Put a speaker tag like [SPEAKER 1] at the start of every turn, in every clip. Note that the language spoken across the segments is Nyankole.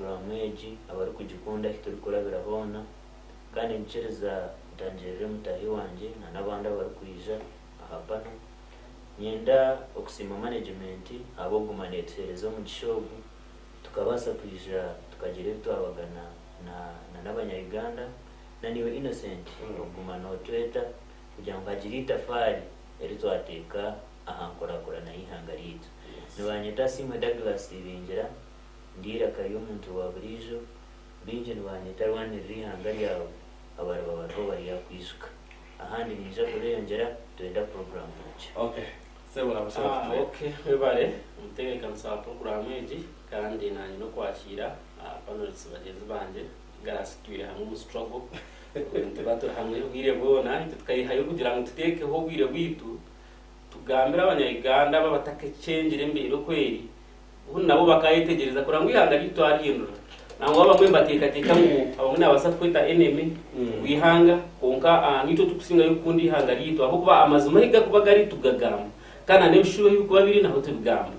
[SPEAKER 1] puroguraamu egi, abarikugikunda ahu turikurabira hoona. Kandi niinyikiriza ntangirire mutaahi wangye na n'abandi abarikwija aha pano. Niinyenda okusiima manegimenti ahabw'okuguma neetuheereza omugisha ogu tukabaasa kwija tukagira ebi twabagana na n'abanya-Uganda. Na naiwe Innocent okuguma nootweta kugira ngu hagire eitafaari eri twateeka aha nkurakurana y'eihanga ryaitu. Nibaanyeta Asiimwe Douglas Ibingira, ndi eiraka ry'omuntu wa buriijo. Baingi nibaanyeta Rwanirira eihanga ryawe, abariba bariho baryakwijuka. Ahandi niinyija kubeeyongyera twenda puroguraamu nungi.
[SPEAKER 2] Okay. Sebo nabaasa kutureeba.
[SPEAKER 3] Okay, webare omutebeekanisa wa puroguraamu egi kandi naanye n'okwakiira panelists bagyenzi bangye. Garasi tutwire hamwe omu struggle, nituba turi hamwe obwire bwona, itwe tukayehayo kugira ngu tuteekeho obwire bwaitu tugambire abanya Uganda abo abatakecengire embeera oku eri, obundi nabo bakayetegyereza kureba ngu eihanga ryaitu twarihindura. Nangwa abamwe nibateekateeka ngu abamwe nibabaasa kukweta enemy w'eihanga kwonka naitwe turikusingayo kukunda eihanga ryaitu ahabw'okuba amazima ahu garikuba gari tugagamba kandi na n'ebishuba ahu birikuba biri naho tubigamba.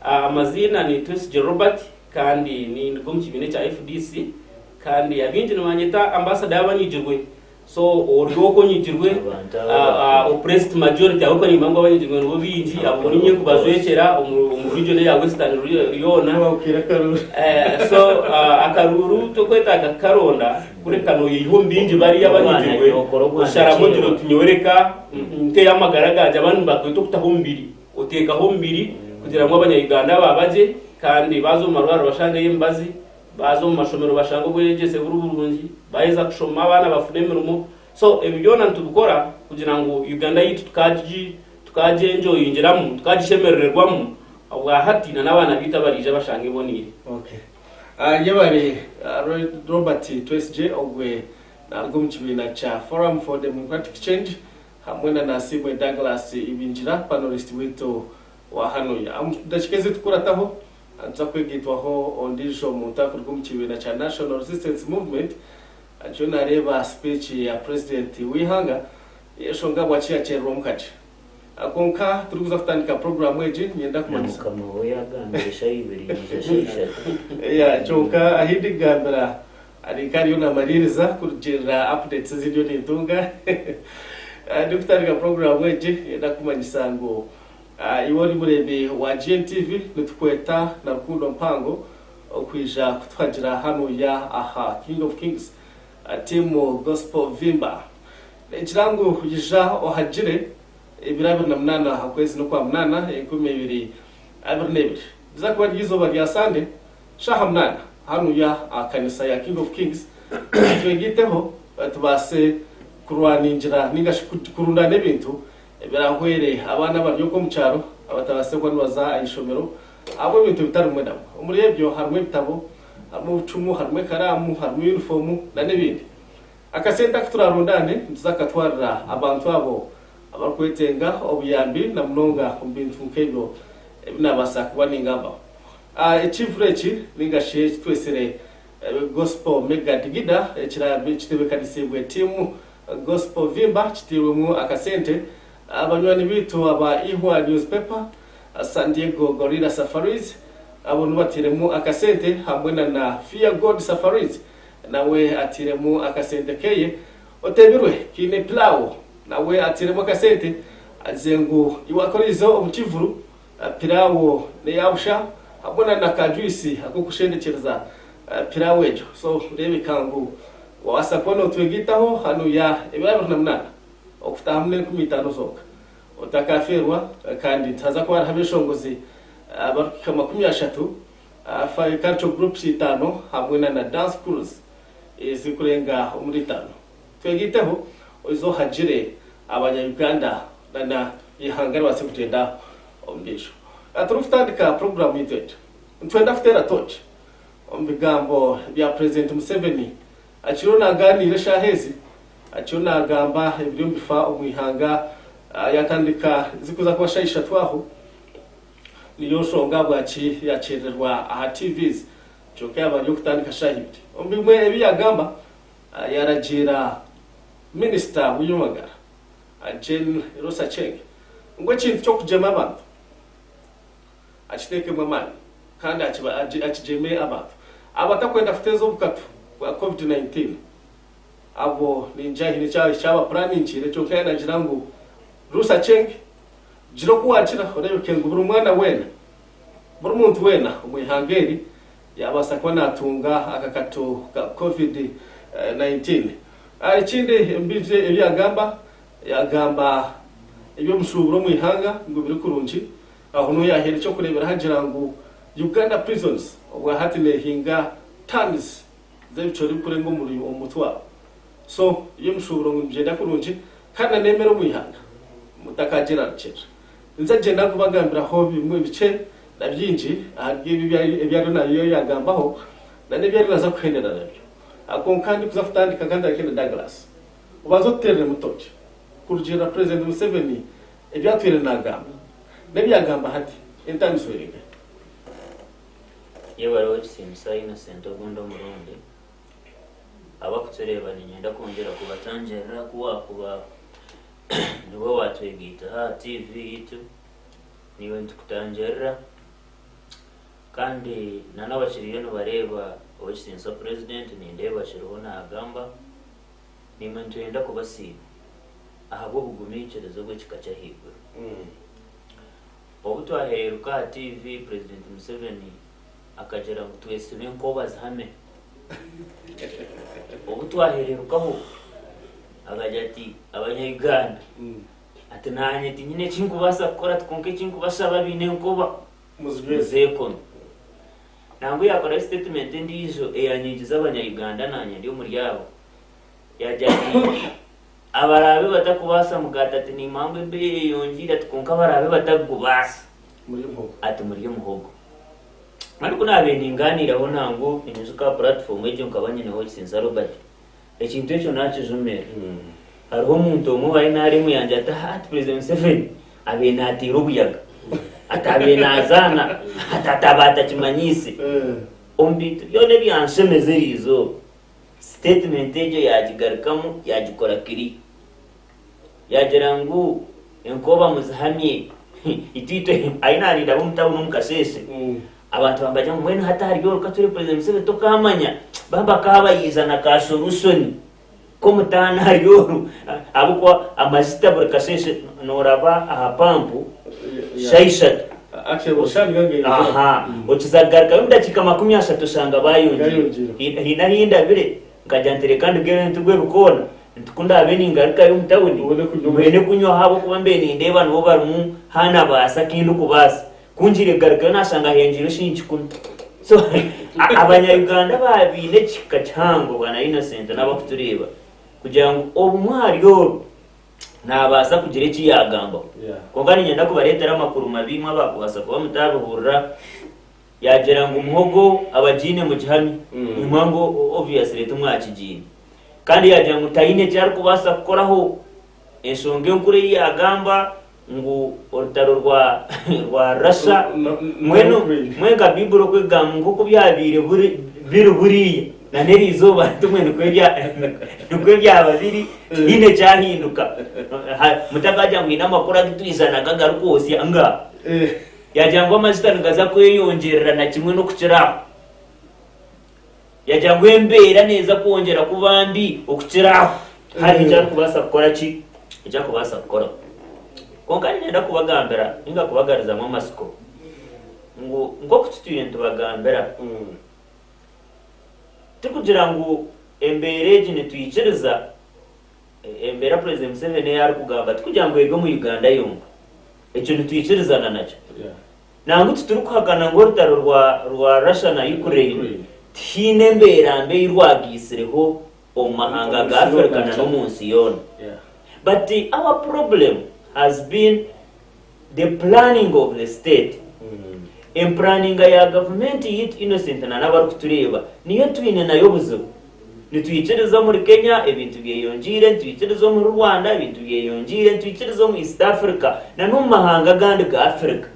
[SPEAKER 3] Amaziina ni Twesigye Robert kandi ninduga omu kibiina ekya FDC kandi abaingi nibanyeta ambasada y'abanyigirwe. So ori okwo onyigirwe
[SPEAKER 1] Abantu abo bakuru.
[SPEAKER 3] oppressed majority ahabw'okuba nimba ngu abanyigirwe nibo baingi abo niinye nkubajwekyera omu region eya Western yoona.
[SPEAKER 2] Wakwira akaruru.
[SPEAKER 3] So akaruuru tokwetaaga kukaronda kureka noyeyiha omu baingi bariya abanyigirwe
[SPEAKER 1] Nokora obwana
[SPEAKER 3] osharamu ogira
[SPEAKER 1] kyewa.
[SPEAKER 3] oti nyowe reka nteyo amagara gangye abandi nibakweta okutaho omubiri oteekaho omubiri kugira ngu abanya Uganda aba bagye kandi baaza omu marwariro bashangeyo emibazi Baaza omu mashomero bashanga obwegyese buri burungi, baaheza kushoma abaana bafuna emirimo. So ebi byona nitubikora kugira ngu Uganda yaitu tukagyenjoyingiramu, tukagishemerererwamu obwahati na n'abaana baitu abariija bashange eboneire.
[SPEAKER 2] Okay. Yebare Robert Twesigye ogwe naruga omu kibiina kya Forum for Democratic Change hamwe na Nasiimwe Douglas Ibingira panelist waitu wa hanuya. Omu dakiika ezirikukurataho Nituza kwegaitwaho ondiijo muntu arikuruga omu kibiina kya National Resistance Movement ariyo nareeba speech ya President w'eihanga y'enshonga ahabwaki yakyererwamu kakye. Kwonka turikuza kutandika puroguraamu egi niinyenda
[SPEAKER 1] Na
[SPEAKER 2] kumanyisa.
[SPEAKER 1] mukama we yagambire eshaaha ibiri naija shaaha ishatu.
[SPEAKER 2] Yeah, kyonka ahi ndikugambira ari nka ariyo namariiriza kurugiirira updates ezi ndiyo nintunga. Ndikutandika puroguraamu egi niinyenda kukumanyisa ngu Iwe ori mureebi wa GNTV nitukweta na rukundo mpango okwija kutuhagira hanuya aha King of Kings Team Gospel Vimba. Ningira ngu ija ohagire ebiro 28 okwezi n'okwamunaana 2022. Riza kuba riri eizooba rya Sande shaaha munaana hanuya aha kanisa ya King of Kings twegaiteho tubaase kurwaningira ningashi kurundaana ebintu Ebirahwere abaana abari okwo omu kyaro abatabaasire kuba nibaza aha ishomero ahabw'ebintu ebitari bimwe na bimwe. Omuri ebyo harimu ebitabo, harimu obucumu, harimu ekaraamu, harimu yunifoomu n'ebindi. Akasente aku turaarundaane nituza kukatwarira abantu abo abarikwetenga obuyambi na munonga omu bintu nk'ebyo ebi naabaasa kuba ningambaho. Ekivure eki nainga shi eki twetsire Gospel Mega Digida ekiraabe kitebeekanisiibwe tiimu Gospel Vimba kiteirwemu akasente banywani baitu aba Ihwa Newspaper, San Diego Gorilla Safaris abo nibo bateiremu akasente hamwe na na Fear God Safaris nawe ateiremu akasente keye. Otebirwe Kiine Pilau nawe ateiremu akasente agize ngu iwe akoriize omu kivuru pilau neya busha hamwe na na ka juice akokushendekyereza pilau egyo. So rebeka ngu Wabaasa kuba nootwegaitaho hanuya ebiro 28 okutahamu n'enkumi itaano zonka. Otakaafeerwa kandi nihaza kuba hariho abeeshongozi abarikuhika 30, cultural groups itaano hamwe na na dance crews ezirikurenga omuri itaano. Twegaiteho oize ohagire abanya Uganda na na eihanga ribaase kugyenda omu maisho. Turikutandika puroguraamu yaitu egyo, nitwenda kuteera tooci Omu bigambo bya Purezidenti Museveni akiriyo nagaaniira eshaaha ezi, akiriyo naagamba ebiriyo nibifa omu ihanga yatandika zirikuza kuba shaaha ishatu aho, niyo nshonga ahabwaki yakyerererwa aha TVs kyonka yaaba ari okutandika shaaha ibiri. Omu bimwe ebi yaagamba, yaaragiira Minisita w'eby'amagara Jane Ruth Aceng ngu ekintu ky'okugyema abantu, akiteekemu amaani kandi akigyeme abantu. Abatakwenda kuteeza obukatu bwa Covid 19 abo ningira haine eki abapuraningiire kyonka yaaba naagira ngu Ruth Aceng gira oku waagira oreebeke ngu buri mwana weena, buri muntu weena omu ihanga eri yaabaasa kuba naatunga akakato ka Covid 19. Ekindi omu bintu ebi yaagamba, yaagamba eby'omushuuburo omu ihanga ngu biri kurungi. Aho niho yaahaire eky'okureeberaho agira ngu Uganda Prisons obwahati neehinga tons z'ebicoori bikurenga omuri omu mutwaro. So eby'omushuuburo ngu nibigyenda kurungi kandi na n'emere omu ihanga mutakagyerarukirira. Ninza kugyenda nkubagambiraho bimwe bikye na bingi ahari ebi ebi ariyo nayo yaagambaho na n'ebi ariyo naaza kuhendera nabyo. Kwonka ndikuza kutandika ka ntandike na Douglas. Obanze otuteereremu toki kurugiirira Purezidenti Museveni ebi atwire naagamba n'ebi yaagamba hati, entaaniso eri nkahi?
[SPEAKER 1] Yebare ow'ekitiinisa Innocent ogundi omurundi. Abakutureeba niinyenda kwongyera kubatangirira ku waakuba niwe waatwegaitaho aha TV yaitu, naiwe nitukutangirira kandi n'abakiriyo nibareeba ow'ekitiinisa Purezidenti nindeeba akiriho naagamba, naimwe nitwenda kubasiima ahabw'obugumiikiriza obw'ekika ky'ahaiguru. Obu twahereeruka aha TV, Purezidenti Museveni akagira ngu twesibe enkoba zihame. Obu twahereerukaho, akagira ati Abanya-Uganda, ati naanye tinyine eki nkubaasa kukora ati kwonka eki nkubashaba abaine enkoba muzeekome. Nangwa yaakorayo sitetimenti endiijo eyaanyigize Abanya-Uganda naanye ndi omuri abo, yaagira ati Abaraabe batakubaasa mugaati ati nimanya ngu ebeeyi eyeyongyeire ati kwonka abaraabe batakugubaasa ati murye muhogo. Kandi ku naabaire ningaaniiraho nangu ninyijuka aha puratifomu egyo nkaba nyineho Kisinsa Robert, ekintu ekyo naakijumirira. Hariho omuntu omwe owa NRM yangira ati haa ati Purezidenti Museveni abaire naateera obuyaga, ati abaire naazaana, ati ati abaire atakimanyiise. Omu bintu byona ebyanshemeza eriizooba, Sitetimenti egyo yaagigarukamu yaagikora kiri. Yaagira ngu enkoba muzihamye. Itwe itwe ahi naarinda ab'omu tawuni omu kasheeshe, abantu bambagira ngu mbwenu hati ahari oru ka turi Purezidenti Museveni tokaamanya, baba bakaabayiija na ka solution k'omutaano ahari oru ahabw'okuba amazita buri kasheeshe nooraba aha pampu shaaha ishatu. Aha, okiza kugarukayo omu dakiika 30 oshanga baayongyire. Haine ahi ndabire nkagira nti reka ndugeyo nturwe ebikoona nti ku ndaabe ningarukayo omu tawuni mbwene kunywaho ahabw'okuba mbaire nindeeba nibo barimu haanabaasa aku ndikubaasa. Ku ngiire kugarukayo naashanga heyongyeireho shilingi kikumi. So Abanya-Uganda baabaine ekihika kihango Bwana Innocent n'abakutureeba kugira ngu obumwe ahari oru naabaasa kugira eki yaagambaho. Kwonka niinyenda kubareetera amakuru mabi imwe abaakubaasa kuba mutaabihurira. Yaagira ngu muhogo abagiine mugihamye. Nimwo ngu obviously timwakigiine. Kandi yaagira ngu taine eki arikubaasa kukoraho. Enshonga enkuru ei yaagamba ngu orutaro rwa rwa Russia mbwenu mbwenu nka Baiburi oku ekugamba nk'oku byabaire buri biri buriya na n'eri izooba tumwe nikwo nikwo byaba biri tihaine ekyahinduka. Mutakagira ngu haine amakuru agu twija nago agarikwotsya nga. Yaagira ngu amajuta nigaza kweyongyerera na kimwe n'okukira aho. Yaagira ngu embeera neeza kwongyera kuba mbi okukira aho. Hariho eki arikubaasa kukora ki? Eki arikubaasa kukora. Kwonka niinyenda kubagambira nainga kubagarizamu amatsiko ngu nk'oku tutwire nitubagambira, tikugira ngu embeera egi nitwikiriza embeera Purezidenti Museveni ei arikugamba tikugira ngu eri omu Uganda yonka. Ekyo nitwikirizana nakyo. Nangwa titurikuhakana ngu orutaro rwa Russia na Ukraine tihaine embeera mbi ei rwagaitsireho omu mahanga ga Africa na n'omu nsi yoona. But our problem has been the planning of the state. Empuraninga ya gavumenti yaitu Innocent na n'abarikutureeba niyo twine nayo obuzibu. Nitwikiriza omuri Kenya ebintu byeyongyeire, nitwikiriza omuri Rwanda ebintu byeyongyeire, nitwikiriza omu East Africa na n'omu mahanga agandi ga Africa.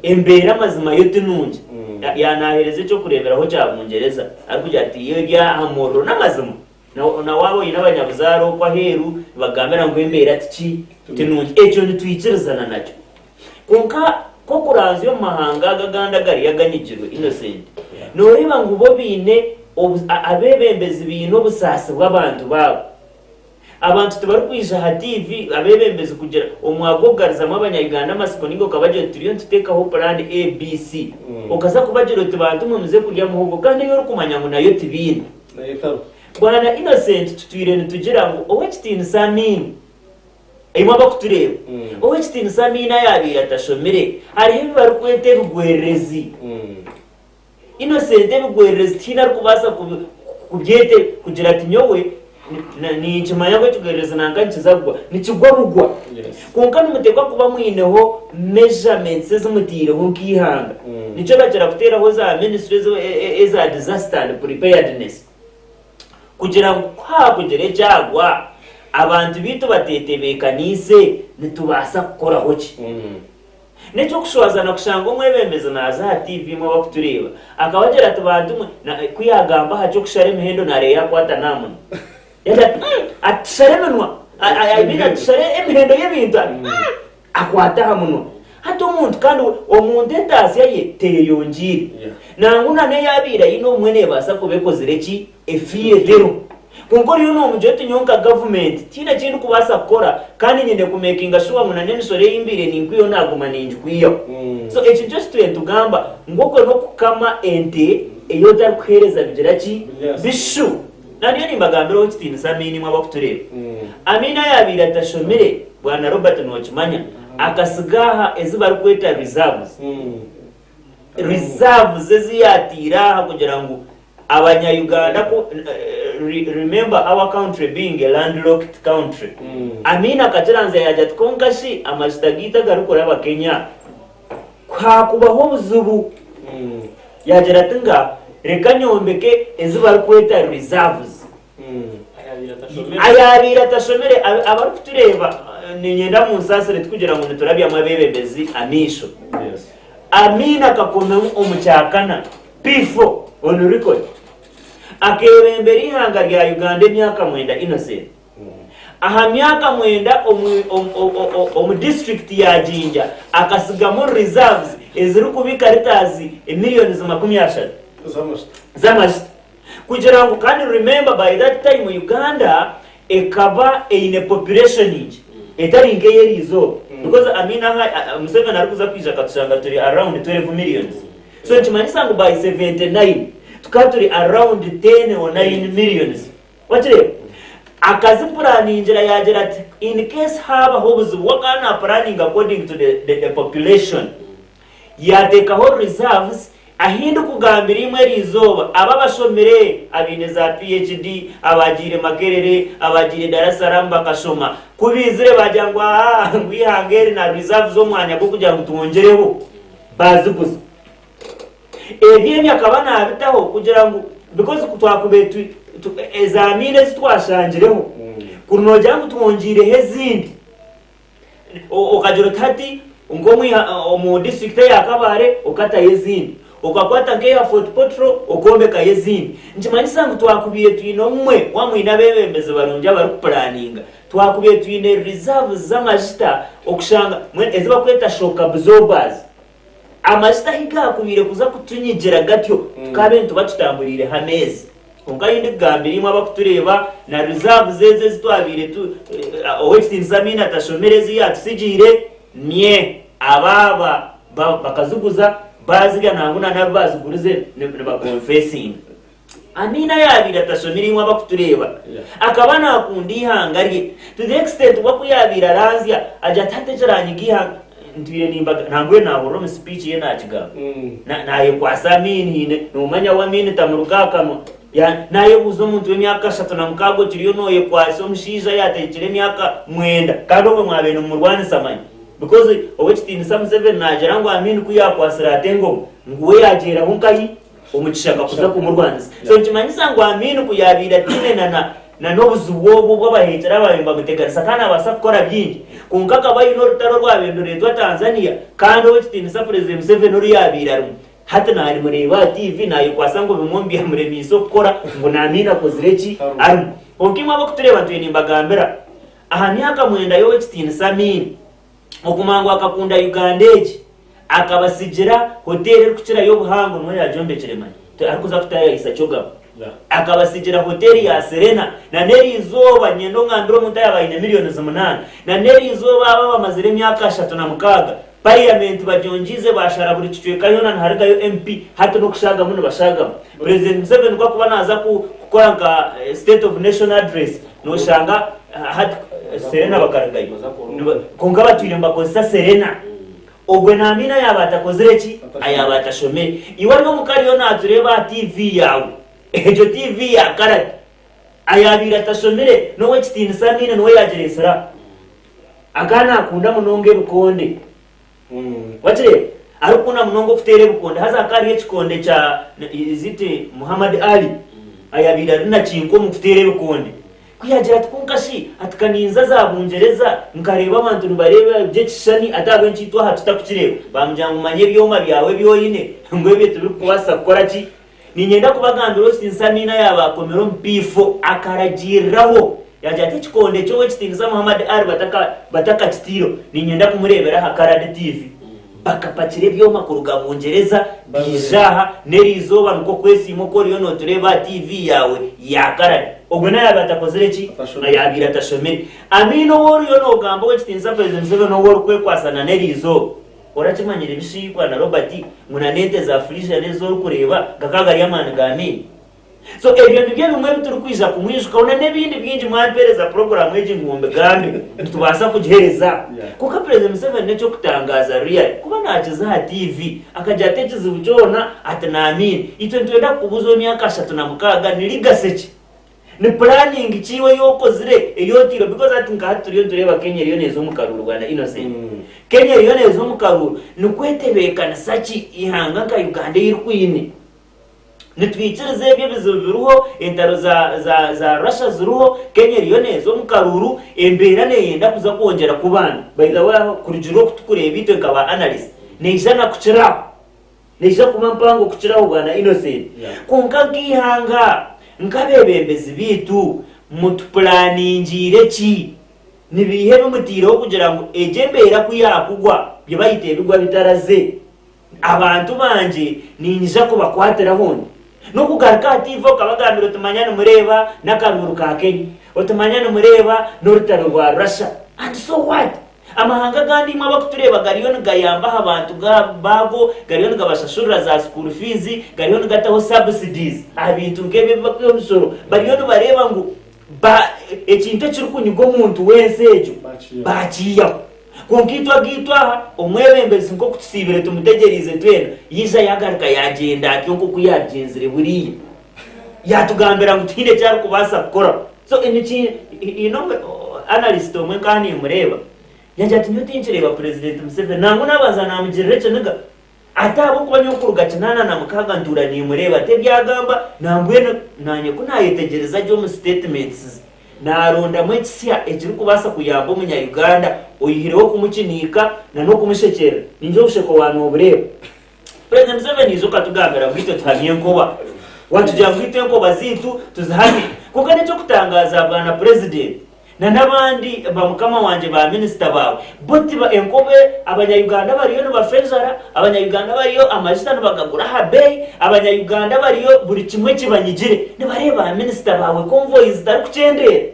[SPEAKER 1] Embeera amazima yo ti nungi. Yanaaheereza eky'okureeberaho kya Bungyereza arikugira ati yo eri aha muriro n'amazima. Na waaba oine abanyabuzaare okwo aheeru nibakugambira ngu embeera tiki ti nungi. Ekyo nitwikirizana nakyo. Kwonka ku okuranzya omu mahanga ago agandi agariyo aganyigirwe, Innocent, Nooreeba ngu bo baine abeebembezi baine obusaasi bw'abantu baabo. Abantu tibarikwija aha TV abeebembezi kugira omwaka gw'okugarizamu abanya-Uganda amatsiko nainga okabagira oti turiyo nituteekaho puraani A, B, C. Okaza kubagira oti bantu mwe muze kurya muhogo kandi ei orikumanya ngu nayo tibaine. Bwana Innocent tutwire nitugira ngu Ow'ekitiinisa Amin, imwe abakutureeba, Ow'ekitiinisa Amin ayaabaire atashomire, hariho ebi barikweta ebigwererezi. Innocent ebigwererezi tihaine arikubaasa kubyete kugira ati nyowe ninkimanya ngu ekigwererezi nanka nikiza kugwa. Nikigwa bugwa. Kwonka nimuteekwa kuba mwineho measurements ezi mutaireho nk'eihanga. Nikyo bakira kuteeraho za ministry eza disaster and preparedness kugira ngu ku haakugira ekyagwa abantu baitu bateetebeekaniise nitubaasa kukoraho ki? N'eky'okushwazana kushanga omwebembezi naaza aha tiivi imwe abakutureeba akabagira ati bantu mwe na ku yaagamba aha ky'okushara emihendo naareeba yaakwata n'aha munwa. Yaagira ati mm ati tushare eminwa I mean ati tushare emihendo y'ebintu ati mm akwata aha munwa. Hati omuntu kandi we omuntu entaasya ye teyeyongyeire. Nangwa na n'ei abaire aine obumwe neebaasa kuba ekozire ki? Efiire teriho. Kwonka oriyo nomugira oti nyowe nka gavumenti tihaine eki ndikubaasa kukora kandi nyine ku makinga sure ngu n'emisoro ei mbaire ninkwihaho naguma ningikwihaho. So eki nikyo eki turiyo nitugamba ngu okwe n'okukama ente ei otarikuheereza bigira ki? Bishu. Nandiyo nimbagambira ow'ekitiinisa Amiini imwe abakutureeba. Amiini ayabaire atashomire, Bwana Robert nokimanya, akasiga aha ezi barikweta reserves. Reserves ezi yataire aha kugira ngu Abanya Uganda ku remember our country being a landlocked country Amin akakiranzya yagira ati kwonka shi amajuta gaitu agarikuraba Kenya kuhakubaho obuzibu yagira ati nga reka nyombeke ezi barikweta reserves ayabaire atashomire abarikutureeba ninyenda munsaasire tikugira ngu niturabyamu abebembezi amaisho Amin akakomamu omu kyakana P4 on record. Akeebembera eihanga rya Uganda emyaka mwenda Innocent. Aha myaka mwenda omu disiturikiti ya Jinja akasigamu reserves ezirikubika litres millions 30 z'amajuta. Kugira ngu kandi remember by that time Uganda ekaba eine population nkye etari nk'ey'eri izooba because Amin aha Museveni arikuza kwija akatushanga turi around 12 millions so nikimanyisa ngu by 79 tukaba turi around 10 or 9 millions wakireeba akazipuraningira yagira ati in case habaho obuzibu we akaba napuraninga according to the, the, the population Yaateekaho reserves ahi ndikugambira imwe eri izooba abo abashomire, abaine za PHD, abaagiire Makerere, abaagiire Dar es Salaam bakashoma, ku baizire baagira ngu ahaa ngu eihanga eri na reserves omwanya gw'okugira ngu twongyereho, baaziguza. Ebyo ebyo akaba naabitaho kugira ngu because ku twakubaire tu, tu, eza miina ezi twashangireho, kuri noogira ngu twongiireho ezindi, Okagira oti hati nk'omu disiturikiti eya Kabale okatayo ezindi, okakwata nk'eya Fort Portal okombekayo ezindi. Nikimanyisa ngu twakubaire twine obumwe waaba mwine abeebembezi barungi abarikupuraninga, twakubaire twine reserves z'amajuta okushanga mbwenu ezi barikweta shock absorbers. Amajuta ahi gaakubaire kuza kutunyigira gatyo tukaabaire nituba tutamburiireho ameezi. Kwonka ahi ndikugambira imwe abarikutureeba na reserves ezo ezi twabaire tu Ow'ekitiinisa Amiina atashomire ezi yaatutsigiire, mye aba aba bakaziguza baazirya nangwa na n'abu baazigurize nibakonfesinga. Amiina yaabaire atashomire imwe abarikutureeba akaba naakunda eihanga rye to the extent we ku yaabaire aranzya agira ati hati ekiranyiga eihanga ntwire nimbaga nangwa naahurira omu speech ye naakigamba naayekwatsa Amiini haine noomanya we Amiini tamuruga aha kanwa naayebuuza omuntu w'emyaka 36 okiriyo nooyekwatsa omushaija yaategekire emyaka mwenda kandi obwo mwabaire nimumurwanisa manya because ow'ekitiinisa Museveni naagira ngu Amiini ku yaakwatsire ati engoma ngu we yaagyeraho nkahi omu kishaka kuza kumurwanisa. So nikimanyisa ngu Amin ku yaabaire ataine na na n'obuzibu obwo obw'abaheekyera abaabaire nibamuteganisa akaba naabaasa kukora bingi. Kwonka akaba aine orutaro orwabaire nirureetwa Tanzania kandi ow'ekitiinisa Purezidenti Museveni oru yaabaire arimu hati naamureeba aha tiivi naayekwatsa ngu bimwe omu byamuremiise okukora ngu na Amin akozire ki arimu. Kwonka imwe ab'okutureeba ntwire nimbagambira aha myaka mwenda y'ow'ekitiinisa Amin, Okumanya ngu akakunda Uganda egi, akabatsigira hoteeri erikukirayo obuhango niwe yaagyombekire manya. Arikuza kutaayayisa CHOGM. Akabatsigira hoteeri ya Serena na n'eriizooba nyenda ongambire omuntu ayaaba aine millions munaana na n'eriizooba abo abamazire emyaka 36 parliament bagyongiize baashara buri kicweka yoona niharugayo MP hati n'okushaagamu nibashaagamu. President Museveni ku akuba naaza kukora nka state of nation address noshanga hati Serena bakarugayo kwonka batwire nibakozesa Serena. Ogwe Naamina yaaba atakozire ki? Ayaaba atashomire. Iwe ari omuka ariyo naatureeba aha TV yaawe, egyo TV ya karadi, ayaabaire atashomire n'ow'ekitiinisa Amiina niwe yaagireetsire aha. Akaba naakunda munonga ebikonde. Wakireeba? Arikukunda munonga okuteera ebikonde. Haza hakaba hariyo ekikonde kya, is it Muhammad Ali? Ayabaire ari nakinkwa omu kuteera ebikonde. Ku yaagira ati, Kwonka shi, ati ka ninza za Bungyereza nkareeba abantu nibareeba eby'ekishushani ati ahabw'enki itwe aha tutakukireeba? Baamugira ngu manya ebyoma byawe ebi oine ngu ebyo tibirikukubaasisa kukora ki? Niinyenda kubagambira ow'ekitiinisa Amiina yaaba akomire omu piifo akaragiiriraho yaagira ati ekikonde ky'ow'ekitiinisa Muhammad Ali batakakitaireho niinyenda kumureebera aha Karadi TV. Bakapakira ebyoma kuruga Bungyereza biija aha, n'eriizooba nikwo kwesiima oku oriyo nootureeba aha TV yaawe ya karari. Ogwo nawe yaabaire atakozire ki? Yaabaire atashomire. Amiina ou oriyo noogamba ow'ekitiinisa President Museveni ou orikwekwasa na n'eriizooba. Orakimanyire bishi Bwana Robert ngu na n'ente za Frisian ezi orikureeba gakaba gari amaani ga Amiina? So ebyo nibyo bimwe ebi turikwija kumwijukaho na n'ebindi bingi mwampeereza puroguraamu egi ngu mbigambe nitubaasa kugiheereza. Kwonka President Museveni n'eky'okutangaaza really kuba naakiza aha TV akagira ati ekizibu kyona ati naamiina. Itwe nitwenda kukubuuza emyaka 36 ni legacy ki? Ni planning ki iwe ei okozire ei otiireho because hati nka hati turiyo nitureeba Kenya eriyo neeza omu karuuru bwana Innocent. Kenya eriyo neeza omu karuuru nikwetebeekanisa ki eihanga nka Uganda ei erikwine? Nitwikiriza ebyo ebizibu biriho, entaro za, za, za Russia ziriho, Kenya eriyo neeza omu karuuru, embeera neeyenda kuza kwongyera kuba mbi. By the way aho kurugiirira oku turikureeba itwe nka ba analyst, neija na kukiraho. Neija kuba mpango kukiraho bwana Innocent. Kwonka nk'eihanga, nk'abeebembezi baitu, mutupulaningiire ki? Ni biiha ebi mutaireho kugira ngu egyo embeera ku yaakugwa, bye bayita ebigwa bitaraze? Abantu bangye niinyija kubakwatiraho ndi n'okugaruka aha tiivi okabagambira oti manya nimureeba n'akaruuru ka Kenya, oti manya nimureeba n'orutaro rwa Russia. And so what? Amahanga agandi imwe abakutureeba gariyo nigayamba aha bantu baago, gariyo nigabashashurira za school fees, gariyo nigataho subsidies aha bintu nk'ebyo ebi barikwiha emishoro. Bariyo nibareeba ngu ba ekintu ekirikunyuga omuntu w'ensi egyo baakiihaho. Kwonka itwe agaitwe aha, omwebembezi nk'oku tusiibire tumutegyereize twena, yaija yaagaruka yaagyenda atyo nk'oku yaagyenzire buriya. Yaatugambira ngu tihaine eki arikubaasa kukora. So niki, haine analyst omwe nkaba niimureeba, yaagira ati nyowe tinkireeba Purezidenti Museveni, nangwa naabanza naamugirira ekiniga. Ati ahabw'okuba nyowe kuruga 86 ntuura niimureeba, ati ebi agamba nambwenu naanye ku naayetegyereza gye omu statements ze, naarondamu ekisya ekirikubaasa kuyamba omunya-Uganda oyihireho okumukiniika na n'okumushekyerera. Ningira obusheko waanobureeba. President Museveni ijo okatugambira ngu itwe tuhamye enkoba. Watugira ngu itwe enkoba zaitu tuzihamye. Kwonka n'eky'okutangaaza bwana President, Na n'abandi ba mukama wangye ba minisita baawe bo tiba enkobe abanya Uganda bariyo nibafa enjara, abanya Uganda bariyo amajita nibagagura aha beeyi, abanya Uganda bariyo buri kimwe kibanyigire nibareeba ba minisita baawe convoy zitarikukyendeera.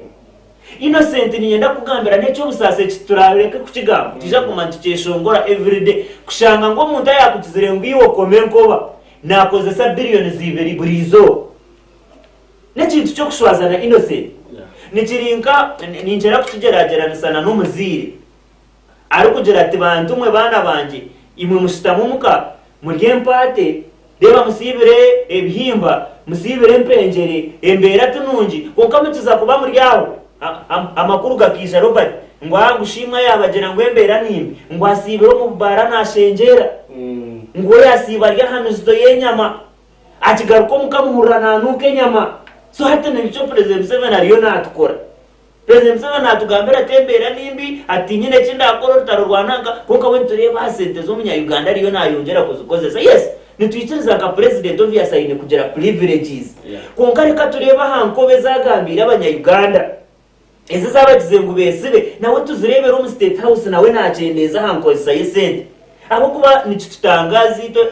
[SPEAKER 1] Innocent niinyenda kukugambira n'eky'obusaasi eki turaareke kukigamba nitwija kuguma nitukyeshongora everyday kushanga ngu omuntu ayaakugizire ngu iwe okome enkoba naakozesa billions ibiri buri izooba. N'ekintu ky'okushwazana Innocent. Nikiri nka, ninkira kukigyeragyeranisa na n'omuzaire arikugira ati bantu mwe baana bangye imwe mushutame omuka murye empaate, reeba musiibire ebihimba, musiibire empengyere, embeera ti nungi kwonka mukiza kuba muri aho amakuru gakaija Robert ngu aa ngu Shimwa yaabagira ngu embeera ni mbi ngu asiibire omu bubaara naashengyeera ngu we yasiiba ari aha mizito y'enyama. Akigaruka omuka amuhurira nanuuka enyama. So hati nikyo President Museveni ariyo natukora. President Museveni natugambira ati embeera nimbi, ati tinyine eki ndakora orutaro rwa nanka, kwonka we nitureeba aha sente z'omunya Uganda ariyo nayongyera kuzikozesa. Yes, nitwikiriza nka President obvious aine kugira privileges. Kwonka reka tureebe aha nkobe ezi agambiire abanya Uganda. Ezi ezi abagize ngu beesibe, nawe tuzireebere omu State House nawe naakyendeeza aha nkozesa y'esente. Ahabw'okuba nikitutangaaza itwe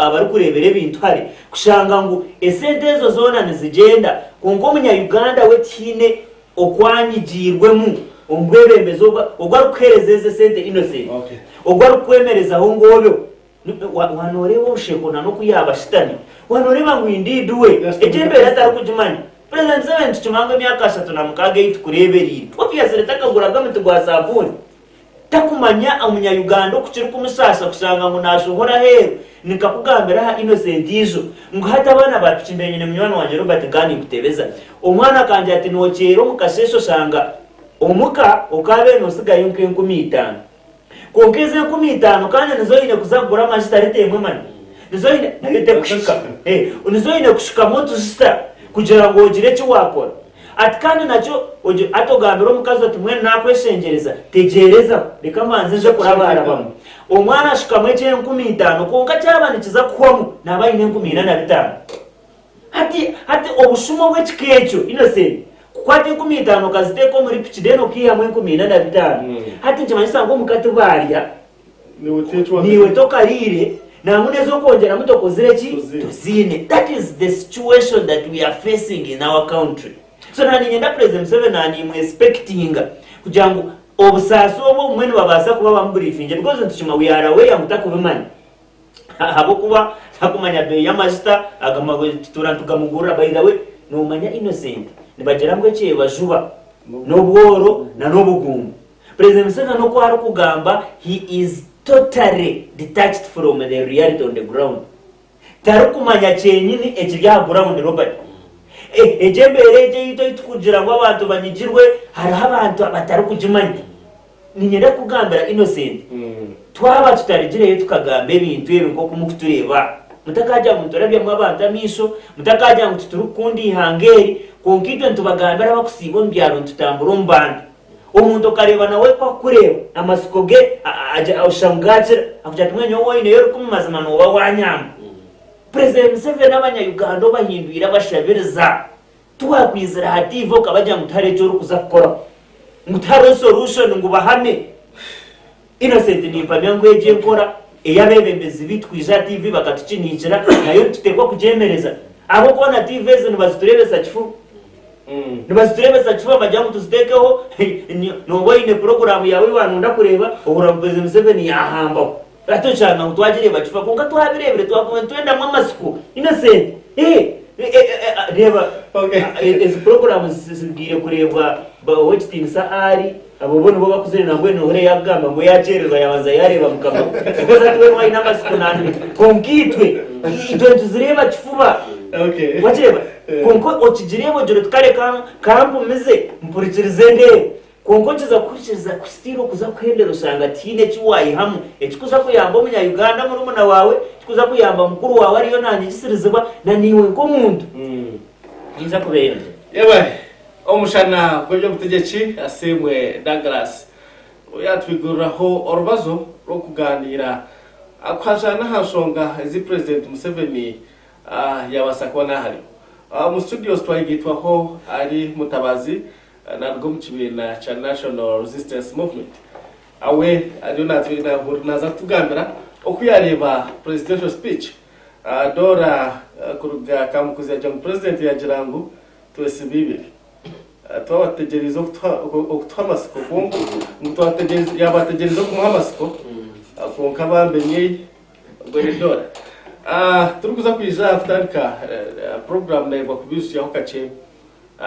[SPEAKER 1] abarikureebera ebintu hare kushanga ngu esente ezo zoona nizigyenda kwonka omunya-Uganda we tihaine oku anyigiirwemu omu bwebembezi obu ogu arikukuheereza ezo esente Innocent, ogu arikukwemerezaho ngu obeho. Waaba nooreeba obusheko na n'oku yaaba ashutami, waaba nooreeba ngu indeed we egyo embeera tarikugimanya. President Museveni nitukimanya ngu emyaka 36 ei tukureebereire, obviously takaguraga muti gwa saabuuni. Takumanya omunya Uganda oku kirikumusaasa kushanga ngu nashohora aheeru nikakugambira aha Innocent Ijo ngu hati abaana ba piki mbaire nyine munywani wangye Robert nkaba ninkutebeza omwana akangira ati nokyeera omu kasheeshe oshanga omuka okabaire nosigayo nk'enkumi itaano kwonka ezo enkumi itaano kandi nizo oine kuza kugura amajuta rita emwe manya nizo oine nayo tekuhika nizo oine kushukamu otujita kugira ngu ogire eki wakora. Ati kandi nakyo ogye ati ogambire omukazi oti mbwenu nakweshengyereza tegyerezaho reka mbanze nze kurabarabamu. Omwana ashukamu eky'enkumi itaano kwonka kyaba nikiza kuhwamu naaba aine enkumi ina na bitaano. Hati hati obushuma obw'ekika ekyo Innocent kukwata 5000 okaziteeka omuri piki then okaihamu 4500 hati nikimanyisa ngu omuka tibaarya. Naiwe tokariire, nangwa n'ez'okwongyeramu tokozire ki? Toziine. That is the situation that we are facing in our country. So na niinyenda President Museveni na nimwespectinga kugira ngu obusaasi obu obumwe nibabaasa kuba bamubriefinge because nitukimanya we are aware ngu takubimanya ahabw'okuba takumanya beeyi y'amajuta tutuura nitugamugurira. By the way, noomanya Innocent nibagira ngu ekyebajuba n'obworo na n'obugumba. President Museveni oku arikugamba he is totally detached from the reality on the ground. Tarikumanya kyenyini ekiri aha ground Robert. Egyo embeera egyo ei itwe tukugira ngu abantu banyigirwe hariho abantu abatarikugimanya. Niinyenda kukugambira Innocent, twaba tutarigireyo tukagamba ebintu ebi nk'oku mukutureeba, mutakagira ngu niturabyamu abantu amaisho, mutakagira ngu titurikukunda eihanga eri, kwonka itwe nitubagambira abakusiiba omu byaro nitutambura omu bantu. Omuntu okareeba nawe ku akukureeba, amatsiko ge oshusha ngu gaakira. Akugira ati mbwenu nyowe waineyo rukumi mazima nooba waanyamba. President Museveni abanya-Uganda obahindwire abashabiriza. Tiwakwizira aha TV okabagira ngu tihariho eki orikuza kukoraho, ngu tihariho solution ngu bahame. Innocent nimpamya ngu egyo enkora ei abeebembezi baitu kwija aha TV bakatukinikira nayo nituteekwa kugyemereza ahabw'okuba na TV ezi nibazitureebesa kifu. Nibazitureebesa kifuba nibagira ngu tuziteekeho nooba oine puroguraamu yaawe ei waanonda kureeba ohurira ngu President Museveni yaahambaho. Hati oshanga ngu twagireeba kifuba kwonka twabireebire twaguma nitwendamu amatsiko. Innocent, reeba ezi puroguraamu zibwire kureebwa Owekitiinisa Ali, abo bo nibo bakuzire nambwenu nohurira yaakugamba ngu yaakyererwa yaabanza yaareeba mukama we. Because hati we aine amatsiko kwonka itwe, itwe nituzireeba kifuba. Wakireeba? Kwonka okigireeba ogira oti kare kampumize mpurikirize ndeebe. Kwonka okiza kuhurikiriza still okuza kuhendera oshanga tihaine eki wayihamu ekikuza kuyamba omunya Uganda murumuna waawe, ekikuza kuyamba mukuru waawe ariyo nanyigisirizibwa na naiwe nk'omuntu. Ninza kubeyongyera.
[SPEAKER 2] Yebare omushana gw'eby'obutegyeki Asiimwe Douglas yatwiguriraho orubazo rw'okuganiira kuhajaana aha nshonga ezi Purezidenti Museveni Yaabaasa kuba naahariho. Omu studios twayigaitwaho ari Mutabazi naaruga omu kibiina kya National Resistance Movement. Awe ariyo naaza kutugambira oku yaareeba presidential speech. Dora kuruga Kamukuzi yagira ngu president yaagira ngu twesibe ibiri. Twaba tutegyereize okutuha amatsiko kwonka ngu yaaba ategyereize okumuha amatsiko kwonka bambe nyei. Obwo ni Dora. Turikuza kwija aha kutandika puroguraamu nayebwa kubijutsyaho kakye.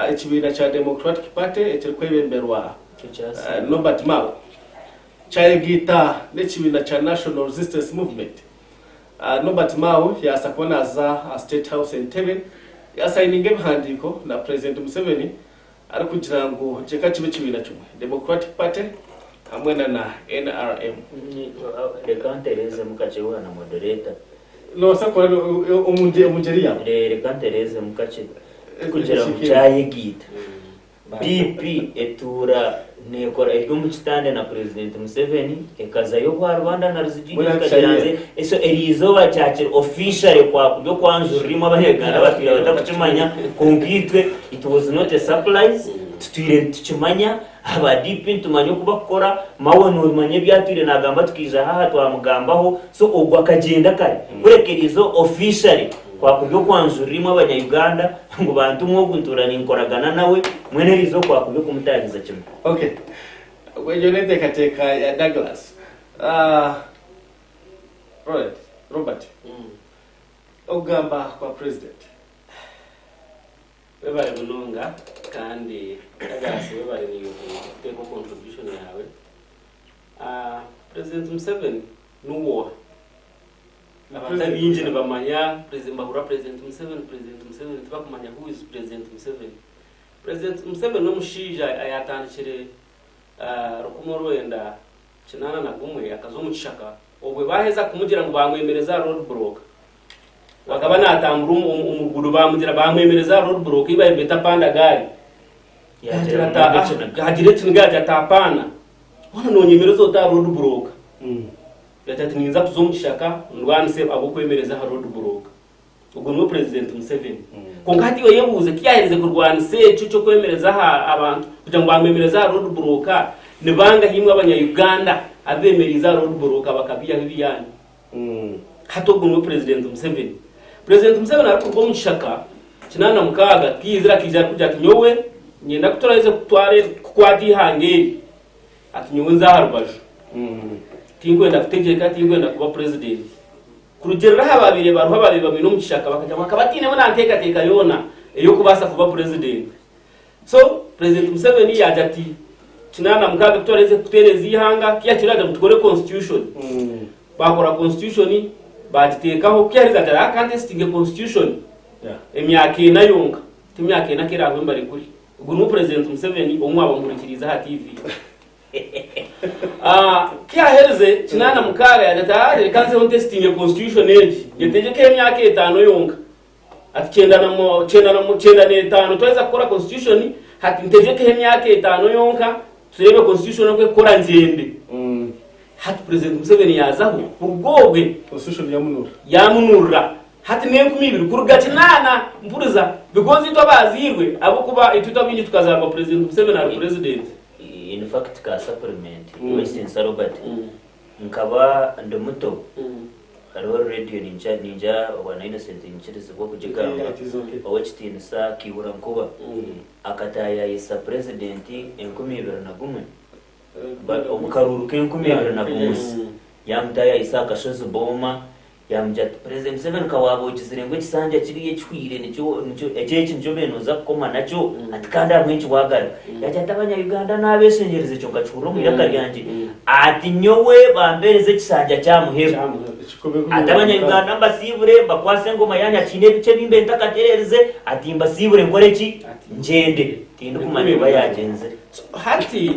[SPEAKER 2] Ekibiina kya Democratic Party ekirikwebemberwa Norbert Mao kyayegaita n'ekibiina kya National Resistance Movement. Norbert Mao yaasa kuba naaza aha State House Entebbe yasayininga ebihandiiko na Purezidenti Museveni arikugira ngu reka kibe ekibiina kimwe, Democratic Party hamwe na na nrm.
[SPEAKER 1] Reka ntereezemu kakye waaba na moderator.
[SPEAKER 2] Noobaasa kukora omu ngyeri yaawe.
[SPEAKER 1] Reka ntereezemu kakye. Tikugira ngu kyayegaita. DP etuura neekora eri omu kitande na Purezidenti Museveni, ekazayo obwa Rubanda na Ruzigidi ekagira nze so eryo izooba kyakiri officially kwakurya okwanjurira imwe Abanyarwanda batwire batakukimanya kwonka itwe it was not a surprise tutwire nitukimanya. Aba DP nitumanya oku bakukora, Mao nomanya ebi atwire nagamba tukaija haha twamugambaho, so ogwo akagyenda kare. Kureka eriizooba officially kwakubi okwanjurira imwe abanya Uganda ngu bantumwe ogu ntuura ninkoragana nawe, mbwenu eriizooba kwakubi okumutaahiza kimwe.
[SPEAKER 2] Okay. Egyo n'enteekateeka ya Douglas. Robert, Robert, okugamba kwa President.
[SPEAKER 3] Webare munonga kandi Douglas webare naiwe kuteeka contribution yaawe. President Museveni niwe oha? Abantu abaingi nibamanya nibahurira President Museveni, President Museveni tibakumanya who is President Museveni. President Museveni n'omushaija ayatandikire 1981 akaza omu kishaka obwe baheza kumugira ngu bamwemereza aha road block. Akaba natambura omu ruguudo bamugira bamwemereza aha road block ei baabaire nibeeta panda gaari.
[SPEAKER 1] Yaagira munonga ekiniga.
[SPEAKER 3] Yaagira ekiniga yaagira ati apaana, hoona nonyemereza ota aha road block? Yaagira ati ninza kuza omu kishaka ndwanise ab'okwemereza aha road block. Ogwo niwe President Museveni. Kwonka hati iwe yebuuze ku yaaherize kurwanisa ekyo eky'okwemereza aha abantu kugira ngu bamwemereze aha road block, ni bangahi imwe abanya Uganda abu beemereize aha road block bakabiihaho ebiyaanyu? Hati ogwo niwe President Museveni. President Museveni arikuruga omu kishaka 86 tiyaizire akaija arikugira ati nyowe niinyenda ku turaheze kutwara kukwata eihanga eri ati nyowe nze aha rubaju. Tinkwenda kutegyeka, tinkwenda kuba President. Kurugiirira aha baabaire bariho abaabaire bamwine omu kishaka bakagira ngu akaba atainemu na nteekateeka yoona ey'okubaasa kuba Purezidenti. So, Purezidenti Museveni yaagira ati 86 ku twaraherize kutereeza eihanga, ku yaakire yaagira ngu tukore constitution. Baakora constitution baagiteekaho, ku yaaherize yaagira ati ka ntesitinge constitution emyaka ena yonka, ti emyaka ena ku eraahwe mbarekure. Ogwo niwe Purezidenti Museveni ou mwaba muhurikiriize aha TV. Ku yaaherize 86 yaagira ati, Aa reka nzeho ntesitinge constitution egi, nyetegyeke emyaka etaano yonka. Ati 95 twaheza kukora constitution, hati ntegyekeho emyaka etaano yonka tureebe constitution oku ekukora ngyende. Hati President Museveni yaazaho kuruga obwe
[SPEAKER 2] Constitution yamunura.
[SPEAKER 3] Yamunurira. Hati n'enkumi ibiri kuruga kinaana mpuriza because itwe abaazairwe ahabw'okuba itwe abaingi tukazaarwa President Museveni ari President.
[SPEAKER 1] In fact ka supplement ow'ekitiinisa Robert, nkaba ndi muto hariho radio ninja ninja owa Innocent nyikirizibwa okugigamba ow'ekitiinisa Kaihura Nkuba akataayaayisa president 2001 omu karuuru k'enkumi ibiri na gumwe yaamutaayaayisa aha kashozi Booma Yaamugira ati, President Museveni ka waaba ogizire ngu ekisanja kiriya ekihweire nikyo nikyo eki eki nikyo obaire nooza kukoma nakyo ati kandi ahabw'enki waagaruka? Yaagira ati abanya Uganda naabeshengyereza ekyo nkakihurira omu iraka ryangye ati nyowe bampeereze ekisanja kya muheru ati abanya Uganda mbasiibure mbakwase engoma yaanyu ati haine ebikye ebi mbaire ntakatereerize ati mbasiibure nkore ki? Ngyende. Tindikumanya oba yaagyenzire.
[SPEAKER 3] Hati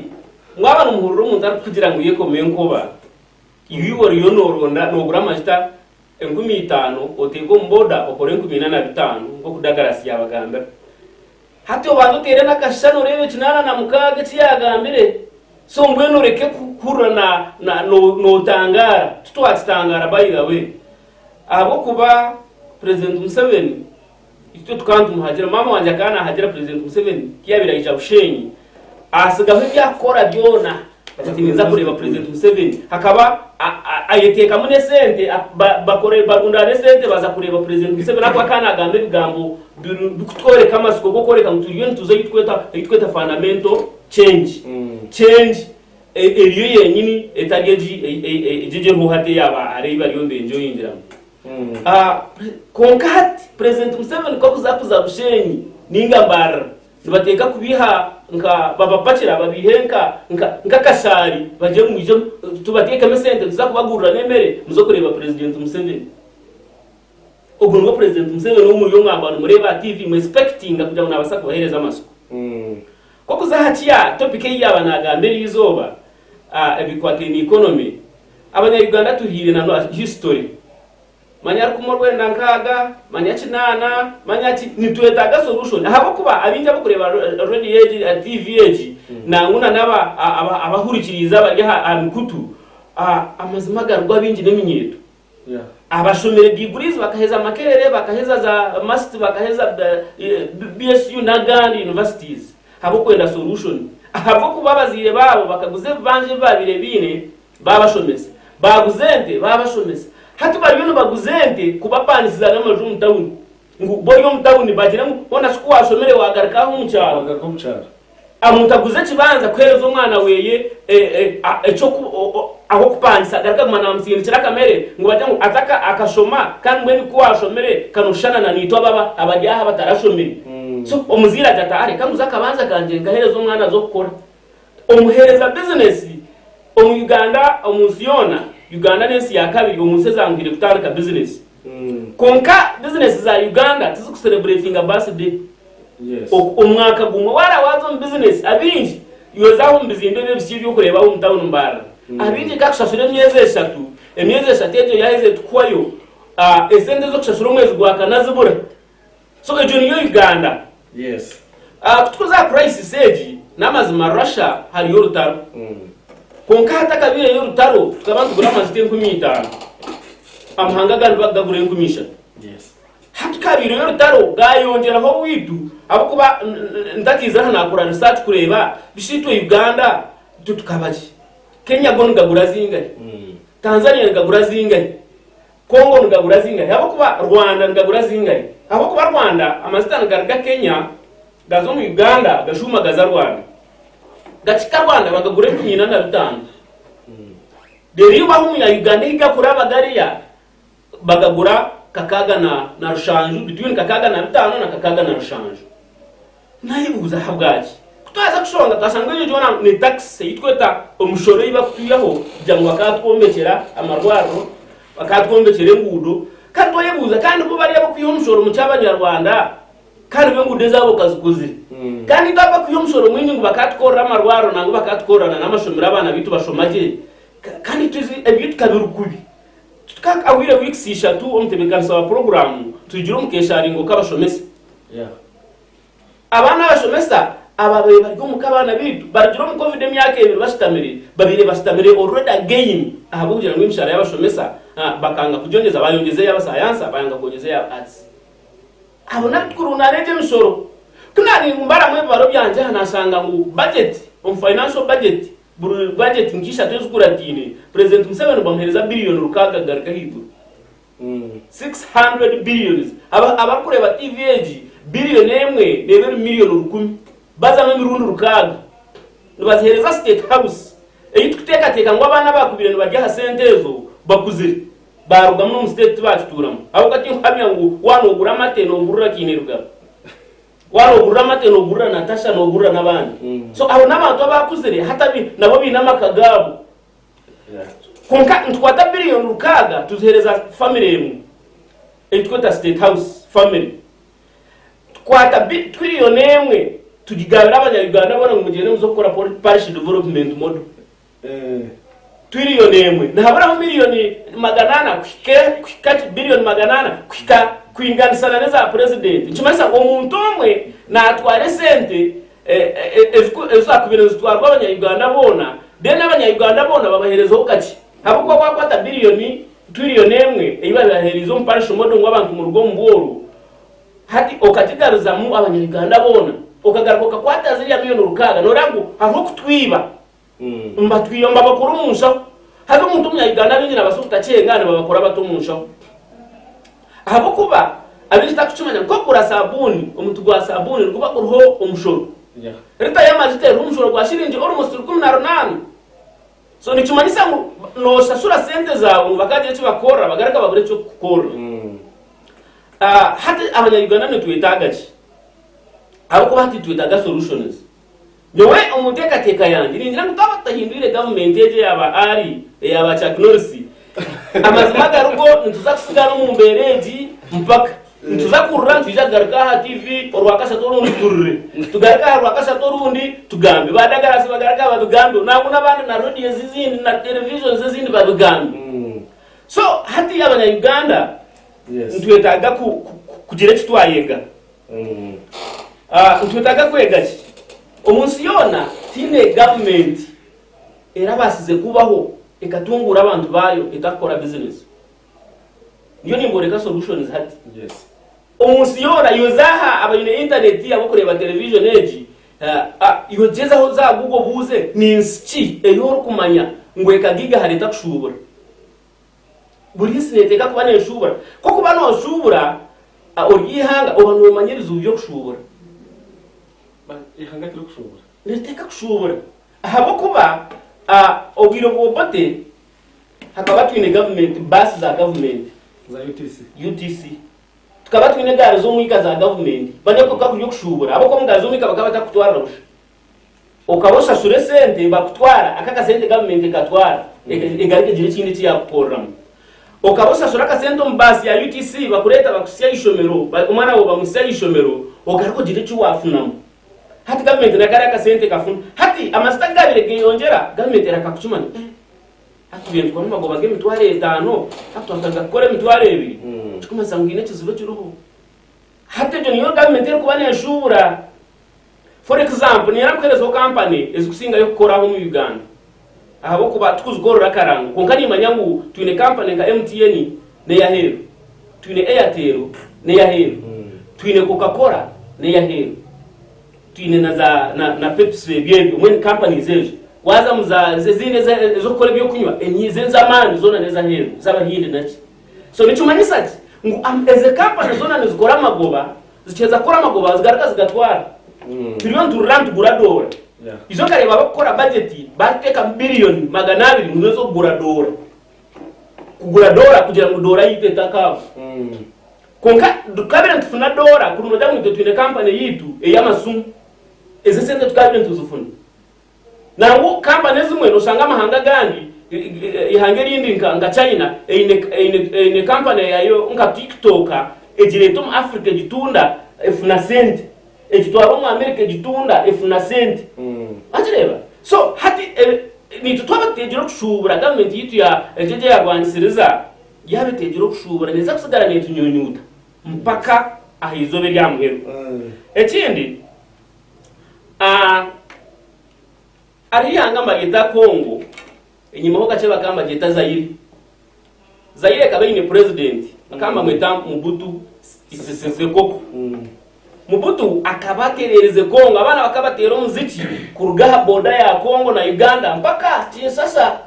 [SPEAKER 3] mwaba nimuhurira omuntu arikukugira ngu yekome enkoba, Iwe oriyo nooronda noogura amajuta 5000 oteeke omu boda okore 4500 nk'oku Douglas yaabagambira. Hati obanze oteere n'akashushani oreebe 86 eki yaagambire so mbwenu oreke kuhurira na na nootangaara. Titwakitangaara by the way ahabw'okuba President Museveni itwe tukaba nitumuhagira. Maama wangye akaba naahagira President Museveni ku yaabaire aija Bushenyi asigaho ebi arikukora byona ati ninza kureeba President Museveni. Hakaba ayeteekamu n'esente barundaana esente baza kureeba President Museveni ahakuba akaba naagamba ebigambo birikutworeka amatsiko g'okworeka ngu turiyo nituza ei turikweta fundamental change. Change eriyo yenyini etari egi egi eriho hati eyaaba hariho ei bariyo nibenjoyingiramu. Kwonka hati Purezidenti Museveni ku arikuza kuza Bushenyi ninga Mbarara nibateeka kubiiha nka babapakira babiihe nka nk'akashaari bagire ngu mwije tubateekemu esente nituza kubagurira n'emere muze kureeba Purezidenti Museveni. Ogwo niwe Purezidenti Museveni ou muriyo mwaba nimureeba aha TV mwesipekitinga kugira ngu naabaasa kubaheereza amatsiko. Ku okuza aha ki ya topic ei yaaba naagamba eriizooba ebikwataine economy, Abanya Uganda tuhaire na history. Manya rukumi orwenda nkaaga, manya kinaana, manya ki, nitwetaaga solution ahabw'okuba abaingi abarikureeba radio egi, TV egi nangwa na n'aba abahurikiriize abari aha mikutu, amazima agarigo abaingi n'eminyeeto. Abashomire degrees bakaheza Makerere, bakaheza za MUST, bakaheza BSU n'agandi universities ahabw'okwenda solution. Ahabw'okuba abazaire baabo bakaguza ebibanja ebi baabaire baine baabashomesa. Baaguza ente baabashomesa. Hati bariyo nibaguza ente kubapanisiza n'amaju omu tawuni. Ngu bo ori omu tawuni bagire ngu hoona shi ku waashomire waagaruka aha omu kyaro.
[SPEAKER 2] Wagaruka omu kyaro.
[SPEAKER 3] Omuntu aguza ekibanja kuheereza omwana weye ah'okupangisa agaruka aguma naamutsindikira akamere ngu bagire ngu ati akashoma kandi mbwenu ku waashomire kanoshushana na naitwe ababa abari aha abatarashomire. So omuzaire agira ati aa reka nguze akabanja kangye nkaheereze omwana aze okukora. Omuheereza bizinesi omu Uganda omu nsi yoona, Uganda n'ensi ya kabiri omu nsi ezanguhire kutandika bizinesi. Kwonka bizinesi za Uganda tizikusereburetinga birthday. Omwaka gumwe waara waaza omu bizinesi abaingi yoza aho omu bizimbe ebi ebisya eby'okureeba aho omu tawuni Mbarara abaingi nkakushashura emyezi eshatu, emyezi eshatu egyo yaaheza etikuhwayo esente ez'okushashura omwezi gwa kana zibura. So egyo niyo Uganda. Ku turikuza aha crisis egi n'amazima Russia hariyo orutaro kwonka hatakabaireyo orutaro tukaba nitugura amajuta 5000 amahanga agandi bakugagura 3000. Hati kabaireyo orutaro gayongyeraho owaitu ahabw'okuba ntakiizire aha nakora research kureeba bishi itwe Uganda itwe tukaba ki? Kenya go nigagura zingahi? Tanzania nigagura zingahi? Congo nigagura zingahi? Ahabw'okuba Rwanda nigagura zingahi? Ahabw'okuba Rwanda amajuta nigaruga Kenya gaza omu Uganda gashuuma gaza Rwanda. Gakihika Rwanda bagagura 4500. Reero iwe ahu omunya Uganda ei gakuraba gariya bagagura kakaaga na rushanju, between 65 na 67. Nayebuuza ahabwaki? Ku twaza kushonga twashanga egyo yoona ni tax ei tweta omushoro ei bakutwihaho kugira ngu bakatwombekyera amarwariro, bakatwombekyera enguudo. Kandi twayebuuza kandi bo bariya abakwiha omushoro omu ky'abanyarwanda kandi bo enguudo ezaabo okazikozire? Kandi itwe abakwiha omushoro mwingi ngu bakatukorera amarwariro nangwa bakatukorera na n'amashomero abaana baitu bashoma gye, kandi itwe ebyaitu ka biri kubi. Tukakahwire weeks ishatu omutebekanisa wa puroguramu twigire omu kesharingo k'abashomesa. Abaana abashomesa ababaire bari omuka abaana baitu barugire omu covid emyaka ebiri bashutamire babaire bashutamire already again ahabw'okugira ngu emishahara y'abashomesa bakanga kugyongyeza bayongyeza ey'abasayansa bayanga kwongyeza eya arts. Abo n'abu tukurundaana egyo emishoro. Ku naanimbaramu ebibaro byangye aha nashanga ngu budget omu financial budget Buri bajeti nka ishatu ezikurataine, Purezidenti Museveni bamuheereza biriyoni rukaaga kugaruka ahaiguru. 600 billions. Abarikureeba TV egi, biriyoni emwe neeba eri miriyoni rukumi. Bazamu emirundi rukaaga. Nibaziheereza State House ei turikuteekateeka ngu abaana abaakubaire nibarya aha sente ezo bakuzire, baarugamu n'omu state tibaakituuramu. Ahabw'okuba tinkuhamya ngu waaba noogura amate noogurira Kainerugaba. Waaba noogurira amate noogurira Natasha noogurira n'abandi. So abo n'abantu abaakuzire hati abi nabo baine amaka gaabo. Kwonka nitukwata biriyoni rukaaga tuziheereza famire emwe ei turikweta State House family. Tukwata bi twiriyoni emwe tugigabira abanya-Uganda boona ngu mugyende muze kukora parish development model. Twiriyoni emwe nihaburaho miriyoni 400 kuhika kuhika ki biriyoni 400 kuhika kwinganisana n'eza purezidenti. Nikimanyisa ngu omuntu omwe naatwara esente ezizakubaire nizitwarwa abanya-Uganda boona then abanya-Uganda boona babaheerezeho kakye. Ahabw'okuba waakwata biriyoni twiriyoni emwe ei babaheereize omu parish model ngu abantu muruge omu bworo, Hati okagigaruzamu abanya-Uganda boona, okagaruka okakwata ziriya miriyoni rukaaga, noreeba ngu hariho okutwiba. Nibatwiba nibabakora omu nshaho. Haza omuntu omunya-Uganda abaingi nabaasa obutakyenga nibabakora bata omu nshaho. Ahabw'okuba abaingi takukimanya ngu kukugura sabuuni, omuti gwa sabuuni niguba guriho omushoro. Rita y'amajuta eriho omushoro gwa shiringi almost 18. So nikimanyisa ngu noshashura sente zaawe ngu bakagira eki bakukorera bagaruka babura eky'okukukorera. Hati abanya-Uganda nitwetaaga ki? Ahabw'okuba hati nitwetaaga solutions. Nyowe omu nteekateeka yangye ningira ngu twaba tutahindwire gavumenti egi eya ba Ali, eya ba Chuck Norris, amazima agarigo nituza kusigara omu mbeera egi mpaka. Nituza kurira, nitwija kugaruka aha TV orwakashatu orundi turire, tugaruke aha rwakashatu orundi tugambe, ba Douglas bagaruke aha babigambe, nangwa n'abandi na radios ezindi na televisions ezindi babigambe. So hati abanya Uganda nitwetaaga kugira eki twayega. Nitwetaaga kwega ki? Omu nsi yoona tihaine gavumenti erabaasize kubaho ekatunguura abantu baayo etarikukora bizinesi. Ndiyo nimboreka solutions hati. Omu nsi yoona, yoza aha abaine intaneti abarikureeba television egi, Iwe gyezaho oze aha Google obuuze ni nsi ki ei orikumanya ngu ekagaigahara etakushuubura. Buri nsi neeteeka kuba neeshuubura. Ku okuba nooshuubura ori eihanga oba noomanya ebizibu by'okushuubura.
[SPEAKER 2] Eihanga tirikushuubura.
[SPEAKER 3] Niriteeka kushuubura ahabw'okuba obwire bwa Obote hakaba twine gavumenti, baasi za gavumenti.
[SPEAKER 2] Za UTC.
[SPEAKER 3] UTC. Tukaba twine egaari z'omwika za gavumenti. Manya kukaba kuri okushuubura ahabw'okuba omu gaari z'omwika bakaba batakutwarira busha. Okaba oshashura esente bakutwara, aka akasente gavumenti ekatwara egaruka egira ekindi eki yaakukoreramu. Okaba oshashura akasente omu baasi ya UTC bakureeta bakuhitsya aha ishomero, omwana waawe bamuhitsya aha ishomero, ogaruka ogira eki waafunamu. Hati gavumenti na kariya akasente ekafuna. Hati amasita ku gaabaire geeyongyera, gavumenti erakakukimanya. Eh, hati tubaire nitukora amagoba g'emitwaro etaano, hati twatandika kukora emitwaro ebiri. Kirikumanyisa ngu haine ekizibu ekiriho. Hati egyo niyo gavumenti erikuba neeshuubura. For example, niinyenda kuherezaho kampani ezikusingayo kukoraho omu Uganda ahabw'okuba tikuzikorera akarango kwonka niimanya ngu twine kampani nka MTN n'ey'aheeru, twine Airtel n'ey'aheeru, twine Coca Cola n'ey'aheeru, twine na za na, na Pepsi ebyo ebyo mbwenu companies ezo. Waaza omu za ezindi ez'okukora eby'okunywa ez'amaani zoona n'ez'aheeru z'abahindi naki. So nikimanyisa ki? Ngu ezi kampani zoona nizikora amagoba Zikiheza kukora amagoba zigaruka zigatwara. Turiyo niturira nitugura doora. Ijo okareeba abakukora bajeti barikuteekamu biriyoni 200 ngu n'ez'okugura doora. Kugura doora kugira ngu doora yaitu etakaagwa. Kwonka tukabaire nitufuna doora kuri noogira ngu itwe twine kampani eyaitu ey'amasimu, ezo esente tukabaire nituzifuna. Nangwa kampani ezimwe noshanga amahanga agandi, eihanga erindi nka China eine kampani yayo nka TikTok egireeta omu Africa egitunda efuna sente, egitwara omu America egitunda efuna sente. Wakireeba? So hati naitwe twaba tuteegire okushuubura gavumenti yaitu egyo eyarwanisiriza yaaba eteegire okushuubura neeza kusigara netunyunyuuta mpaka aha izooba erya muheru. Ekindi, Hariho eihanga mbaryeta Congo, enyimaho kakye bakaba mbagyeta Zaire. Zaire ekaba eine purezidenti bakaba mbamweta Mobutu Sese Seko. Mobutu akaba atereerize Congo, abaana bakaba bateera omuziki kuruga aha boda ya Congo na Uganda mpaka Kinshasa,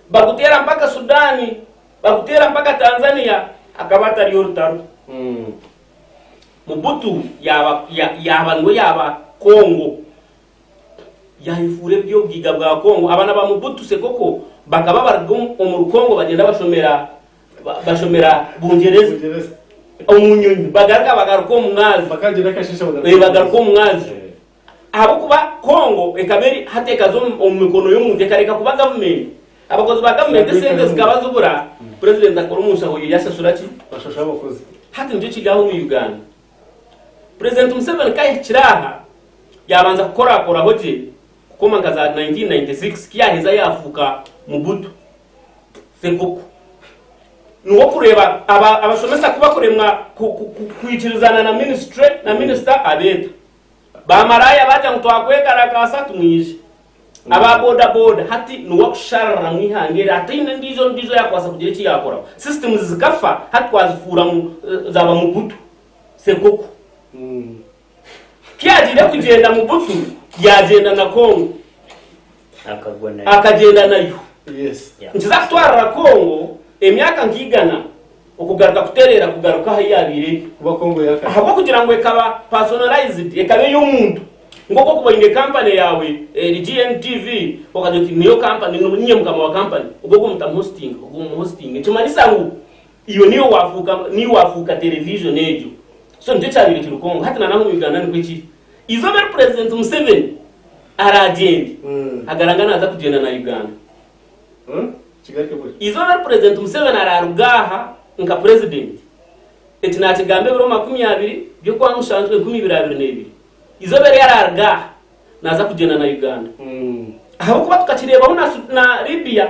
[SPEAKER 3] baguteera mpaka Sudan, baguteera mpaka Tanzania, hakaba hatariyo orutaro. Mobutu yaaba yaaba niwe yaaba Congo yayefuura eby'obugaiga bwa Congo. Abaana ba Mobutu Sekoko bakaba baruga omuri Congo bagyenda bashomera bashomera Bungyereza omu nyonyi bagaruka bagaruka omu mwazi bagaruka omu mwazi ahabw'okuba Congo ekaba eri hati ekaza omu mikono y'omuntu ekareka kuba gavumenti. Abakozi ba gavumenti esente zikaba zibura, purezidenti akora omu nshaho ye yashashura ki?
[SPEAKER 2] Bashasha abakozi.
[SPEAKER 3] Hati nikyo kiri aho omu Uganda. Purezidenti Museveni ku ahikire aha, yaabanza kukorakoraho gye kukoma nka za 1996 ku yaaheza yaafuuka Mobutu Sekoko. Niwe okureeba abashomesa ku bakuremwa kwikirizana na minisitule na minisita abeeta. Baamaraaya baagira ngu twakwegaragaasa tumwije. Aba boda boda hati niwe akushararamu eihanga eri hataine endiijo ondiijo oyakubaasa kugira eki yaakoraho. Systems zikafa hati twazifuura ngu zaaba Mobutu Sekoko. Ku yaagiire kugyenda Mobutu yaagyenda na Congo.
[SPEAKER 1] Akagwa nayo.
[SPEAKER 3] Akagyenda nayo.
[SPEAKER 2] Yes.
[SPEAKER 1] Yeah.
[SPEAKER 3] Nikiza kutwarira Congo emyaka nka igana okugaruka kutereera kugaruka ahu yaabaire eri.
[SPEAKER 2] Kuba Congo yakare.
[SPEAKER 3] Ahabw'okugira ngu ekaba personalized, ekaba ey'omuntu. Nk'oku okuba oine kampani yaawe eri GNTV, okagira oti niyo kampani, niinye mukama wa kampani, ogwo ogwo mutamuhostinga, ogwo mumuhostinge. Nikimanyisa ngu iwe niiwe waafuuka, niiwe waafuuka television egyo. So nikyo kyabaire kiri Congo. Hati na n'aha omu Uganda nikwo kiri. Eizooba eri Purezidenti Museveni araagyende, agaranga naaza kugyenda na Uganda. Eizooba eri Purezidenti Museveni araaruga aha nka Purezidenti, eki naakigamba ebiro 20 by'Okwamushanju 2022, eizooba eri araaruga aha naaza kugyenda na Uganda. Ahabw'okuba tukakireebaho na Libya,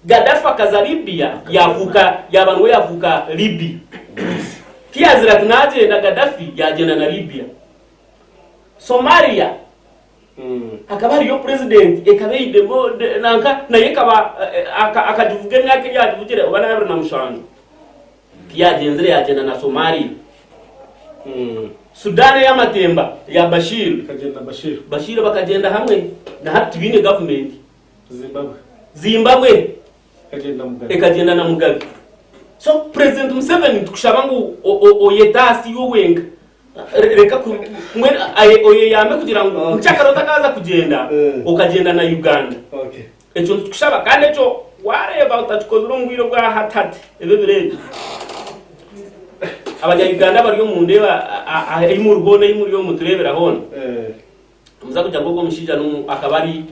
[SPEAKER 3] Gaddafi akaza Libya yaafuuka yaaba niwe yaafuuka Libya. Tiyaazire ati naagyenda Gaddafi yaagyenda na Libya. Somalia hakaba hariyo purezidenti ekaba eri nanka nayo ekaba akagivuga emyaka ei yaagivugire oba n'abiri na mushanju. Tiyagyenzire yaagyenda na Somalia. Sudan ey'amatemba ya Bashir.
[SPEAKER 2] Ekagyenda na Bashir.
[SPEAKER 3] Bashir bakagyenda hamwe na hati tibaine gavumenti.
[SPEAKER 2] Zimbabwe.
[SPEAKER 3] Zimbabwe.
[SPEAKER 2] Ekagyenda na Mugabe.
[SPEAKER 3] Ekagyenda na Mugabe. So President Museveni nitukushaba ngu oyetaase iwe wenka. Reka mbwenu oyeyambe kugira ngu
[SPEAKER 2] Okay.
[SPEAKER 3] nkyakare otakaaza kugyenda
[SPEAKER 2] Eh.
[SPEAKER 3] okagyenda na Uganda.
[SPEAKER 2] Okay.
[SPEAKER 3] Ekyo nitukushaba kandi ekyo wareeba otakikozire omu bwire obwa hati hati ebi ebiro ebi. Abanya-Uganda abari omu ndeeba ahi muri hoona ahi muri omu tureebera hoona.
[SPEAKER 2] Eh.
[SPEAKER 3] Nimuza kugira ngu ogwo omushaija n'omu akaba ari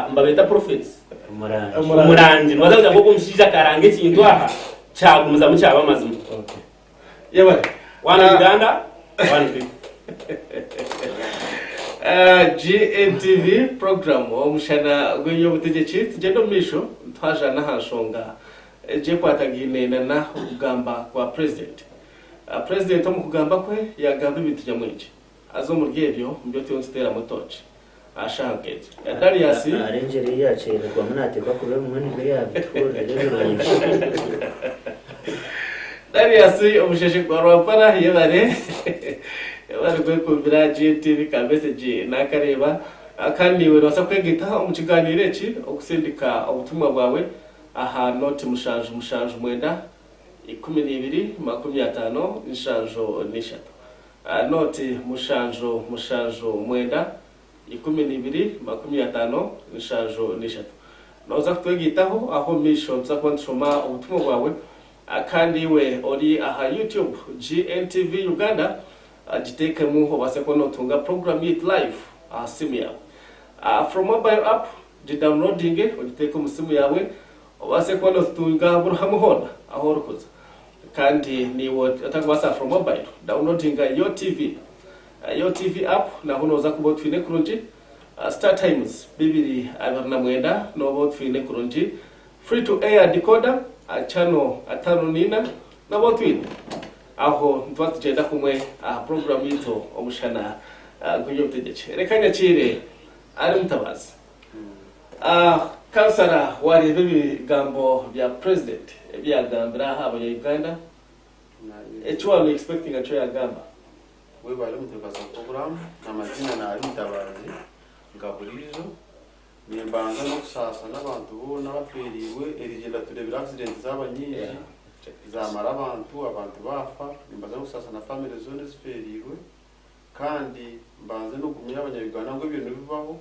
[SPEAKER 3] nibabeeta prophets?
[SPEAKER 1] Omurangi.
[SPEAKER 2] Omurangi.
[SPEAKER 3] Omurangi. Nibaza kugira ngu ogwo omushaija akaranga ekintu aha kyagumizamu kyaba amazima.
[SPEAKER 2] Okay. Yebare.
[SPEAKER 3] One
[SPEAKER 2] Ah.
[SPEAKER 3] Uganda, one people.
[SPEAKER 2] Ah, GNTV program omushana gw'eby'obutegyeki tugyende omu maisho twaja n'aha nshonga egyekwatagaine nana okugamba kwa president. Ah, president omu kugamba kwe yagamba ebintu nyamwingi haza omuri ebyo nibyo turiyo nituteeramu tooki aha shaaha nk'egi. Darius
[SPEAKER 1] Arengyera ei yakyererwamu nateekwa kuba ebimwe nibyo yabituhurira ebirungi.
[SPEAKER 2] Darius omusheshe gwa Rwampara yebare yebare kwekumbira GNTV ka message nakareeba kandi niiwe nobaasa kwegaita omu kiganiiro eki okusindika obutumwa bwawe aha noti mushanju mushanju mwenda 12 50 73 noti mushanju mushanju mwenda 12 50 73. Nooza kutwegaitaho aho omu maisho nituza kuba nitushoma obutumwa bwawe. Kandi iwe ori aha YouTube GNTV Uganda giteekemu obaase kuba nootunga puroguraamu yaitu live aha simu yaawe. From mobile app gidownloadinge ogiteeke omu simu yaawe obaase kuba nootutunga buri hamwe hoona ahu orikuza. Kandi naiwe otarikubaasa from mobile downloadinga Yo TV. Yo TV app naho nooza kuba otwine kurungi. Star Times 229 nooba otwine kurungi. Free to air decoder channel 54 nooba otwine. Aho nituba nitugyenda kumwe aha puroguraamu yaitu Omushana gw'eby'obutegyeki. Reka nyakiire ari Mutabazi. Kansara waareeba ebigambo bya Purezidenti ebi yaagambire aha abanya-Uganda, eki waaba noexpectinga nikyo yaagamba?
[SPEAKER 4] Webare muteekateeka wa puroguraamu. Amaziina nari Mutabazi nka buriijo. Nimbanza n'okusaasa n'abantu boona abafeereirwe. Erigyenda tureebire accident zaaba nyingi zamara abantu, abantu baafa. Nimbanza n'okusaasa na family zoona ezifeereirwe. Kandi mbanze n'okugumya abanya-Uganda ngu ebyo nibibaho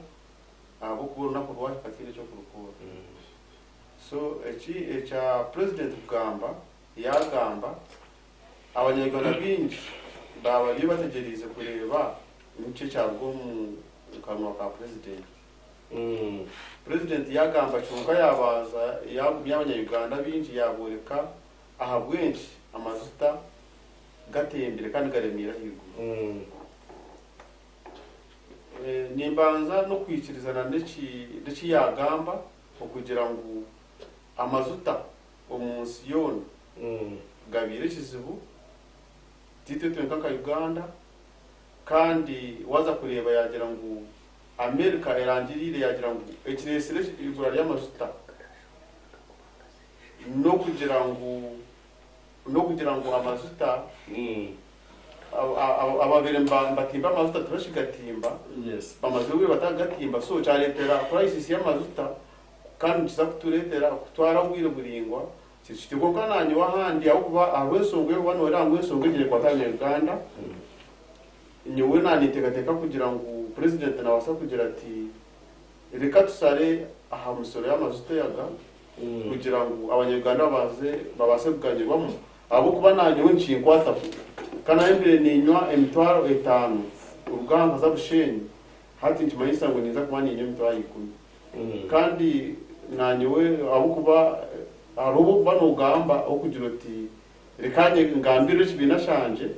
[SPEAKER 4] ahabw'okuba orunaku rwahika tihaine eky'okurukora. So eki ekya president kugamba, yaagamba, abanya-Uganda baingi baaba bariyo bategyereize kureeba niki ekyaruga omu kanwa ka president. Purezidenti yaagamba kyonka yaabanza yaagumya abanya-Uganda baingi yaabooreka ahabw'enki amajuta gatembire kandi garemeire ahaiguru. Nimbanza n'okwikirizana n'eki yaagamba okugira ngu amajuta omu nsi yoona gabaire ekizibu, tiitwe twenka nka Uganda kandi waaza kureeba yaagira ngu America erangiriire yaagira ngu ekireetsire eigura ry'amajuta n'okugira ngu n'okugira ngu amajuta ababaire nibatimba amajuta tibakigatimba bamazire obwire batarikugatimba so kyareetera purayisisi y'amajuta kandi nikiza kutureetera kutwara obwire buraingwa kiti kwonka naanye ahandi ahabw'okuba hariho ensonga ei orikuba nooreeba ngu ensonga egi neekwata abanya-Uganda. Nyowe naaniteekateeka kugira ngu Purezidenti naabaasa kugira ati, Reka tushare aha misoro y'amajuta aga kugira ngu Abanya-Uganda babaase kuganyirwamu ahabw'okuba naanyowe nikinkwataho. Ka naabe mbaire niinywa 5000 kuruga aha nkaza Bushenyi, hati nikimanyisa ngu ninza kuba niinywa 100,000. Kandi naanyowe ahabw'okuba hariho obu orikuba noogamba orikugira oti, Reka nye ngambire ekibiina kyangye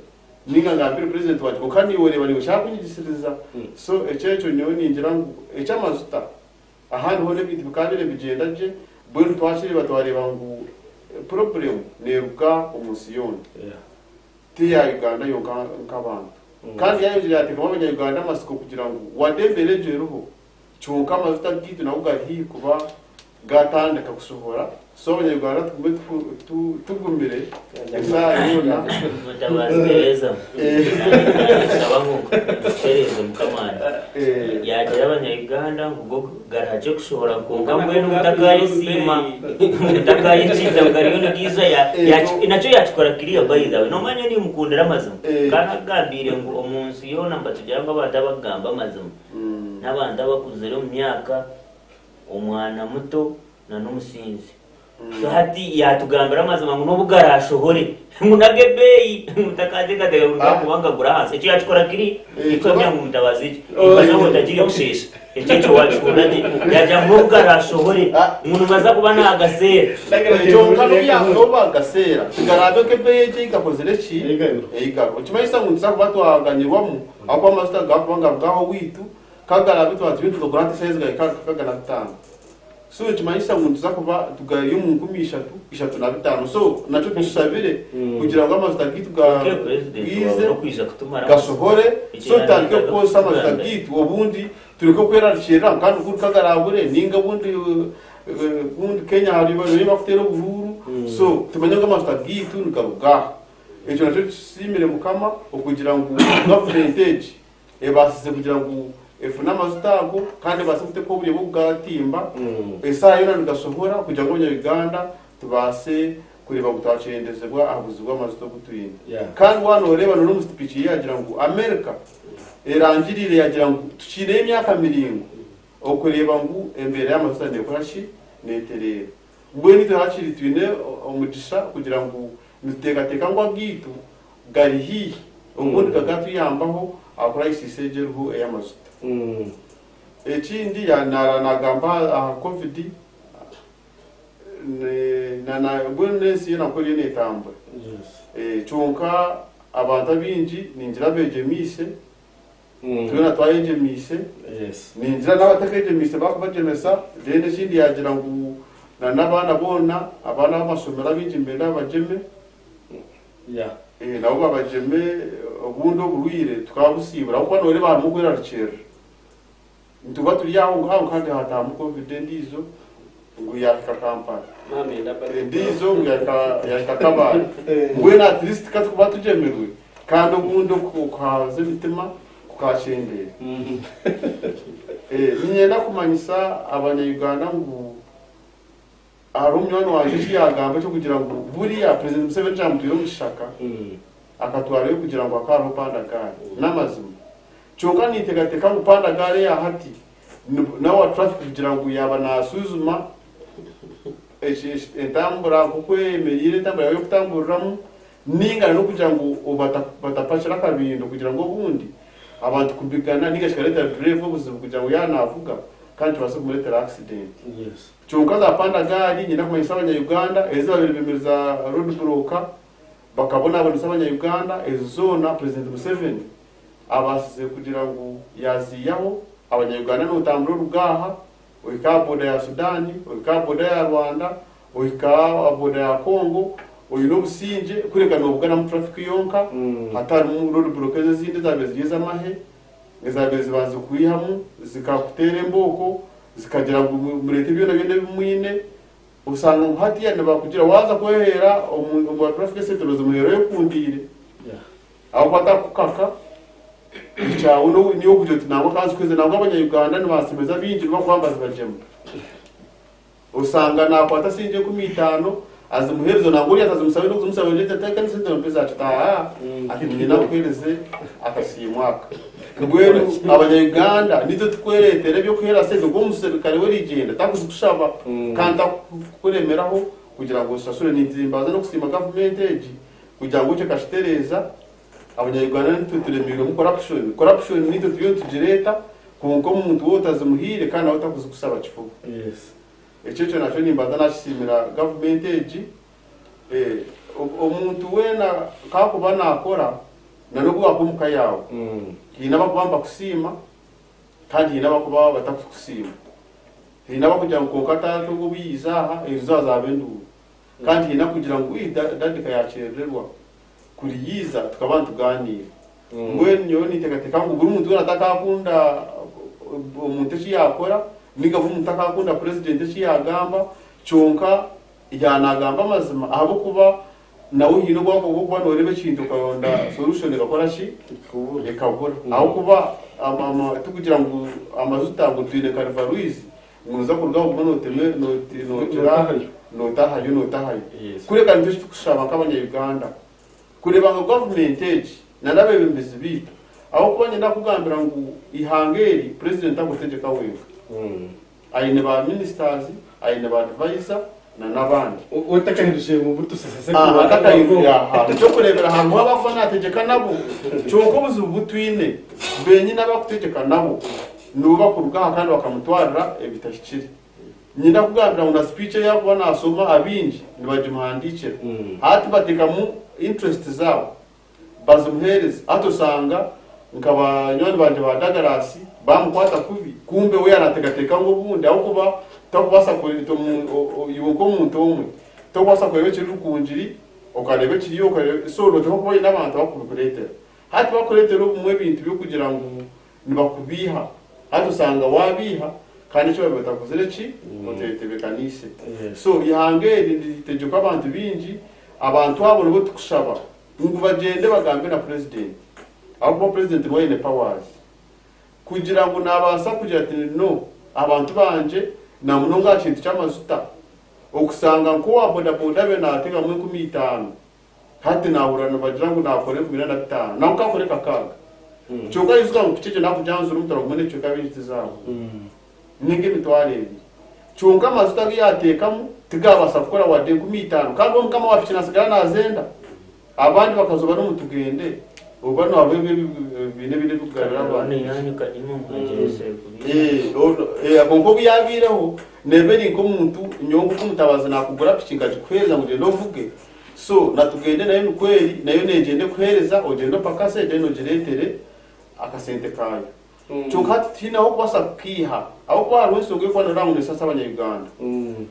[SPEAKER 4] ninga ngambire president wangye kwonka niiwe oreeba niiwe kyakunyigisiriza so ekyo ekyo nyowe ningira ngu eky'amajuta ahandi hoona ebintu bikaba nibigyenda gye mbwenu twakireeba twareeba ngu problem neeruga omu nsi yoona ti eya Uganda yonka nk'abantu kandi yayongyera yateekamu abanya Uganda amatsiko kugira ngu wade embeera egyo eriho kyonka amajuta gaitu nago gari haihi kuba. Gaatandika kushohora so abanya-Uganda tugume tugumire eshaaha yoona.
[SPEAKER 1] Mutabazi Tereza nashaba ngu tutereeze mukama wangye. Yaagira abanya-Uganda ngu go garihakye kushohora kwonka mbwenu mutakayesiima mutakayekiriza ngu gariyo nigaija nakyo yakikora clear by the way. Nomanya nyowe nimukundira amazima kandi akugambiire ngu omunsi yoona nibatugira ngu abantu abakugamba amazima n'abantu abakuzire omu myaka. Omwana muto na n'omusinzi. So hati yatugambira amazima ngu n'obu garashohore ngu n'agebeeyi ngu takateekateeka ngu gakuba nkagura ahansi. Ekyo yakikora kiri nikihamya ngu Mutabazi ekyo nimbaasa ngu otagiire kusheesha. Ekyo ekyo wakihurira gye. Yagira ngu n'obu garashohore ngu nibaza kuba nagaseera.
[SPEAKER 4] Kyonka n'obu bagaseera tigaraabe nk'ebeeyi egyo ei gakozire ki? Ei gariho. Nikimanyisa ngu nituza kuba twaganyirwamu ahabw'okuba amajuta gakuba nigaruga aha owaitu. Kagarabe twaba turiyo nitugura hati esaaha ezi gahika nka kagana bitaano. So nikimanyisa ngu nituza kuba tugari omu 3000, 35. So nakyo tushabire kugira ngu amajuta gaitu gaize gasohore so tutandike kukozesa amajuta gaitu obundi tureke kwerarikirira ngu kandi kuri kagarabure ninga obundi obundi Kenya hariyo bakuteera oburuuru so tumanye ngu amajuta gaitu nigaruga aha. Ekyo nakyo tusiimire Mukama okugira ngu gavumenti egi ebaasize kugira ngu efune amajuta ago kandi ebaase kuteekaho oburyo bw'okugatimba esaaha yoona nigasohora kugira ngu abanya-Uganda tubaase kureeba ngu twakyendezebwa aha buzibu bw'amajuta obu twine. Kandi waaba nooreeba n'omu sipiiki ye yaagira ngu America erangiriire yaagira ngu tukiineyo emyaka miraingwa okureeba ngu embeera y'amajuta neekora ki? Neetereera. Mbwenu itwe hakiri twine omugisha kugira ngu nituteekateeka ngu agaitu gari haihi obundi gagatuyambaho aha kurayisiisi egyo eriho ey'amajuta. Ekindi nagamba aha covid mbwenu n'ensi yoona nk'oku eriyo neetambura kyonka abantu abaingi ningira beegyemiise, twena twayegyemiise, ningira n'abatakegyemiise baakubagyemesa then ekindi yaagira ngu n'abaana boona, abaana b'amashomero abaingi nibenda babagyeme. Nabo babagyeme obundi oburwaire tukabusiibura ahabw'okuba nooreeba harimu okwerarikirira. Nituba turi aho ngu aho kandi haataahamu covid endiijo ngu yaahika Kampala, endiijo ngu yaahika Kabale. Mbwenu at least ka tukuba tugyemirwe kandi obundi okuhahaza emitima kukakyendeera. Niinyenda kumanyisa abanya-Uganda ngu Hariho munywani wangye eki yaagamba eky'okugira ngu buriya President Museveni kyamutwire omu kishaka akatwarayo kugira ngu hakaba hariho panda gaari. N'amazima. Kyonka ninteekateeka ngu panda gaari eya hati nawe owa traffic kugira ngu yaaba naashwijuma entambura nk'oku eyemereire entambura yawe y'okutamburiramu ninga n'okugira ngu batapakira akabindo kugira ngu obundi abantu kubigana ninga kikareetera dureeva obuzibu kugira ngu yaaba naavuga kandi kibaase kumureetera accident. Kyonka za panda gaari nyine kumanyisa abanya Uganda ezi babire bemeriza road broka bakabonabonesa abanya Uganda ezo zoona president Museveni abasize kugira ngu yaziyaho abanya Uganda notambura oruga aha ohika aha boda ya Sudan ohika aha boda ya Rwanda ohika aha boda ya Congo oyine obusingye kureka nobuganamu traffic yonka hatarimu road broka ezo ezindi ezabire ziri ezamahe Ezaabaire zibanza kukwihamu zikakuteera embooko zikagira ngu mureete byona byona ebi mwine, osanga ngu hatiya nibakugira waaza kweheera omu ba traffic esente nozimuheera oyekundiire ahabw'okuba atarikukukaka ekyawe niiwe okugira oti nangwa kanzikuheeze nangwa abanya Uganda nibansemeza baingi nibakuba nibazibagyema. Osanga nakwata sente 5000 azimuhereze nangwa oriya atazimusabe nokuzimusaba ati teeka ente ompe eza kitaha ati niinyenda nkuhereze akasiimo aka. Mbwenu abanya Uganda nitwe tukweretera ebyokuhera sente ngu omuserukare werigyenda takuzikushaba kandi takukuremeraho kugira ngu ozishashure. Nimbanza nokusiima gavumenti egi kugira ngu ekyo ekakitereeza. Abanya Uganda nitwe turemirwemu corruption. Corruption nitwe turiyo nitugireeta kwonka omuntu waaba otazimuhaire kandi nawe takuzikusaba kifuba. Ekyo ekyo nakyo nimbanza nakisiimira gavumenti egi. Omuntu weena ku akuba nakora na n'obu wakuba omuka yaawe, haine abakuba nibakusiima kandi haine abakuba batakukusiima. Haine abakugira ngu kwonka taata ogu obu yaija aha erizooba zaaba enduuru. Kandi haine akugira ngu ii daddy ka yakyerererwa. Kuri yaija tukaba nitugaaniira. Mbwenu nyowe ninteekateeka ngu buri muntu weena atakakunda omuntu eki yaakora, Ninga obu omuntu akakunda purezidenti eki yaagamba, kyonka yaanagamba amazima ahabw'okuba nawe haine obu orikuba nooreeba ekintu okaronda solution ekakora ki? Ekabura. Ahabw'okuba tikugira ngu amajuta ngu twine nka River Rwizi ngu nooza kuruga aho ogume nootema noogira nootahayo nootahayo. Kureka nikyo eki turikushaba nk'abanya-Uganda kureeba ngu gavumenti egi n'abeebembezi baitu ahabw'okuba nyenda kukugambira ngu eihanga eri purezidenti tarikutegyeka wenka. Aine ba ministers, aine ba advisor na n'abandi.
[SPEAKER 2] Otakahindukire Mobutu Sese Seko
[SPEAKER 4] Aha,
[SPEAKER 2] wa
[SPEAKER 4] atakahindukire aha. Eky'okureebera hariho abakuba naategyeka nabo. Kyonka obuzibu bu twine, benyini abakutegyeka nabo nibo bakuruga aha kandi bakamutwarira ebitahikire. Nyenda kugambira ngu na speech ei arikuba naashoma abaingi nibagimuhandiikira. Hati bateekamu interest zaabo. Bazimuheereza. Hati osanga nka banywani bangye ba Douglas bamukwata kubi, kumbe we yarateekateeka ngu obundi ahabw'okuba tokubaasa iwe nk'omuntu omwe tokubaasa kureeba ekiri Rukungiri okareeba ekiri okareeba so noteekwa kuba oine abantu abakubikureetera. Hati bakureetera obumwe ebintu by'okugira ngu nibakubiiha, hati osanga wabiiha kandi eki babaire batakozire ki oteetebekaniise. So eihanga eri niritegyekwa abantu baingi, abantu abo nibo tukushaba Ngu bagyende bagambe na purezidenti ahabw'okuba purezidenti niwe aine powers kugira ngu nabaasa kugira ati no abantu bangye namunonga aha kintu ky'amajuta okusanga nk'owa bodaboda abaire nateekamu 5000 hati nahurira nibagira ngu nakora 45,000 nangwa kakore kakaaga kyonka ijuka ngu piki egyo nakugyanzura omutwaro gumwe n'ekicweka bingi tizaahwa ninga 20,000 kyonka amajuta agu yateekamu tigabaasa kukora wadde 5000 kandi we mukama wa piki nasigara nazenda abandi bakazoba n'omu tugende oba nabo biine ebindi ebikugarira abantu. Kwonka obu yabaireho neeba eri nk'omuntu nyowe nk'oku Mutabazi nakugura piki nkagikuheereza ngu gyenda ovuge so na tugende nayo nikwo eri nayo negyenda ekuheereza ogyende opakase then ogireetere akasente kaayo. Kyonka hati tihaine ahu orikubaasa kukiiha ahabw'okuba hariho enshonga erikuba nooreeba ngu neesasa Abanya-Uganda.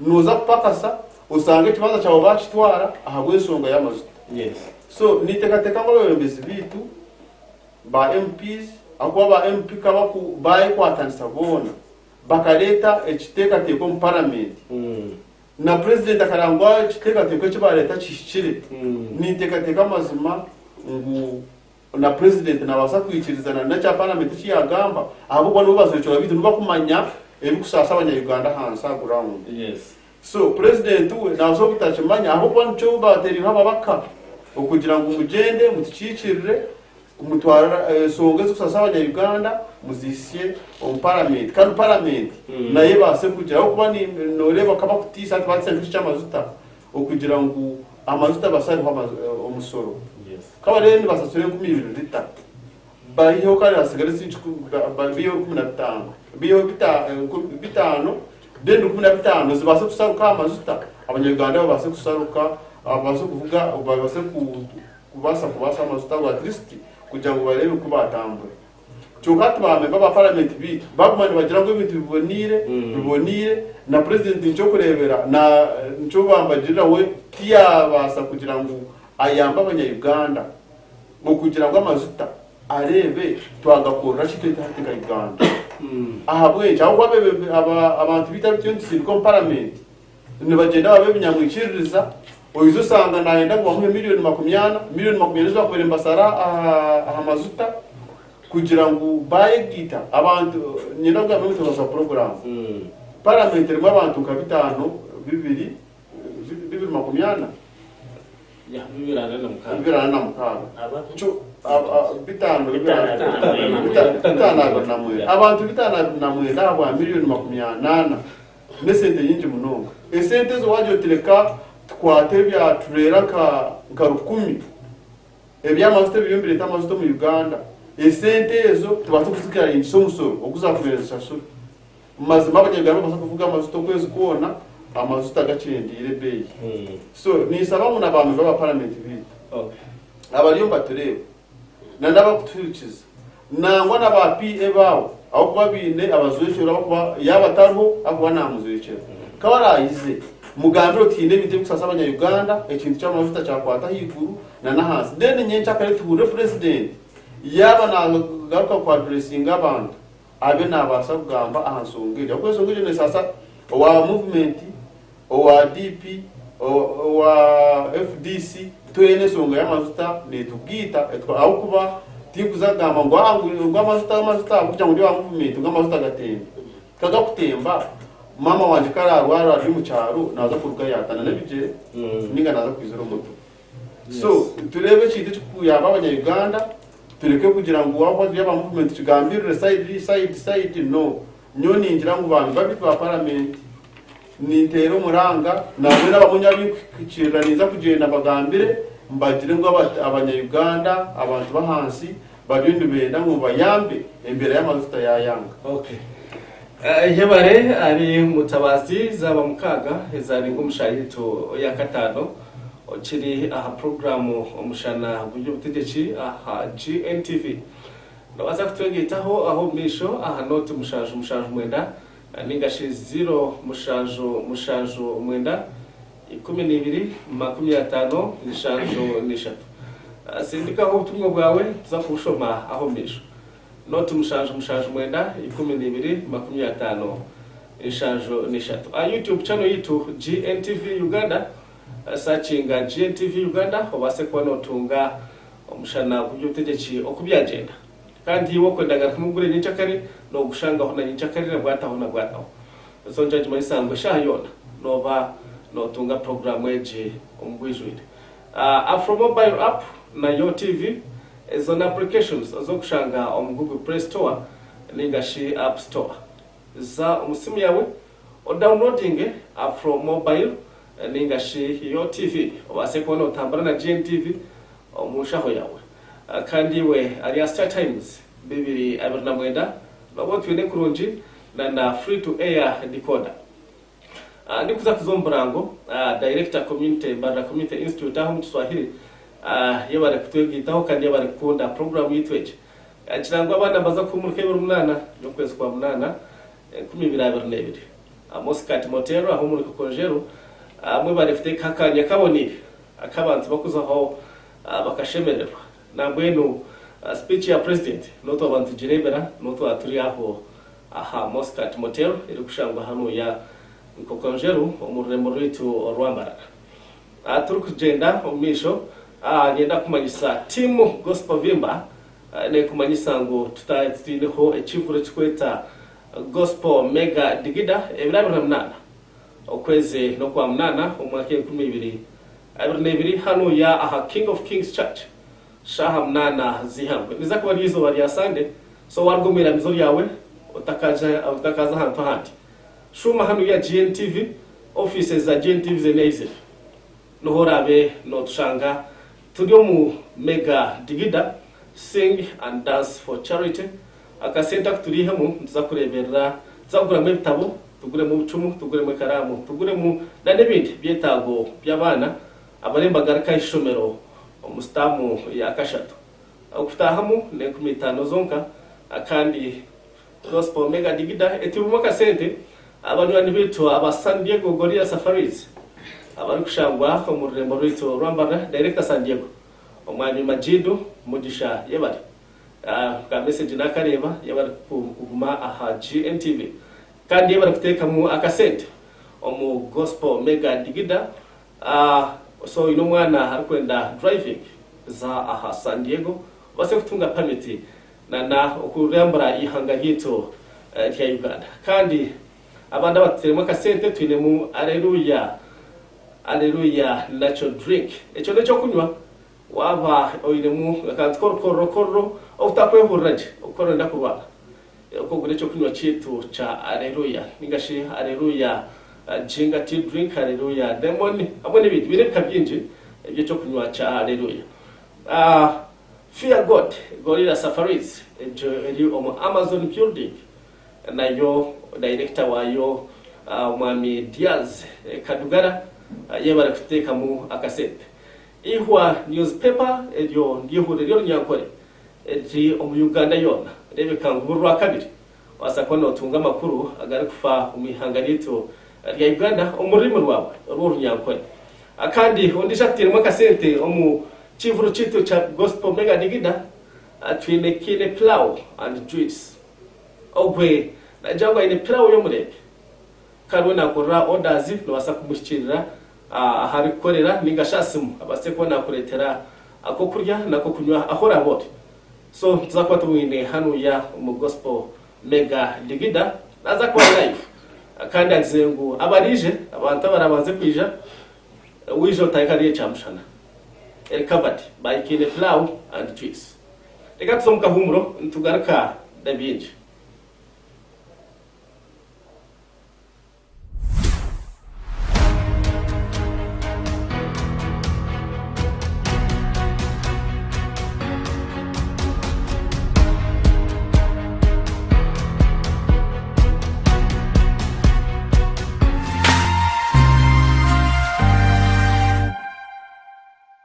[SPEAKER 4] Nooza kupakasa osanga ekibanja kyawe baakitwara ahabw'enshonga y'amajuta. So ninteekateeka ngu abeebembezi baitu ba MPs, ahabw'okuba ba MP ka baayekwatanisa boona bakareeta ekiteekateeko omu paramenti, Na purezidenti akareeba ngu ekiteekateeko eki baareeta kihikire. Ninteekateeka amazima ngu na purezidenti naabaasa kwikirizana n'ekya paramenti eki yaagamba ahabw'okuba nibo bazoikyerwa baitu nibo barikumanya ebirikusaasa abanya-Uganda ahansi aha ground. So purezidenti we naabaasa obutakimanya ahabw'okuba nikyo baateereireho ababaka okugira ngu mugyende mutukiikirire Mutware ensonga ezirikusasa abanya-Uganda muzihisye omu paramenti kandi paramenti nayo ebaase kugira ahabw'okuba nooreeba nka bakutiisa hati baatiisa nk'eki ky'amajuta okugira ngu amajuta basareho omusoro. Ka bariyo nibasasura 2000 rita baiheho kare hasigare ezindi baiheho 15 baiheho 5 then 15 zibaase kusaruka aha majuta abanya-Uganda babaase kusaruka babaase kuvuga babaase ku kubaasa kubaasa amajuta ago at least kugira ngu bareebe ku baatambura. Kyonka hati ba member ba parliament beitu baguma nibagira ngu ebintu biboniire, biboniire na president nikyokureebera na nikyo bambagirira we tiyabaasa kugira ngu ayambe abanya Uganda okugira ngu amajuta areebe twagakorera ki itwe hati nka Uganda. Ahabw'enki? Ahabw'okuba abantu beitu abu turiyo nitutsindika omu parliament Nibagyenda baba ebinyamwikiririza, oija osanga nayenda ngu bamuhe miriyoni 40, miriyoni 40 ezi bakubaire nibasara aha majuta kugira ngu bayegaita abantu, niinyenda kugamba ngu turaza puroguraamu. Paramenti erimu abantu nka bitaano bibiri, bibiri makumi ana? 246. Bitaano, 529. Abantu 529 ahabwa miriyoni 40. N'esente nyingi munonga. Esente ezo waagira oti reka tukwate ebyatureera nka rukumi eby'amajuta ebiriyo nibireeta amajuta omu Uganda, esente ezo tubaase kuzikaringisa omusoro ogu zaakubaire nizishashura. Mazima Abanyayuganda nibabaasa kuvuga amajuta okwezi kwona amajuta gakyendeire ebeeyi. So ninsaba ngu na ba memba ba paramenti baitu abariyo nibatureeba na n'abarikutuhurikiza nangwa na ba PA baabo ahabw'okuba baine abajwekyerwa abakuba yaaba atariho akuba naamujwekyera. Ka oraayize mugambire oti haine ebintu ebirikusaasa abanya Uganda, ekintu ky'amajuta kyakwata ahaiguru na n'ahansi. Then nyencakare tuhurire purezidenti yaaba naagaruka ku addressinga abantu. abe nabaasa kugamba aha nsonga egyo ahabw'okuba ensonga egyo nesaasa owa movement, owa DP, owa FDC twena ensonga y'amajuta netugaita ahabw'okuba tinkuza kugamba ngu aha ngu amajuta amajuta ahabw'okugira ngu ndi owa movement ngu amajuta gatembe. Kagakutemba maama wangye ku araarwara ari omu kyaro naaza kuruga yaatana n'ebigyere ninga naaza kwizira omuto. So tureebe ekintu ekirikuyamba abanya Uganda tureke kugira ngu ahabw'okuba turi aba movement tugambirire side side side no. Nyowe ningira ngu ba member baitu ba parliament ninteera omuranga nambwenu abamwe nyowe abinkuhikirira ninza kugyenda mbagambire mbagire ngu abanya Uganda abantu b'ahansi bariyo nibenda ngu mbayambe embeera y'amajuta yayanga.
[SPEAKER 2] Okay. Yebare ari Mutabazi zaba mukaaga ezaringa omu shaaha yaitu ya kataano okiri aha puroguraamu Omushana gw'eby'obutegyeki aha GNTV. Nobaasa kutwegaitaho aho omu maisho aha nooti mushanju mushanju mwenda ninga shi ziro mushanju mushanju mwenda 12 57. Sindikaho obutumwa bwawe tuza kubushoma aho omu maisho. Nooti mushanju mushanju mwenda 12 57. Aha YouTube channel yaitu GNTV Uganda, sakinga GNTV Uganda obaase kuba notunga omushana gw'eby'obutegyeki oku byagyenda. Kandi iwe okwenda garukamu ogure nyenkyakare nogushangaho na nyenkyakare na bwataho na bwataho. So nikyo nikimanyisa ngu eshaaha yoona nooba nootunga puroguraamu egi omu bwijwire. Afro Mobile App na Yo TV ezo ni applications ez'okushanga omu Google Play Store ninga shi App Store. Za omu simu yaawe odownloadinge Afro Mobile ninga shi Yo TV obaase kuba nootambura na GNTV omu nshaho yaawe. Kandi iwe ari aha Star Times 229 nooba otwine kurungi na na Free to Air Decoder. Ndikuza kuza omu burango, Director Community Mbarara Community Institute aha omu Kiswahili yebare kutwegaitaho kandi yebare kukunda program yaitu egi. Ngira ngu abaana nibaza kuhumurika ebiro munaana by'okwezi kwa munaana 2022. Muscat Motel aha omuri Nkokonjeru mwebare kuteekaho akaanya kaboniire aku abantu bakuzaho bakashemererwa. Nambwenu speech ya president n'obu twaba nitugireebera n'obu twaba turi aho aha Muscat Motel erikushangwa hanuya Nkokonjeru omu rurembo rwaitu orwa Mbarara. Turikugyenda omu maisho, niinyenda kukumanyisa Team Gospel Vimba nekumanyisa ngu tutaineho ekivuro ekirikweta Gospel Mega Digida ebiro 28 okwezi n'Okwamunaana omu mwaka 2022 hanuya aha King of Kings Church Shaaha munaana z'eihangwe. Niiza kuba riri eizooba rya Sande, so waaruga omu iramizo ryawe otakaza ahantu ahandi. Shuuma hanu ya GNTV, offices za GNTV ziri ahi ziri. Niho oraabe nootushanga turi omu Mega Digida Sing and Dance for Charity. Akasente aku turiihemu nituza kureeberera, nituza kuguramu ebitabo, tuguremu obucumu, tuguremu ekaraamu, tuguremu na n'ebindi byetaago by'abaana abariyo nibagaruka aha ishomero omu sitaamu ya kashatu. Okutaahamu n'enkumi itaano zonka kandi Gospel Mega Digida etiirwemu akasente abanywani baitu aba San Diego Gorilla Safaris abarikushangwa omu rurembo rwaitu orwa Mbarara, Director San Diego, Omwami Majidu Mugisha Yebare. Ka message nakareeba yebare kuguma aha GNTV kandi yebare kuteekamu akasente omu Gospel Mega Digida. So oine omwana arikwenda driving za aha San Diego obaase kutunga permit na na okurambura eihanga ryaitu rya Uganda. Kandi abandi abatuteiremu akasente twinemu Aleluya Aleluya Natural Drink. Ekyo n'ekyokunywa waaba oinemu akantu k'orukororokororo okutakwehurira gye okuba noyenda kurwara. Oku ogura ekyokunywa kyaitu kya Areruya ninga shi Areruya Ginger Tea Drink, Areruya Lemon hamwe n'ebindi. Biine ebika bingi eby'ekyokunywa kya Areruya. Fear God Gorilla Safaris egyo eri omu Amazon Building nayo dayirekita waayo Omwami Diaz Kadugara yebare kututeekamu akasente. Ihwa Newspaper eryo ndyehurire ry'Orunyankore Egi omu Uganda yoona. Reebeka ngu buri Rwakabiri obaasa kuba nootunga amakuru agarikufa omu ihanga ryaitu rya Uganda omu rurimi rwawe orw'Orunyankore. Kandi ondiijo akutairemu akasente omu kiivuro kyaitu kya Gospel Mega Digida, twine Kiine Pilau and Juice. Ogwe nagira ngu aine pilau y'omurembe kandi we nakorera orders nobaasa kumuhikiirira ahu arikukorera ninga shi aha simu abaase kuba nakureetera akokurya n'akokunywa ahu oraabe ori. So nituza kuba tumwine hanuya omu Gospel Mega Digida naza kuba ari live kandi agizire ngu abaraije abantu abarabanze kwija waija otaahe ariyo ekyamushana eri covered baikaine pilau and juice. Reka tuze omu kahuumuro nitugaruka na bingi.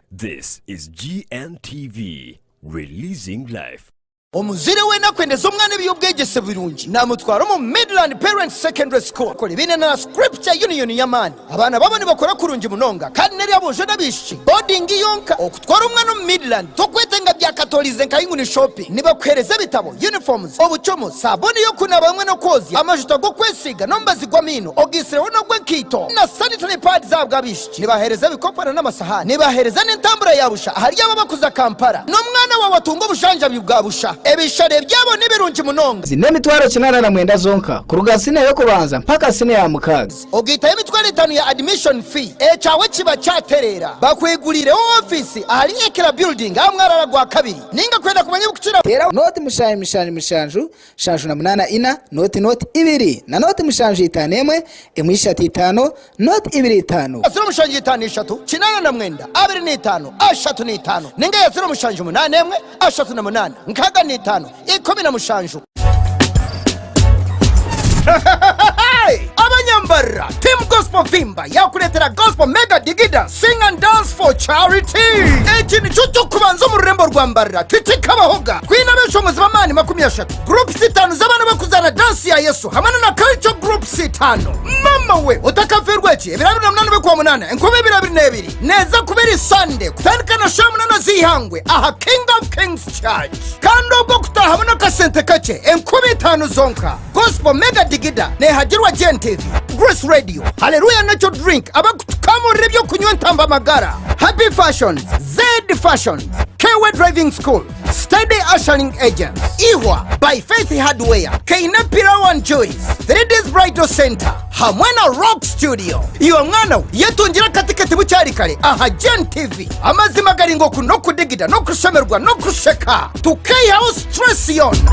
[SPEAKER 5] This is GNTV, releasing life.
[SPEAKER 6] Omuzaire weena akwendeza omwana eby'obwegyese birungi naamutwara omu Midland Parents Secondary School baine na Scripture Union y'amaani. Abaana baabo nibakora kurungi munonga kandi n'eri aboojo n'abaishiki. Boarding yonka. Okutwara omwana omu Midland tokwetenga bya katorize nka ngu ni shopping. Nibakuheereza ebitabo, uniforms, obucumu, saabuuni y'okunaaba hamwe n'okwozya, amajuta g'okwesiiga n'omubazi gw'amaino ogaitsireho n'ogw'enkaito na sanitary pads ahabw'abaishiki. Nibaheereza ebikopo na n'amasahaani. Nibaheereza n'entambura ya busha ahari abo abakuza Kampala. N'omwana waawe atunga obujanjabi bwa busha. Ebishare byabo ni birungi munonga.
[SPEAKER 7] N'emitwaro 89 zonka kuruga siniya y'okubanza mpaka siniya ya mukaaga.
[SPEAKER 6] Ogaitaho emitwaro etaano ya admission fee, ekyawe kiba kyatereera. Bakwiguriireho ofiisi ahari Ekira Building aha mwarara gwa kabiri. Ninga kwenda kumanya ebirikukiraho.
[SPEAKER 7] Teera nooti mushanju mushanju mushanju nshanju na munaana ina nooti nooti ibiri na nooti mushanju itaano emwe emwe ishatu itaano nooti ibiri itaano.
[SPEAKER 6] 075 89 25 35 ninga ya 0781 38 65 17. Abanyambarira Team Gospel Vimba yakureetera Gospel Mega Digida Sing and Dance for Charity. Eki nikyo ky'okubanza omu rurembo rwa Mbarira tikikabahoga. Twine abeshongozi b'amaani 30, groups itaano z'abaana abarikuzaana dansi ya Yesu hamwe na culture groups itaano. Mama we otakafeerwa eki ebiro 28 bw'Okwamunaana 2022 neeza kuba eri Sunday kutandika na shaaha munaana z'eihangwe aha King of Kings Church. Kandi obwo okutaahamu n'akasente kakye 5000 zonka. Gospel Mega Digida neehagirwa GNTV, Grace Radio, Hallelujah Natural Drink abarikutukamurira eby'okunywa entamba magara, Happy Fashions, Zed Fashions, Kewe Driving School, Steady Ushering Agents, Ihwa by Faith Hardware, Keina Pilau and Juice, 3Ds Bridal Center hamwe na Rock Studio. Iwe mwana we yetungire akatiketi bukyari kare aha GNTV. Amazima gari ngu oku n'okudigida n'okushemerwa n'okusheka tukeihaho stress yoona.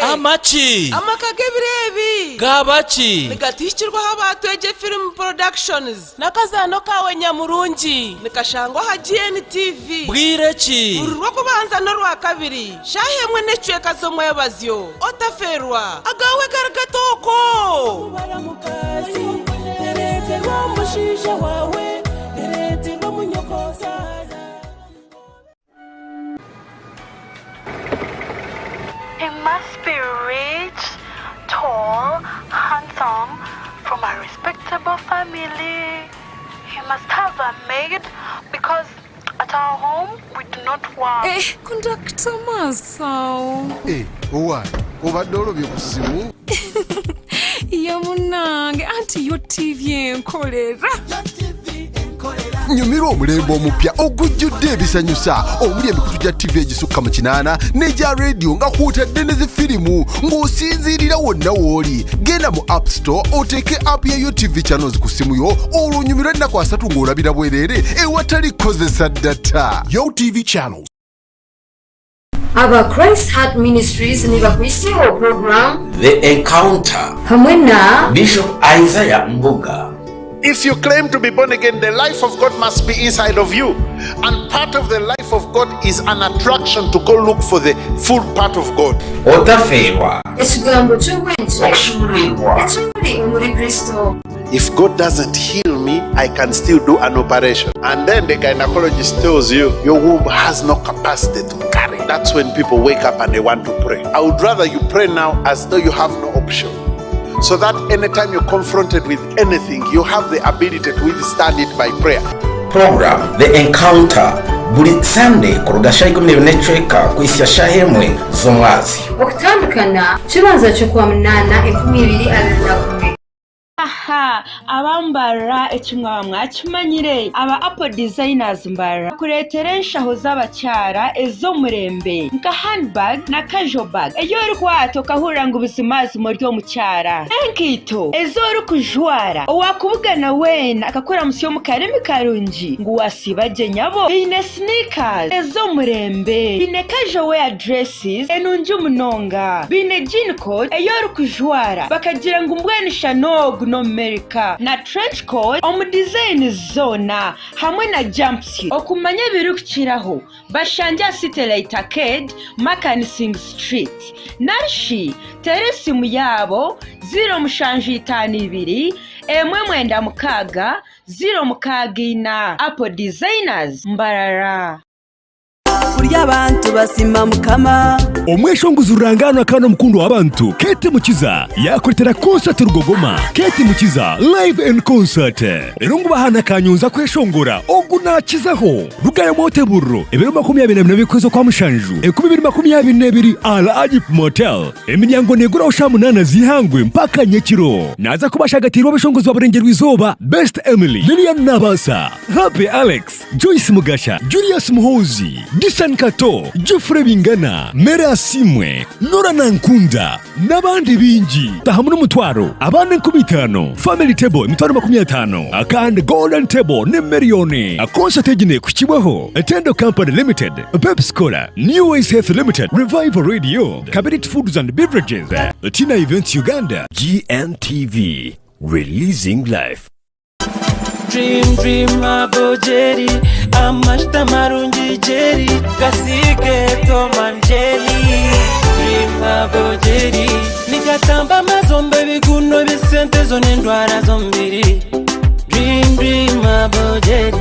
[SPEAKER 8] Amaki?
[SPEAKER 9] Amaka g'ebiro ebi.
[SPEAKER 8] Gaaba ki?
[SPEAKER 9] Nigatuhikirwaho aba Twegye Film Productions n'akazaano kaawe nyamurungi. Nikashangwa aha GNTV.
[SPEAKER 8] Bwire ki?
[SPEAKER 9] Buri Rwokubanza n'Orwakabiri, shaaha emwe n'ekicweka z'omwebazyo. Otaferwa! Agaawe gari gata okwo?
[SPEAKER 10] He must be rich, tall, handsome, from a respectable family. He must have a maid because at our home we do not work.
[SPEAKER 11] Eh, kondakita maaso awo.
[SPEAKER 12] Eh, owaye obadde olobye ku ssimu?
[SPEAKER 11] Ye munnange anti yo TV enkolera.
[SPEAKER 12] Nyumirwa omulembe omupya ogujjudde ebisanyusa omuli emikutu gya ttivi egisukka mu kinaana n'egya rediyo nga kw'otadde ne zifirimu ng'osinziirira wonna w'oli. Genda mu App Store oteeke app ya Yo TV Channels ku ssimu yo olwo onyumirwe ennaku asatu ng'olabira bwereere ewatali kukozesa data.
[SPEAKER 13] Yo TV Channels.
[SPEAKER 14] Aba Christ Heart Ministries nibakuhiseho program
[SPEAKER 15] The Encounter
[SPEAKER 14] hamwe na
[SPEAKER 15] Bishop Isaiah Mbuga.
[SPEAKER 16] If you claim to be born again, the life of God must be inside of you. And part of the life of God is an attraction to go look for the full part of God.
[SPEAKER 15] Otafeerwa.
[SPEAKER 14] Ekigambo ky'obwengye
[SPEAKER 15] Okushuuruurirwa.
[SPEAKER 14] Ekimuri omuri Kristo.
[SPEAKER 16] If God doesn't heal me, I can still do an operation. And then the gynecologist tells you your womb has no capacity to carry. That's when people wake up and they want to pray. I would rather you pray now as though you have no option. So that anytime you're confronted with anything, you have the ability to withstand it by prayer.
[SPEAKER 15] Program The Encounter buri Sunday kuruga shaaha 12 n'ekicweka kuhitsya shaaha emwe z'omwazyo.
[SPEAKER 14] Okutandikana kibanza ky'Okwamunaana 2021.
[SPEAKER 17] Aha aba Mbarara eki mwaba mwakimanyire, aba Apple Designers Mbarara bakureetera enshaho z'abakyara ez'omurembe nka handbag na casual bag ei orikwata okahurira ngu buzimazima ori omukyara. Enkaito ezi orikujwara owaakubugana weena akakuramutsya omu karimi karungi ngu waasiiba gye nyabo. Baine sneakers ez'omurembe, baine casual wear dresses, enungi munonga. Baine jean coat ei orikujwara bakagira ngu mbwenu shana ogu n'Omumerika na trench coat omu design zoona hamwe na jumpsuit. Okumanya ebirikukiraho bashangye aha City Light Arcade, Makanising Street. Nari shi teera esimu yaabo 0752 196 064. Apple Designers, Mbarara.
[SPEAKER 18] Kurya abantu basima Mukama.
[SPEAKER 5] Omweshongozi rurangaanwa kandi omukundwa w'abantu Kate Mukiza yaakureetera concert Rugogoma. Kate Mukiza Live in Concert. Reero ngu bahaana kanyonza kweshongora ogu naakizaho. Rugayo mwote burro ebiro 24 by'okwezi okwa mushanju 2022 Al Agip Motel. Emiryango neeguraho shaaha munaana z'eihangwe mpaka nyekiro. Naaza kuba ashagatiirwe abeshongozi ba Burengyerwa-izooba Best Emily, Lilian Nabaasa, Happy Alex, Joyce Mugasha, Julius Muhoozi, Dishan Kato, Geoffrey Bingana, Mary Asiimwe, Norah Nankunda n'abandi baingi. Tahamu n'omutwaro, abaana 5000, Family Table emitwaro 50, kandi Golden Table ni miriyoni. Concert egi neekuhikibwaho Tendo Company Limited, Pepsi Cola, New Ways Health Limited, Revival Radio, Kabiriti Foods and Beverages, Tina Events Uganda. GNTV, releasing life.
[SPEAKER 19] Dream dream abo jelly Amashita marungi jelly Kasige Tom and Jelly Dream abo jelly Nikatamba mazombe biguno bisente zo n'endwara z'omubiri Dream dream abo jelly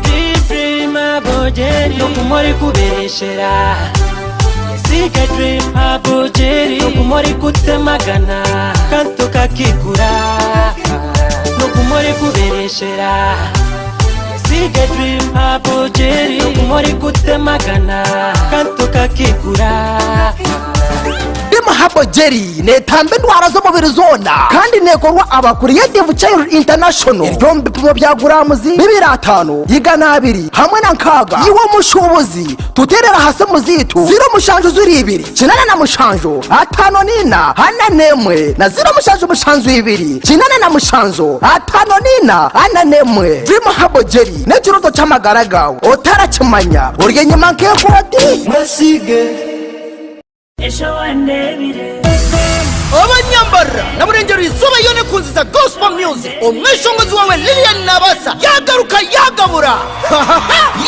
[SPEAKER 19] Dream dream abo jelly Nokumori kubereshera Yesiga dream abo jelly Nokumori kutemagana Kanto kakikura Nokumori kubereshera Yesiga dream abo jelly Nokumori kutemagana Kanto kakikura
[SPEAKER 6] Dima Herbal Jelly neetamba endwara z'omubiri zoona kandi neekorwa aba Creative Child International. Eri omu bipimo bya guraamuzi bibiri ataano, igana abiri hamwe na nkaaga. Iwe omushuubuzi, tuteerere aha simu zaitu ziro mushanju ziro ibiri, 87, 54, 41 na ziro mushanju mushanju ibiri, 87, 54, 41. Dream Herbal Jelly n'ekirooto ky'amagara gaawe. Otarakimanya, ori enyima nk'ekooti.
[SPEAKER 19] Mwesige.
[SPEAKER 13] Eshowandebire.
[SPEAKER 6] Abanyambarra na Burengyerwa Izooba yoona ekunziza Gospel Music, omweshongozi waawe Lilian Nabaasa yaagaruka yaagabura!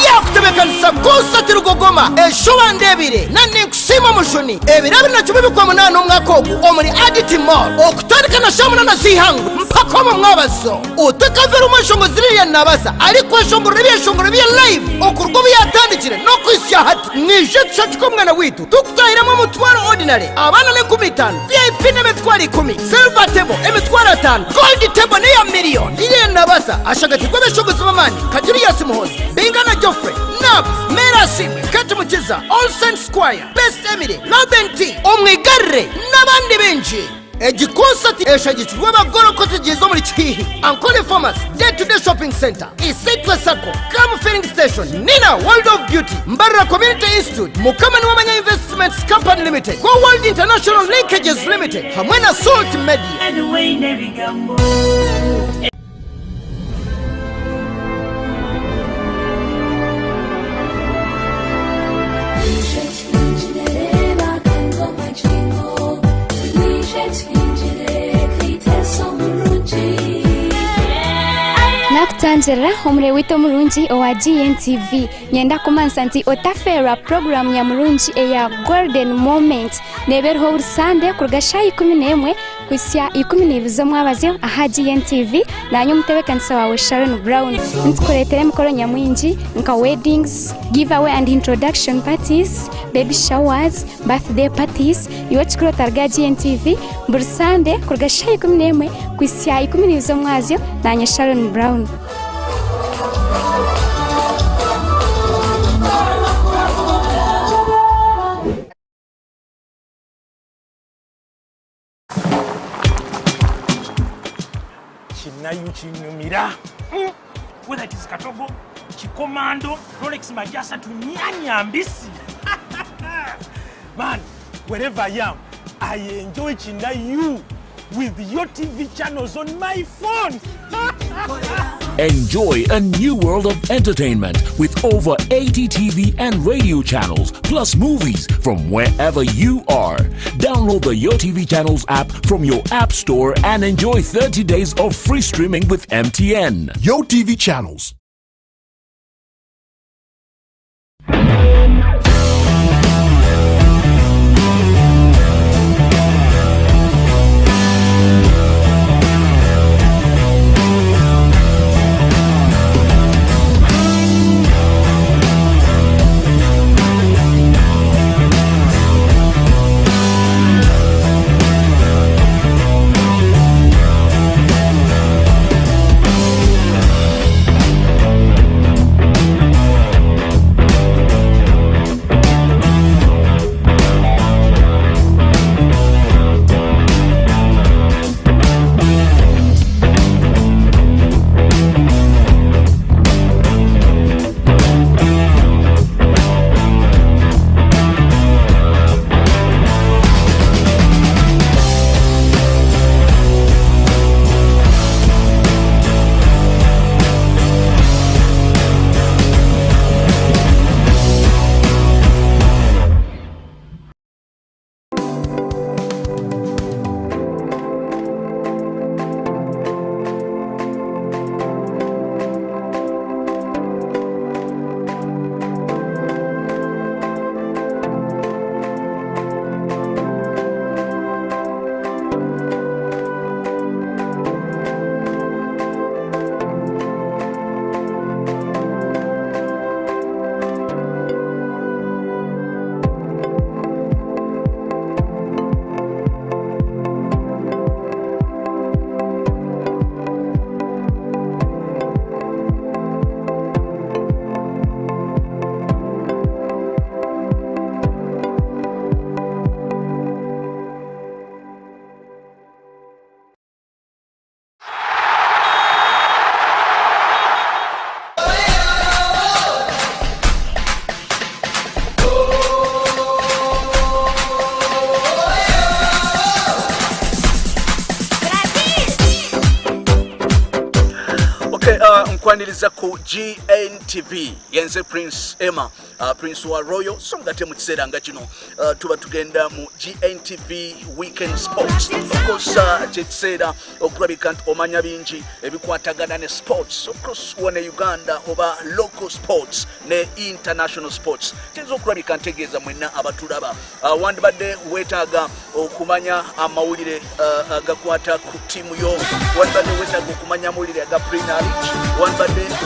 [SPEAKER 6] Yaakutebeekanisa konsati Rugogoma, Eshoba Ndeebire na Ninkusiima Omujuni ebiro 21 Okwamunaana omwaka ogu omuri Aditi Mall okutandika na shaaha munaana z'eihangwe mpaka omu mwabazo. Otakavera omweshongozi Lilian Nabaasa arikweshongorera ebyeshongoro bye live okuruga obu yaatandikire n'okuhitsya hati. Mwije tushagike omwana waitu tukutahiremu omutwaro ordinary, abaana n'enkumi itaano, VIP n'emitwaro ikumi, silver table emitwaro ataano, gold table n'eya million. Lilian Nabaasa ashagatirwe abeshogozi b'amaani nka Julius Muhoozi, Bingana Geoffrey, Nabs, Mary Asiimwe, Kate Mukiza, All Saints Choir, Best Emily, Laben T, Omwigarire n'abandi baingi. Egi konsati eshagikirwe abagorokozi gyiza omuri Kihihi, Ankole Pharmacy, Day to Day Shopping Centre, Isitwe Sacco, Kam Filling Station, Nina World of Beauty, Mbarara Community Institute, Mukama Niwamanya Investments Company Limited, Go World International Linkages Limited hamwe na Salt Media.
[SPEAKER 13] Anyway, n'ebigambo.
[SPEAKER 20] Nakutangirira omure waitu omurungi owa GNTV. Nyenda kumansa nti otafeerwa puroguramu nyamurungi eya Golden Moment. Neeba eriho buri Sande kuruga shaaha 11 kuhitsya 12 z'omwabazyo aha GNTV. Naanye omutebeekanisa waawe Sharon Brown. Nitukureetera emikoro nyamwingi nka weddings, give away and introduction parties, baby showers, birthday parties. Iwe ekikuru otaruga aha GNTV buri Sande kuruga shaaha 11 kuhitsya 12 z'omwabazyo. Naanye Sharon Brown.
[SPEAKER 21] Kinayu kinyumira. Whether it is katogo, kikomando, Rolex majasa tunyanya mbisi. Man, wherever I am, I enjoy Chinayu with your TV channels on my phone.
[SPEAKER 22] Enjoy a new world of entertainment with over 80 TV and radio channels, plus movies from wherever you are. Download the Your TV Channels app from your app store and enjoy 30 days of free streaming with MTN.
[SPEAKER 12] Your TV Channels.
[SPEAKER 3] Nkwaniriza ku GNTV yenze Prince Emma, Prince wa Royal. So ngate mu kiseera nga kino tuba tugenda mu GNTV Weekend Sports. Of course, kyekiseera okulabika nti omanya bingi ebikwatagana ne sports, of course wane Uganda oba local sports ne international sports. Kiyinza okulabika ntegeeza mwenna abatulaba, wandibadde weetaaga okumanya amawulire agakwata ku ttiimu yo, wandibadde weetaaga okumanya amawulire aga Premier League, wandibadde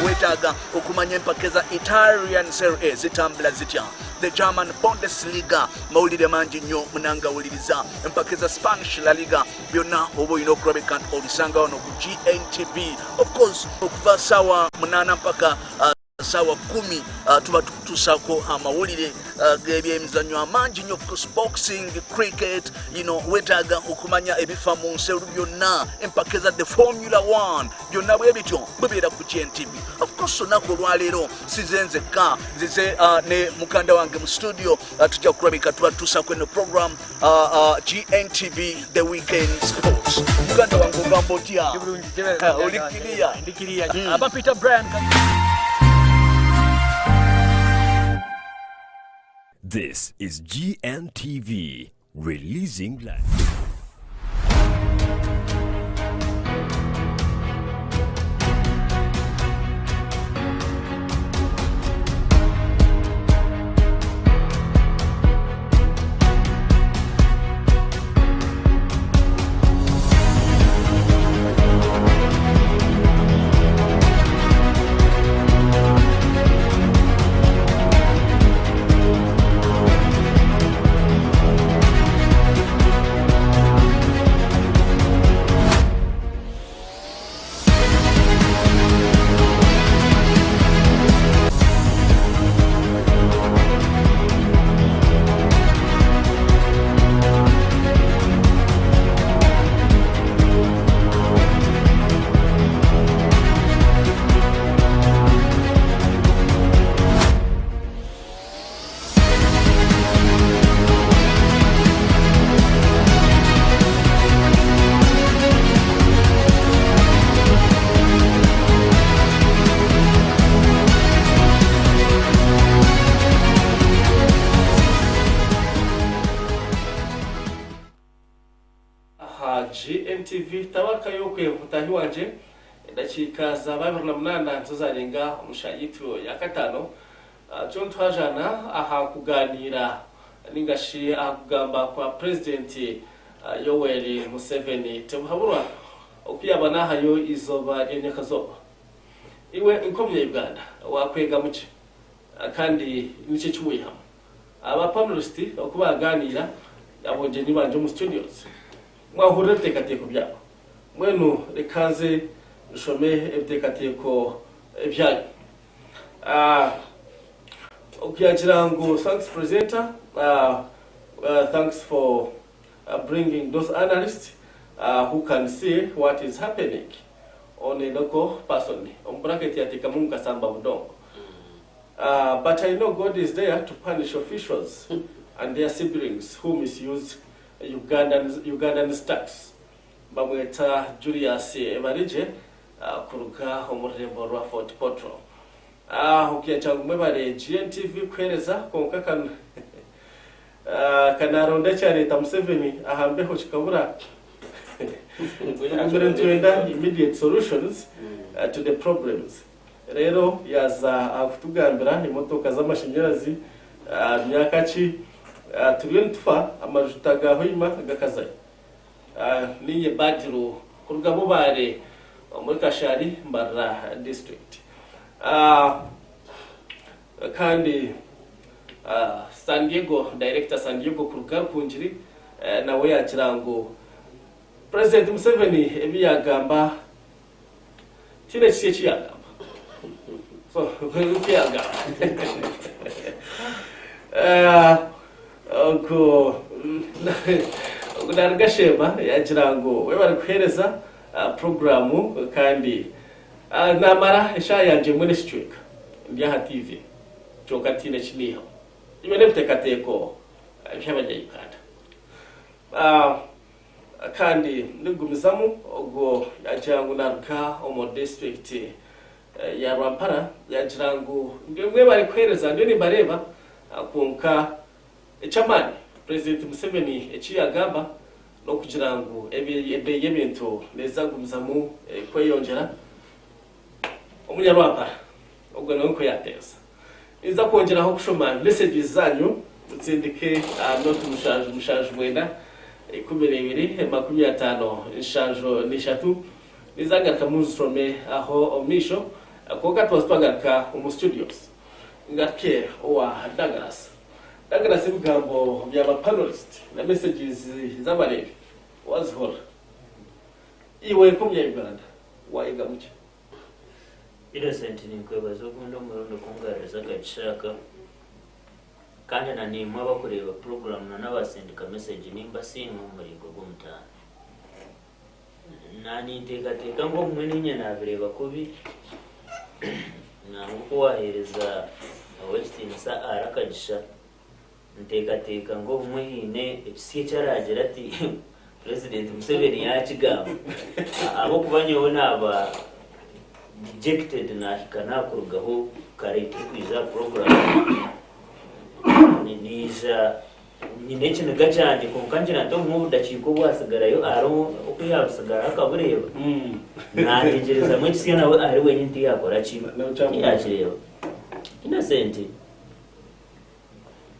[SPEAKER 3] weetaaga okumanya empaka za Italian Serie A zitambula zitya, the German Bundesliga, mawulire mangi nnyo munangawuliriza, empaka za Spanish La Liga, byonna oba olina okulabika nti obisanga wano ku GNTV. Of course, okuva saawa 8 mpaka saawa 10, tuba tukutuusaako amawulire g'ebyemizannyo amangi nnyo, of course boxing, cricket, weetaaga okumanya ebifa mu nsi elu byonna, empaka eza the Formula 1, byonna bwe bityo bibeera ku GNTV. Of course, olunaku olwaleero size nzekka, nzize ne mukanda wange mu studio. Tujja kulabika tuba tutuusaako eno program, GNTV The Weekend Sports. Muganda wange, ogamba otya? Oli kiriya?
[SPEAKER 13] Ndi kiriya. Aba Peter Brian.
[SPEAKER 5] This is GNTV, releasing life.
[SPEAKER 2] Aha GMTV, tabaka yokwe mutahi wanje, edakiika za 28 nizo zarenga omushayitu ya katano. John, twajana aha kuganira ningashi aha kugamba kwa President Yoweri Museveni Tebuhaburwa okuyaba nahayo izoba lyenyakazoba. Iwe inkomye Uganda wakwega muki? Kandi nicyo kiwihamu aba panelist okubaganira abonje banje mu studios mwahurira ebiteekateeko byabo. Mwenu rekanze nshome ebiteekateeko byanyu. Okuyagira ngu thanks presenter, thanks for bringing those analysts who can see what is happening on a local person omu bracket yateekamu mukasamba budongo. But I know God is there to punish officials and their siblings who misuse Ugandan tax. Bamweta Julius Ebarije, kuruga omu rurembo rwa Fort Portal. Okuyakyangu mwebare GNTV kuhereza konka kan kanaronda kyareta Museveni ahambeho kikabura mbere ntwenda immediate solutions to the problems. Rero yaza kutugambira emotoka z'amashanyarazi, myaka ki turiyo nitufa amajuta ga hoima gakazayo. Ninye Badiru kuruga Bubare muri Kashari, Mbarara district. Kandi San Diego director, San Diego kuruga Rukungiri, nawe yagira ngo President Museveni ebi yagamba tine kiki ekiyagamba, so kuyagamba ubwo narugashema yagira ngo we bari kuhereza programu kandi namara esha yanje mwene kicweka ndi aha TV kyonka tiine kiniiho ibe n'ebiteekateeko by'abanyayuganda. Kandi ndikugumizamu, ogwo yagira ngu naruga omu district ya Rwampara yaagira ngu ndiyo mwebare kuheereza ndiyo nimbareeba kwonka eky'amaani Purezidenti Museveni eki yaagamba n'okugira ngu ebeeyi y'ebintu neeza kugumizamu kweyongyera. Omunyarwampara ogwo nawe nikwo yaateeza. Ninza kwongyeraho kushoma messages zanyu mutsindike aha nooti mushanju mushanju mwenda 12 57 73 ninza kugarukamu nzishome aho omu maisho kwonka tubanze twagaruka omu studios ngaruke owa Douglas. Douglas ebigambo bya ba panelist na messages z'abareebi wazihurira. Iwe nk'omunya Uganda wayegamu ki?
[SPEAKER 1] Innocent ninkwebaza ogundi omurundi okungaruriza akagisha aka kandi na naimwe abakureeba puroguramu na n'abasindika mesegi nimbasiima omu muringo gw'omutaano. Naninteekateeka ngu obumwe niinye naabireeba kubi nangwa oku waaheereza ow'ekitiinisa Ari akagisha Nteekateeka ngu obumwe haine ekisya eki araagira ati Purezidenti Museveni yaakigamba. Ahabw'okuba nyowe naaba dejected naahika naakurugaho kare turikwija aha puroguraamu, naija nyine ekiniga kyangye kwonka ngira nti obumwe obudakiika obwatsigarayo hariho oku yaabutsigaho akabureeba, naategyereza ekisya nawe ahari wenyini tiyaakora ki? Tiyaakireeba. Innocent.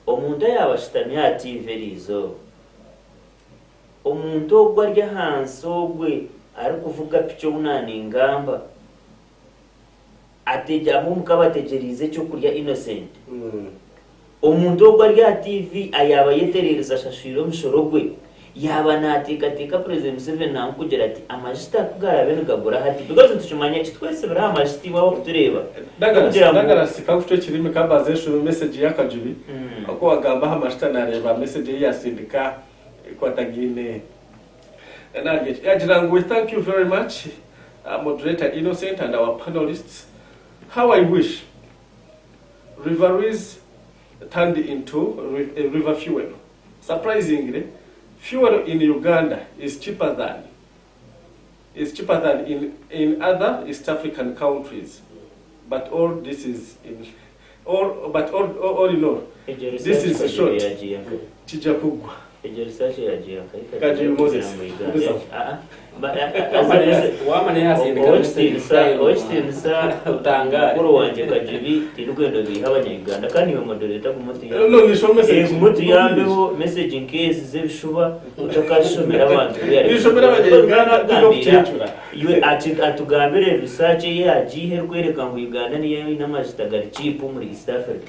[SPEAKER 1] Omuntu ayaaba ashutami aha tiivi eriizooba, omuntu ogwo ari ahansi ogwe arikuvuga piki ou naaningamba, ab'omuka bategyereize ekyokurya Innocent. Omuntu ogwo ari aha tiivi ayaaba ayetereerize ashashwire omushoro gwe, yaaba naateekateeka Purezidenti Museveni naamukugira ati amajita ku garaabe nigagura hati because nitukimanya eki twesibire aha majita iwe abarikutureeba
[SPEAKER 2] Douglas,
[SPEAKER 1] n'okugira ngu
[SPEAKER 2] Douglas kakucwa ekirimi kambanze nshome message y'akajubi oku wagamba aha mashita nareeba message ei yasindika ekwatagaine nari eki yagira ngu we thank you very much moderator Innocent and our panelists how I wish rivalries turned into river fuel Surprisingly, fuel in Uganda is cheaper than is cheaper than in in other East African countries but all this is in all but all all in all
[SPEAKER 1] Egyo
[SPEAKER 2] this
[SPEAKER 1] research
[SPEAKER 2] is
[SPEAKER 1] Kajubi
[SPEAKER 2] short
[SPEAKER 1] yagiye nka
[SPEAKER 2] kijja kuggwa.
[SPEAKER 1] Egyo research yagiye nka
[SPEAKER 2] Kajubi Moses Mbuzaho.
[SPEAKER 1] Owekitiinisa mukuru wangye Kajubi tindikwenda obiihe abanya-Uganda kandi iwe moderator guma
[SPEAKER 2] No, nisho message.
[SPEAKER 1] Guma otuyambeho message nk'ezi z'ebishuba otakazishomera abantu
[SPEAKER 2] Nishomera abanya-Uganda tinokukyencura.
[SPEAKER 1] Iwe atugambire research ei yagiihe erikworeka ngu Uganda niyo eine amajita gari cheap omuri East Africa.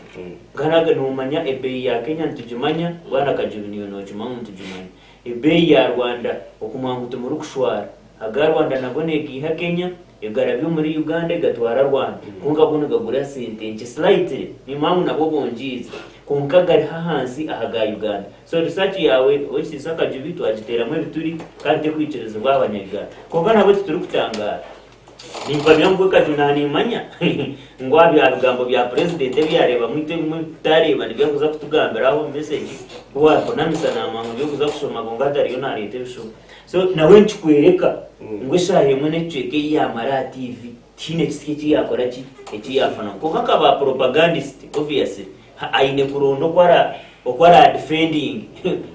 [SPEAKER 1] Nkanaga nomanya ebeeyi ya Kenya nitugimanya, bwana Kajubi naiwe nokimanya ngu nitugimanya. Ebeeyi ya Rwanda okumanya ngu timurikushwara. Aga Rwanda nago negaiha Kenya egarabya omuri Uganda egatwara Rwanda kwonka go nigagura sente nkye slightly nimanya ngu nabwo bongiize kwonka gariho ahansi aha ga Uganda. So research yaawe Owekitiinisa Kajubi twagiteeramu ebituri kandi tekwikirizibwa aha banya Uganda. Kwonka nabwo titurikutangaara. Nimpamya ngu Kajubi naanimanya ngu aha bigambo bya Purezidenti ebi yaareebamu itwe ebimwe ebi tutaareeba nibyo arikuza kutugambira aho omu mesegi ku waakunamisa naamanya ngu eby'okuza kushoma kwonka hati ariyo naareeta ebishuba. So nawe nikikworeka ngu eshaaha emwe n'ekicweka ei yaamara aha tiivi tihaine kisya eki yaakora ki, eki yaafunamu. Kwonka nka ba propagandist obviously aine kuronda oku ara oku ara defendinge.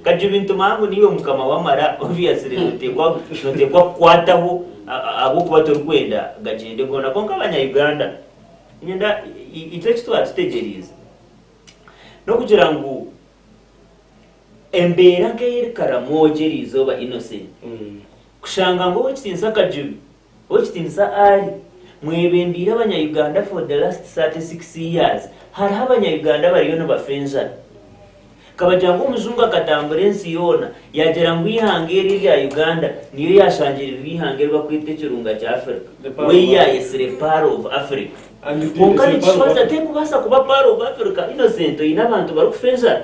[SPEAKER 1] Kajubi nitumanya ngu niiwe mukama w'amara obviously noteekwa noteekwa kukwataho ahabw'okuba torikwenda gagyende goona. Kwonka abanya Uganda niinyenda itwe eki twaba tutegyereize n'okugira ngu Embeera nk'ey'eri Karamoja eriizooba Innocent, kushanga ngu Owekitiinisa Kajubi, Owekitiinisa Ali mwebembeire abanya Uganda for the last 36 years, hariho abanya Uganda abariyo nibafa enjara. Nkabagira ngu omujungu akatambura ensi yoona yagira ngu eihanga eri erya Uganda niyo yashangirirwe eihanga eri bakweta ekirunga kya Africa, we ei yayetsire Pearl of Africa. Kwonka nikishwaza terikubaasa kuba Pearl of Africa Innocent oine abantu barikufa enjara.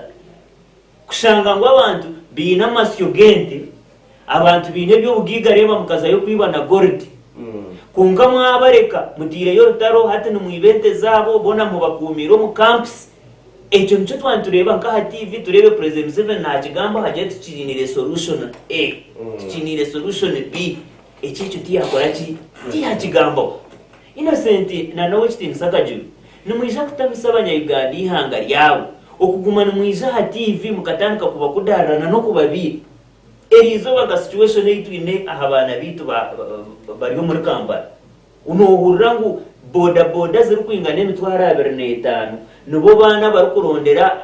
[SPEAKER 1] Kushanga ngu abantu baine amasyo g'ente, abantu baine eby'obugaiga reeba mukazayo kwiba na gold. Kwonka mwabareka mutaireyo orutaro hati nimwiba ente zaabo boona mubakuumiire omu camps. Ekyo nikyo twaba nitureeba nk'aha TV tureebe President Museveni nakigambaho agire ati tukiiniire solution A, tukiiniire solution B. Eki ekyo tiyakora ki? Tiyakigambaho. Innocent na n'Owekitiinisa Kajubi nimwija kutamisa abanya-Uganda eihanga ryabo okuguma nimwija aha TV mukatandika kubakudaarira na n'okubabiiha. Eriizooba nka situation ei twine aha baana baitu bari omuri Kampala, Noohurira ngu boda boda zirikwingana 25,000 nibo baana abarikurondera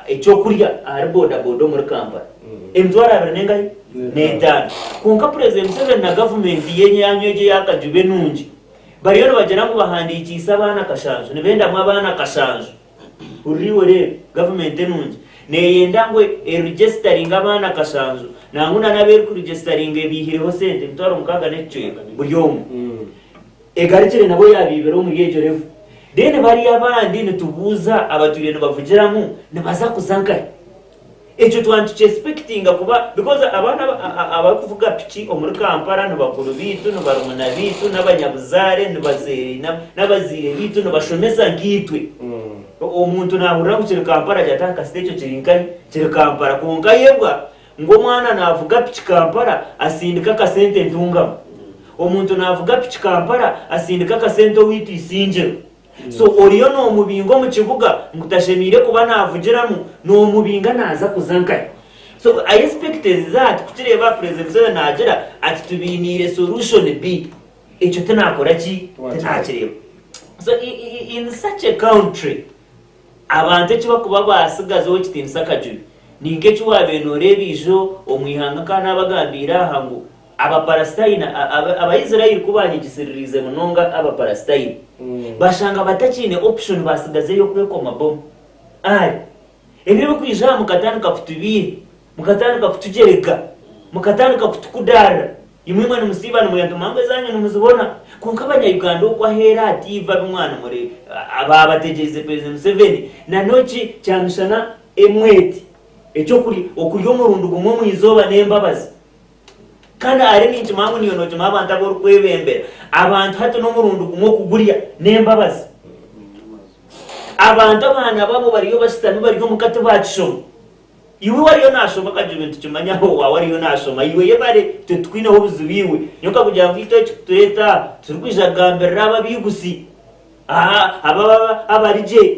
[SPEAKER 1] ekyokurya ahari boda boda omuri Kampala. 25,000 nengahi? N'etaano. Kwonka Purezidenti Museveni na gavumenti ye yanyu egyo eya Kajuba enungi bariyo nibagira ngu bahandiikiise abaana kashanju, nibendamu abaana kashanju. Hurira iwe oreebe, gavumenti enungi neyenda ngu erigisitaringe abaana kashanju nangwa na n'abu erikurigisitaringa ebaihireho sente 60,000 n'ekicweka buri omwe. Egarukire nabo yaabaibira omuri egyo level. Then bariya abandi nitubuuza abatwire nibavugiramu nibaza kuza nkahi? Ekyo twaba nitukyesipekitinga kuba because abaana abarikuvuga piki omuri Kampala ni bakuru baitu, ni barumuna baitu, n'abanyabuzaare, n'abazaire baitu, nibashomesa nkaitwe. Omuntu naahurira ngu kiri Kampala agira ati kasita ekyo kiri nkahi? Kiri Kampala. Kwonka ayebwa ngu omwana naavuga piki Kampala asindika akasente Ntungamo. Omuntu naavuga piki Kampala asindika akasente owaitu Isingiro. So oriyo nomubinga omu kibuga ngu tashemeire kuba navugiramu nomubinga naza kuza nkahi? So I expected that kukireeba President Museveni nagira ati tubainiire solution B ekyo tinakora ki? Tinakireeba. So in such a country abantu eki bakuba basigaza Owekitinisa Kajubi ninka eki wabaire noreeba ijo omu ihanga nka nabagambiire aha ngu Abapalasitaini, Abaisraeli ku baanyigisiririize munonga Abapalasitaini, bashanga batakiine option baatsigaza ey'okwekoma bomu. Ari, ebyo ebirikwija aha mukatandika kutubiiha, mukatandika kutugyereka, mukatandika kutukudaarira. Imwe imwe nimusiiba nimwentuma ngu ezaanyu nimuzibona. Kwonka Abanya-Uganda okwo aheeru aha tiivi abu mwaba nimure, baabategyereize President Museveni na n'oki kyamishana emweti, eky'okurya, okurya omurundi gumwe omu izooba n'embabazi. Kandi ahari ninkimanya ngu naiwe nookimanya abantu abu orikwebembera. Abantu hati n'omurundi gumwe okugurya n'embabazi. Abantu abaana baabo bariyo bashutami bari omuka tibaakishoma. Iwe wariyo naashoma Kajubi nitukimanya owaawe ariyo naashoma. Iwe yebare itwe titukwineho obuzibu iwe. Nyowe nkakugira ngu itwe ekikutureeta aha titurikwija kugambirira abo abaigusi, aba abari gye.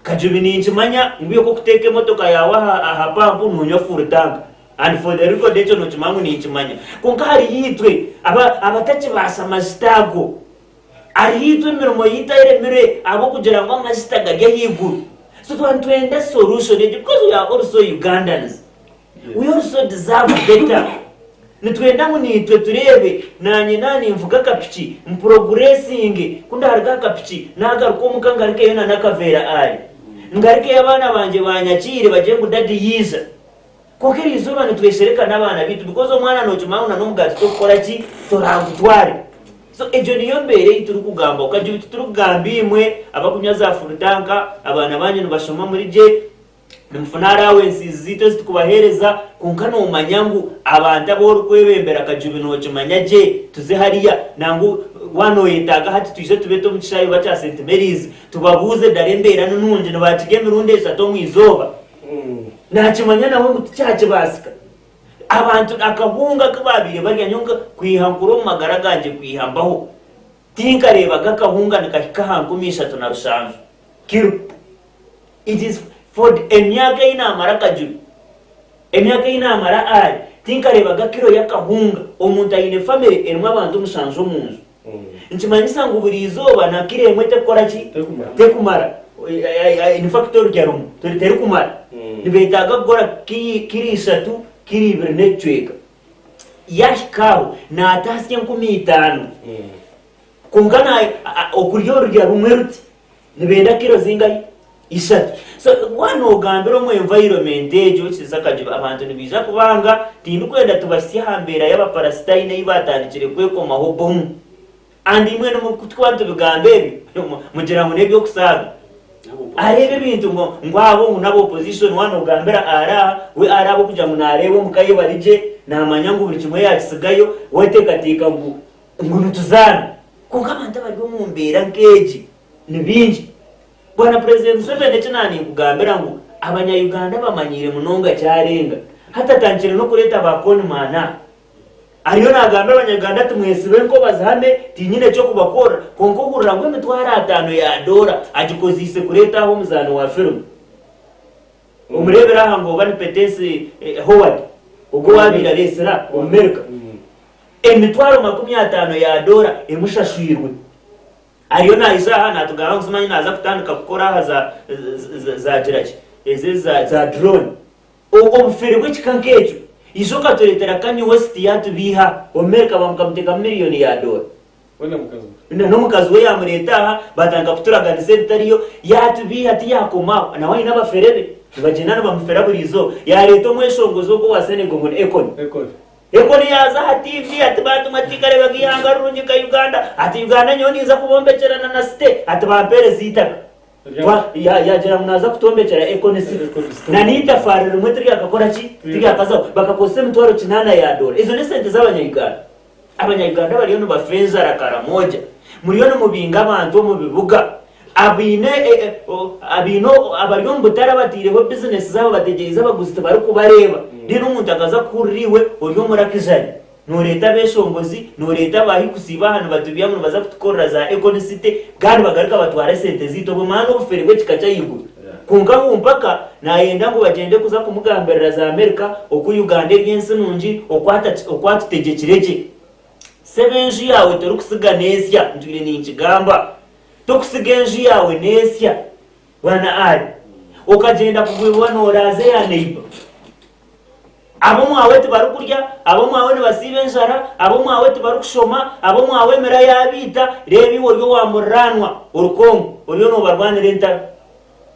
[SPEAKER 1] Kajubi ninkimanya ngu iwe kokuteeka emotoka yaawe aha pampu nonywa full tank and for the record ekyo nokimanya ngu ninkimanya kwonka hariyo itwe abatakibaasa majuta ago hariyo itwe emirimo yaitu eremire ahabw'okugira ngu amajuta gari ahaiguru so twaba nitwenda solution egyo because we are also Ugandans We also deserve better. Nitwenda ngu naitwe tureebe nanye na ninvuga akapiki mpuroguresinge ku ndaruga aha kapiki nagaruka omuka ngarukeyo na n'akaveera ari ngarukeyo abaana bangye banyakiire bagire ngu daddy yaija. Kwonka eriizooba nitweshereka n'abaana baitu because omwana nokimanya ngu na n'omugaati tokukora ki toragutware. So egyo niyo mbeera ei turikugamba okagira oti titurikugamba imwe abakunywa za full tank abaana banyu nibashoma muri gye Nimufuna allowance zaitu ezi tukubaheereza, kwonka noomanya ngu abantu abu orikwebembera Kajubi nookimanya gye, tuze hariya. Nangwa waaba nooyetaaga hati twije tubeete omu kishaayi oba kya St Mary's tubabuuze dara embeera ni nungi, nibaakirya emirundi eshatu omu izooba. Naakimanya nawe ngu tikyakibaasika. Abantu akahunga aku baabaire barya nyowe nka kwiha nkura omu magara gangye kwiha mbaho, tinkareebaga akahunga nikahika aha 37,000 kiro. It is for emyaka ei naamara Kajuri, emyaka ei naamara Ali, tinkareebaga kiro y'akahunga omuntu aine famire erimu abantu mushanju omu nju. Nikimanyisa ngu buri izooba na kiro emwe tekukora ki? Tekumara. In fact orurya rumwe terikumara. Nibeetaaga kugura kiro ishatu, kiro ibiri n'ekicweka. Yaahika aho naataasya 5000. Kwonka na okurya orurya rumwe ruti nibenda kiro zingahi? Ishatu. So waaba noogambira omu environment egyo kiriza akajuba abantu nibaija kubanga tindikwenda tubahitsye aha mbeera y'Abapalasitaini ei baatandikire kwekomaho bomu. And imwe ku turikuba nitubigamba ebyo mugira ngu n'eby'okusaaga. Areeba ebintu ngu ngu abo ngu n'aba opposition waaba noogambira ari aha we ari ahabw'okugira ngu naareeba omuka ye bari gye naamanya ngu buri kimwe yaakitsigayo we ateekateeka ngu Ngu nituzaana. Kwonka abantu abari omu mbeera nk'egi ni baingi. Bwana Purezidenti Museveni eki naaninkugambira ngu abanya Uganda bamanyiire munonga kyarenga. Hati atandikire n'okureeta ba conman aha. Ariyo naagambira Abanyaganda ati mwesibe enkoba zihame, tinyine ky'okubakorera. Kwonka ohurira ngu emitwaro ataano ya doora agikozeise kureeta aha omuzaani wa firimu. Omureebere aha ngu oba ni Petensi Howard ogwo owaabaire areetsire aha omu Amerika. Emitwaro 50 ya doora emushashwirwe. Ariyo naija aha naatugamba ngu simanyi naaza kutandika kukora aha za za gira ki ezi eza za drone. Obufere bw'ekika nk'ekyo ija okatureetera Kanye West yaatubiiha omu Amerika bamukamuteekamu miriyoni ya doora. N'omukazi we yaamureeta aha baatandika kuturaganisa ebitariyo yaatubiiha tiyaakoma aho nawe aine abafere be nibagyenda nibamufera buri izooba. Yaareeta omweshongozi ogwo owa Senegal ngu ni Akon. Ekoni yaaza aha TV ati bantu mwe tikareebaga eihanga rirungi nka Uganda, ati Uganda nyowe ninza kubombekyera na na site, ati bampeereze eitaka. Yaagira ngu naaza kutwombekyera Ekoni City. Na n'eitafaari rimwe tiryakakora ki? Tiryakazaho. Bakakozesa emitwaro kinaana ya doora. Ezo n'esente z'abanya-Uganda. Abanya-Uganda bariyo nibafa enjara Karamoja. Muriyo nimubinga abantu omu bibuga. Abaine abaine abari omu butare abataireho bizinesi zaabo bategyereize abaguzi tibarikubareeba. Reero omuntu akaza kuhurira iwe ori omu rakijari nooreeta abeeshongozi, nooreeta aba hikusiiba aha nibatubyamu nibaza kutukorera za Econ City kandi bagaruka batwara esente zaitu obwo maana obufere bw'ekika ky'ahaiguru. Kwonka ngu mpaka naayenda ngu bagyende kuza kumugambirira za Amerika oku Uganda eri ensi nungi, oku atutegyekire gye. Sebo enju yaawe torikusiga neesya, ntwire ninkigamba. Tokusiga enju yaawe neesya bwana Ali. Okagyenda kugwibwa nooraaza eya neiba. Ab'omwawe tibarikurya, ab'omwawe nibasiiba enjara, ab'omwawe tibarikushoma, ab'omwawe emira yaabaita, reeba iwe ori owa muriraanwa ori Congo oriyo noobarwanira entaro.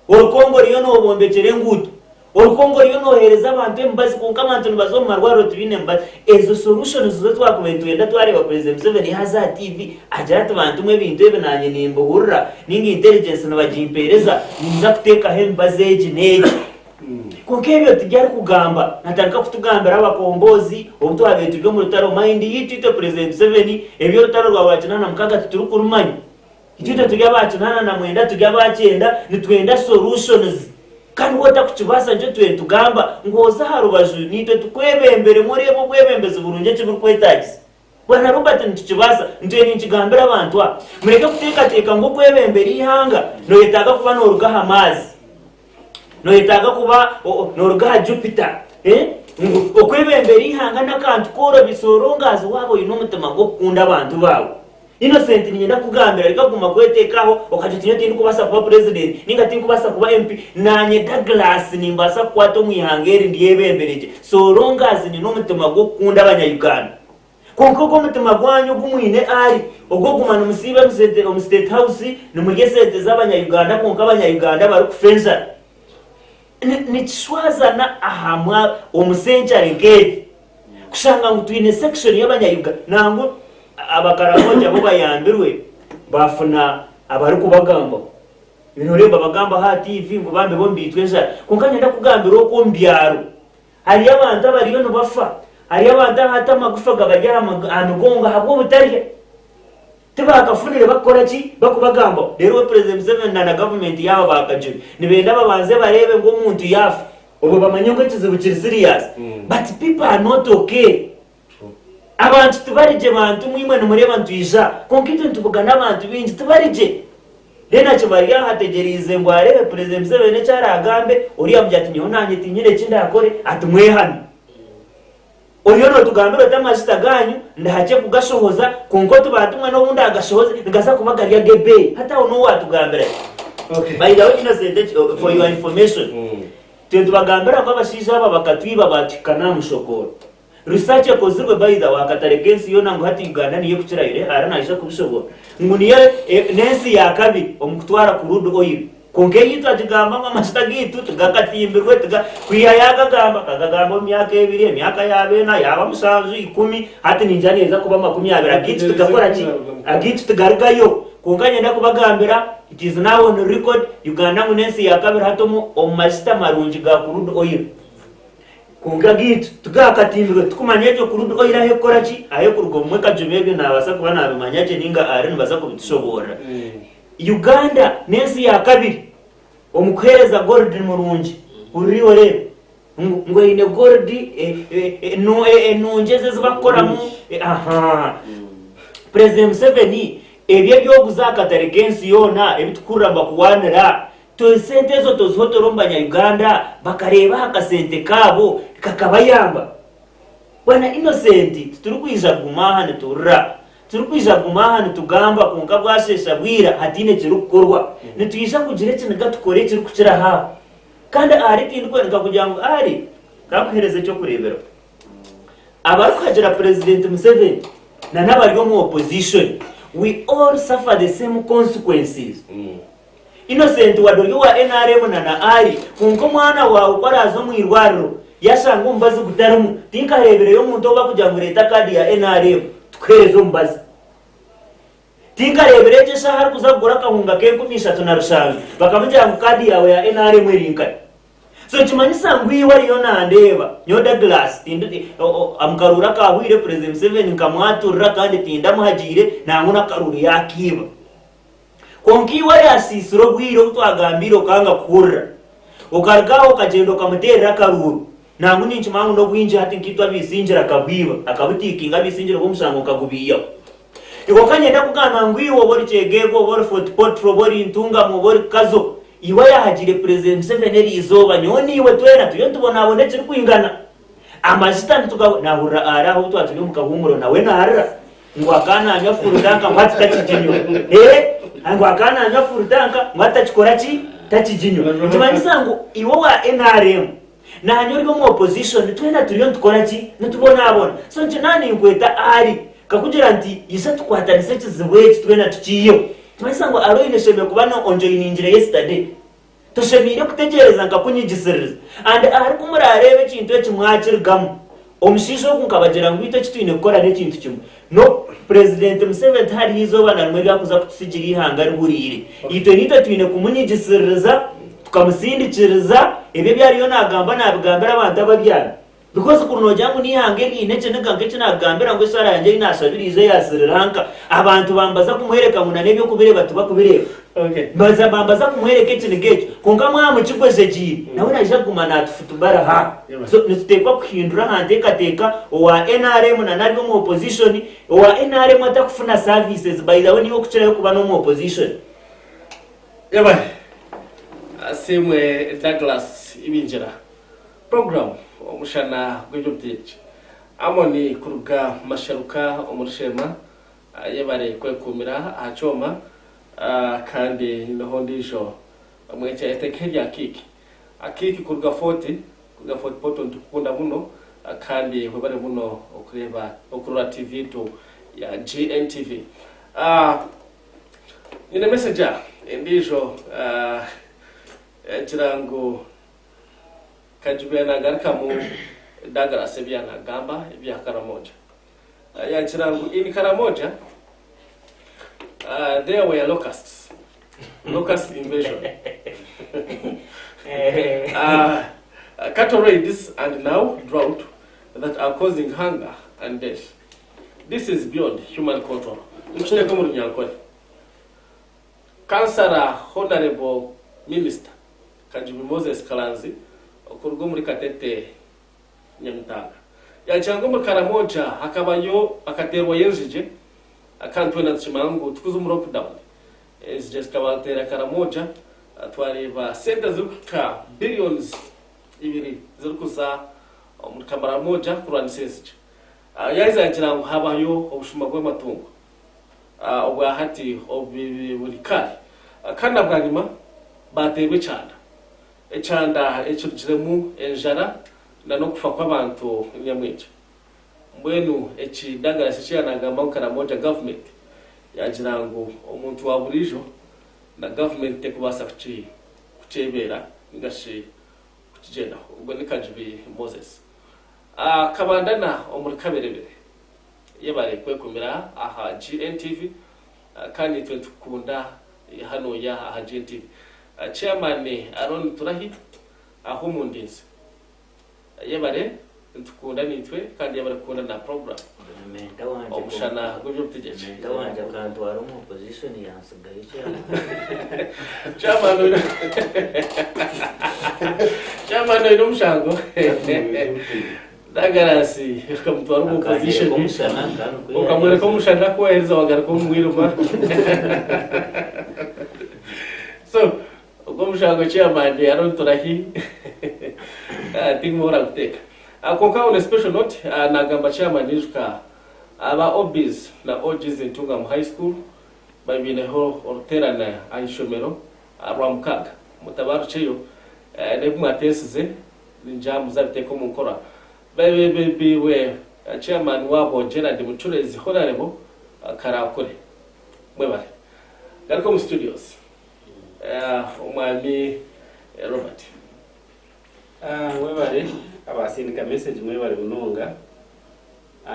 [SPEAKER 1] Ori Congo oriyo noobombekyera enguuto. Ori Congo oriyo nooheereza abantu emibazi kwonka abantu nibaza omu marwariro tibaine mibazi. Ezo solutions nizo twakubaire nitwenda twareeba President Museveni yaaza aha TV agira ati bantu mwe ebintu ebi naanye nimbihurira ninga intelligence nibagimpeereza ninza kuteekaho emibazi egi n'egi. Kwonka ebyo tibyo arikugamba. Natandika kutugambira abakomboozi obu twabaire turi omu rutaro mind you itwe President Museveni eby'orutaro rwa Rwakinaana-mukaaga titurikurumanya. Itwe turi aba 89 turi aba kyenda nitwenda solutions kandi waaba otakukibaasa nikyo tubire nitugamba ngu oze aha rubaju naitwe tukwebemberemu oreebe obwebembezi burungi eki burikwetaagisa. Bwana Robert nitukibaasa nitwe ninkigambira abantu aba mureke kuteekateeka ngu okwebembera eihanga noyetaaga kuba noruga aha maazi noyetaaga kuba noruga aha Jupiter ngu okwebembera eihanga n'akantu koorobi so long as waaba oine omutima gw'okukunda abantu baawe. Innocent niinyenda kukugambira reka kuguma kweteeka aho okagira oti nyowe tindikubaasa kuba president ninga tindikubaasa kuba MP naanye Douglas nimbaasa kukwata omu ihanga eri ndyebembere gye so long as nyine omutima gw'okukunda abanya Uganda. Kwonka ogwo omutima gwanyu ogu mwine ari ogw'okuguma nimusiiba omu state house nimurya esente z'abanya Uganda kwonka abanya Uganda barikufa enjara nikishwazana aha omu century nk'egi. Kushanga ngu twine section y'abanya Uganda nangwa abakaramoja bo bayambirwe bafuna abarikubagambaho noreeba babagambaho aha TV ngu bambi bo nibaitwa enjara kwonka niinyenda kukugambira okwo omu byaro hariyo abantu abariyo nibafa hariyo abantu ahati amagufa gabari aha migongo ahabw'obutarya tibakafunire bakukora ki bakubagambaho reero we president Museveni na na government yaabo bakajune nibenda babanze bareebe ngu omuntu yaafa Obwo bamanye ngu ekizibu kiri serious but people are not okay. Abantu tibari gye bantu mwe imwe nimureeba nitwija kwonka itwe nitubugana abantu baingi tibari gye. Then akibari aho ategyereize ngu areebe President Museveni eki araagambe, oriya amugira ati nyowe nanye tinyine eki ndaakore ati mwehane. Oriyo nootugambira oti amajuta gaanyu ndihakye kugashohoza kwonka oti bantu mwe n'obu ndaagashohoze nigaza kuba gari ag'ebeeyi. Hati aho n'owu waatugambira ki? By the way Innocent eki for your information twe nitubagambira ngu abashaija aba bakatwiba baatuhika n'aha mushokooro. Research ekozirwe by the way akatare k'ensi yoona ngu hati Uganda niyo ekukirayo Ara naija kubishoboora ngu niyo n'ensi ya kabiri omu kutwara crude oil. Kwonka eyaitu agigamba ngu amajuta gaitu tigakatimbirwe, tiga, kwiha yaagagamba, akagagamba omu myaka ebiri, emyaka yaaba ena, yaaba mushanju, ikumi, hati ningira neeza kuba 20, agaitu tigakora ki? Agaitu tigarugayo. Kwonka niinyenda kubagambira, it is now on record, Uganda ngu n'ensi ya kabiri hati omu omu majuta marungi ga crude oil. Kwonka agaitu tigakatimbirwe, titukumanya egyo crude oil ahu ekukora ki? Ahu ekuruga obumwe Kajubi ebyo naabaasa kuba naabimanya gye ninga Ari nibaza kubitushoboorora. Uganda n'ensi ya kabiri omu kuheereza gold murungi. Hurira iwe oreebe. Ngu eine gold enungi ezi ezibakukoramu aha. President Museveni ebyo ebyoguza aha katare k'ensi yoona ebitukuhurira nibakuwaanira, esente ezo tozihotora omu banya Uganda bakareeba aha kasente kaabo kakabayamba? Bwana Innocent titurikwija kuguma aha niturira, titurikwija kuguma aha nitugamba kwonka bwasheesha bwira hataine kirikukorwa. Nitwija kugira ekiniga tukore ekirikukiraho aho. Kandi ahari tindikwenda nkakugira ngu ahari kankuhereze ekyokureberaho. Abarikuhagira President Museveni na n'abari omu opposition we all suffer the same consequences. Innocent wadde ori owa nrm na na Ali kwonka omwana waawe ku araaze omu irwariro yashanga omubazi gutarimu tinkareebireyo omuntu ou bakugira ngu reeta kaadi ya nrm tukuheereze omubazi. Tinkareebire egyo eshaaha arikuza kugura akahunga k'enkumi ishatu na rushanju bakamugira ngu kaadi yaawe ya nrm eri nkahi? So nikimanyisa ngu iwe ariyo nandeeba nyowe Douglas tindi omu karuuru akaahwire President Museveni nkamwaturira kandi tindamuhagiire nangwa n'akaruuru yaakiiba. Kwonka iwe ariasiisire obwire obu twagambiire okanga kuhurira. Okaruga aho okagyenda okamuteerera akaruuru. Nangwa ninkimanya ngu n'obwingi hati nkaitwe abaisingire akabwiba, akabutiikinga abaisingire b'omushango nkagubiihaho. Iwe okanyenda kugamba ngu iwe oba ori Kyegegwa, oba ori Fort Portal, oba ori Ntungamo, oba ori Kazo, iwe ayahagiire President Museveni eri izooba, nyowe naiwe twena turiyo nitubonabona ekirikwingana. Amajuta nituga, naahurira ari aho obu twaba turi omu kahuumuro nawe naarira. Ngu akaba nanywa full tank ngu hati takiginywa. Eh, ngu akaba nanywa full tank ngu hati takikora ki? Takiginywa. Nikimanyisa ngu iwe owa nrm nanye ori omu opposition twena turiyo nitukora ki? Nitubonabona. So nikyo naaba ninkweta ahari nkakugira nti ija tukwatanise ekizibu eki twena tukiiheho. Nikimanyisa ngu hariho oine oshemereire kuba onjoiningire yesterday. Toshemeire kutegyereza nkakunyigisiririza. And ahari ku murareebe ekintu eki mwakirugamu, omushaija ogu nkabagira ngu itwe eki twine kukora n'ekintu kimwe. No President Museveni tihariho eizooba na rimwe eri arikuza kututsigira eihanga rihuriire. Itwe niitwe twine kumunyigisiririza, tukamusindikiriza, ebyo ebi ariyo nagamba nabigambira abantu ababyami. Because kuri nogira ngu n'eihanga eriine ekiniga nk'eki naakugambira ngu eshaara yangye ei naashabire eija eya Sri Lanka, abantu bambaza kumwereka ngu na n'eby'okubireeba tibakubireeba. Baza bambaza kumwereka ekiniga ekyo. Kwonka mwaba mukigwejegyeire, nawe naija kuguma naatufutubara ha. So nituteekwa kuhindura aha nteekateeka, owa nrm na n'ari omu opposition, owa nrm atakufuna services, by the way niiwe okukirayo kuba n'omu opposition.
[SPEAKER 2] Yebare Asiimwe Douglas Ibingira. Program Omushana gw'eby'obutegyeki. Amon kuruga Masharuka omuri Sheema yebare kwekuumira aha kyoma kandi nyineho ondiijo bamweta Etekehe rya Kiiki. Kiiki kuruga Fort kuruga Fort Portal nitukukunda muno kandi webare muno okureeba okurora TV yaitu ya GNTV. Nyine message aha endiijo egira ngu Kajubia nagarukamu Douglas ebi yanagamba ebya Karamoja. Yagira ngu in Karamoja there were locusts, locust invasion, cattle raids and now drought that are causing hunger and death. This is beyond human control. Nikiteeka omu Runyankore. Kansara Honarebo Minister Kajubi Moses Kalanzi okuruga omuri Katete Nyamitanga yagira ngu omuri Karamoja hakabayo hakateerwayo enzigye kandi twena nitukimanya ngu tukuza omu lockdown enzigye zikabateera Karamoja twareeba sente zirikuhika billions ibiri zirikuza omuri Kamaramoja kurwanisa enzigye. Yaheza yagira ngu habayo obushuma bw'amatungo Obwa hati buri kare kandi na bwanyima baateerwa ekyanda. Ekyanda ekirugiremu enjara na n'okufa kw'abantu nyamwingi. Mbwenu eki Douglas eki yaaba naagamba ngu Karamoja gavumenti yaagira ngu omuntu wa buriijo na gavumenti terikubaasa kukyebeera ninga shi kukigyendaho. Ogwo ni Kajubi Moses. Kabandana omuri Kaberebere. Yebare kwekumira aha GNTV kandi nitwe nitukukunda hanuya aha GNTV. Chairman Aron Turahi aho omundinzi. Yebare. Nitukunda naitwe kandi yebare kukunda na program
[SPEAKER 1] Mentor wangye
[SPEAKER 2] omushana gw'eby'obutegyeki.
[SPEAKER 1] Mentor wangye akantwara omu opposition yansigayo chairman.
[SPEAKER 2] Chairman oine Chairman oine omushango Douglas okamutwara omu
[SPEAKER 1] Akanyereka
[SPEAKER 2] opposition
[SPEAKER 1] omushana kandi ku
[SPEAKER 2] okamwereka
[SPEAKER 1] yaaherize
[SPEAKER 2] omushana ku waherize wagaruka omu mwirima so Ogwo omushango chairman hariho nturahi tinkuhurira kuteeka. Kwonka on a special note nagamba chairman ijuka aba OBs na OGs Ntungamo High School babaineho oruteerane aha ishomero Rwamukaaga. Mutabarukyeyo n'ebi mwateesize ningira muzabiteeka omu nkora. Beebembeirwe chairman waabo Gerald Mucureezi Honarebo Karakure. Mwebare. Garuka omu studios. Omwami Robert.
[SPEAKER 4] Mwebare abasindika message mwebare munonga.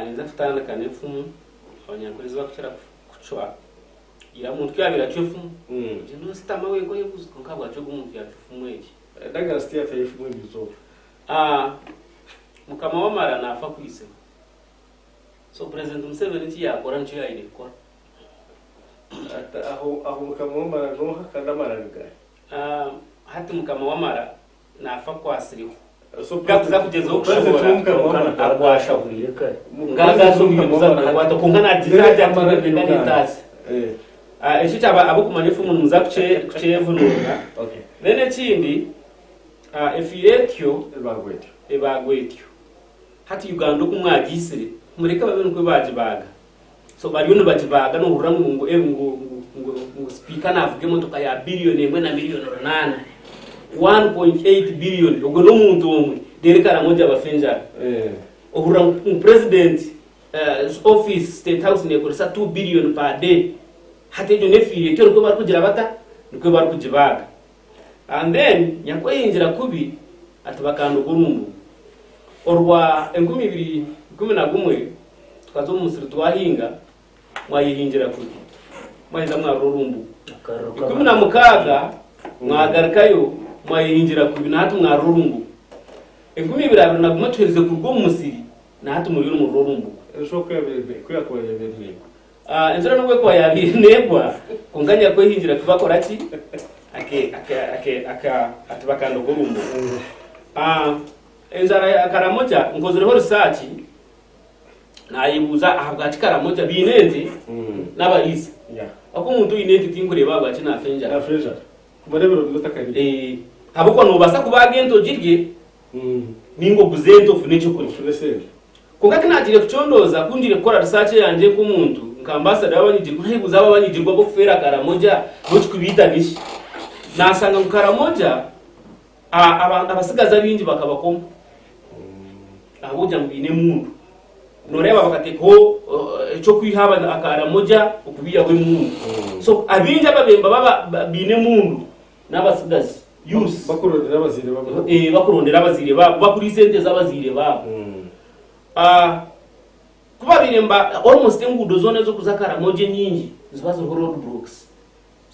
[SPEAKER 4] Ninza kutandika n'efumu abanyankore ezi bakukira kucwa. Ira omuntu ku yabaire acwa efumu, ogyenda ositama wenka oyebuuza kwonka ahabwaki ogu omuntu yacwa efumu egi?
[SPEAKER 2] Douglas tiyacwa efumu eryo izooba.
[SPEAKER 4] Mukama w'amara naafa akwaitseho. So President Museveni eki yaakora nikyo yaayine kukora.
[SPEAKER 2] Aho aho mukama w'amara n'oha kandi amara ni gaahi?
[SPEAKER 4] Hati mukama w'amara naafa akwatsireho.
[SPEAKER 2] So
[SPEAKER 4] Gakuza kugyezaho
[SPEAKER 2] President
[SPEAKER 4] kushohora
[SPEAKER 2] w'omukama w'amara
[SPEAKER 1] Agwashahwire kare.
[SPEAKER 4] Ngaagaashohwire kuza kugakwata kwonka naagira ati ati
[SPEAKER 2] Amara ni
[SPEAKER 4] ngenda
[SPEAKER 2] Uganda.
[SPEAKER 4] n'entaasi. Ekyo kyaba ab'okumanya efumu nimuza kukyevunuura.
[SPEAKER 2] Okay.
[SPEAKER 4] Then ekindi efiire etyo
[SPEAKER 2] Ebaagwa etyo.
[SPEAKER 4] ebaagwa etyo. Hati Uganda oku mwagiitsire mureke babe nikwo baagibaaga. So bariyo nibagibaaga nohurira ngu ngu ngu ngu ngu sipiika navuga emotoka ya billion emwe na million runaana 1.8 billion ogwo n'omuntu omwe reero Karamoja bafa enjara. Ohurira ngu president office state house nekoresa 2 billion per day hati egyo n'efiire etyo nikwo barikugira bata? Nikwo barikugibaaga. And then nyakweyingira kubi ati bakandoga orumbu orwa 2011 tukaza omu musiri twahinga mwayehingira kubi mwaheza mwarura orumbu 16 mwagarukayo mwayehingira kubi nahati mwarura orumbu 2021 tuherize kuruga omu musiri nahati muriyo nimurura orumbu.
[SPEAKER 2] Enshuro ku yakuba yabaire negwa.
[SPEAKER 4] Enjura n'obu ekuba yaabaire neegwa, kwonka nyakwehingira ku bakora ki? Ake, ake, ake, aka, ati bakandoga orumbugu. Enjara ya Karamoja nkozireho research, naayebuuza ahabwaki Karamoja baine ente n'abariisa. Ahabw'okuba omuntu oine ente tinkureeba ahabwaki naafa enjara.
[SPEAKER 2] Naafa enjara. Kumara ebiro bibiri otakariire.
[SPEAKER 4] Ahabw'okuba noobaasa kubaaga ente ogirye, Nainga oguze ente ofune ekyokurya.
[SPEAKER 2] Ofune esente.
[SPEAKER 4] Kwonka ku naagiire kucondooza, ku ngiire kukora research eyangye nk'omuntu, nka ambassador w'abanyigirwa, naayebuuza abo abanyigirwa ab'okufeera Karamoja bo ekikubaita niki? Naashanga ngu Karamoja abatsigazi abaingi bakabakoma ahabw'okugira ngu baine emundu. Nooreeba bakateekaho eky'okwiha Akaramoja okubaihaho emundu. So abaingi ababemba baine emundu n'abatsigazi, youths.
[SPEAKER 2] Bakurondera abazaire babo.
[SPEAKER 4] Eh, bakurondera abazaire babo, bakuriisa ente z'abazaire babo. Ah, ku babaire mba almost enguudo zoona ez'okuza Karamoja enyingi niziba ziriho road blocks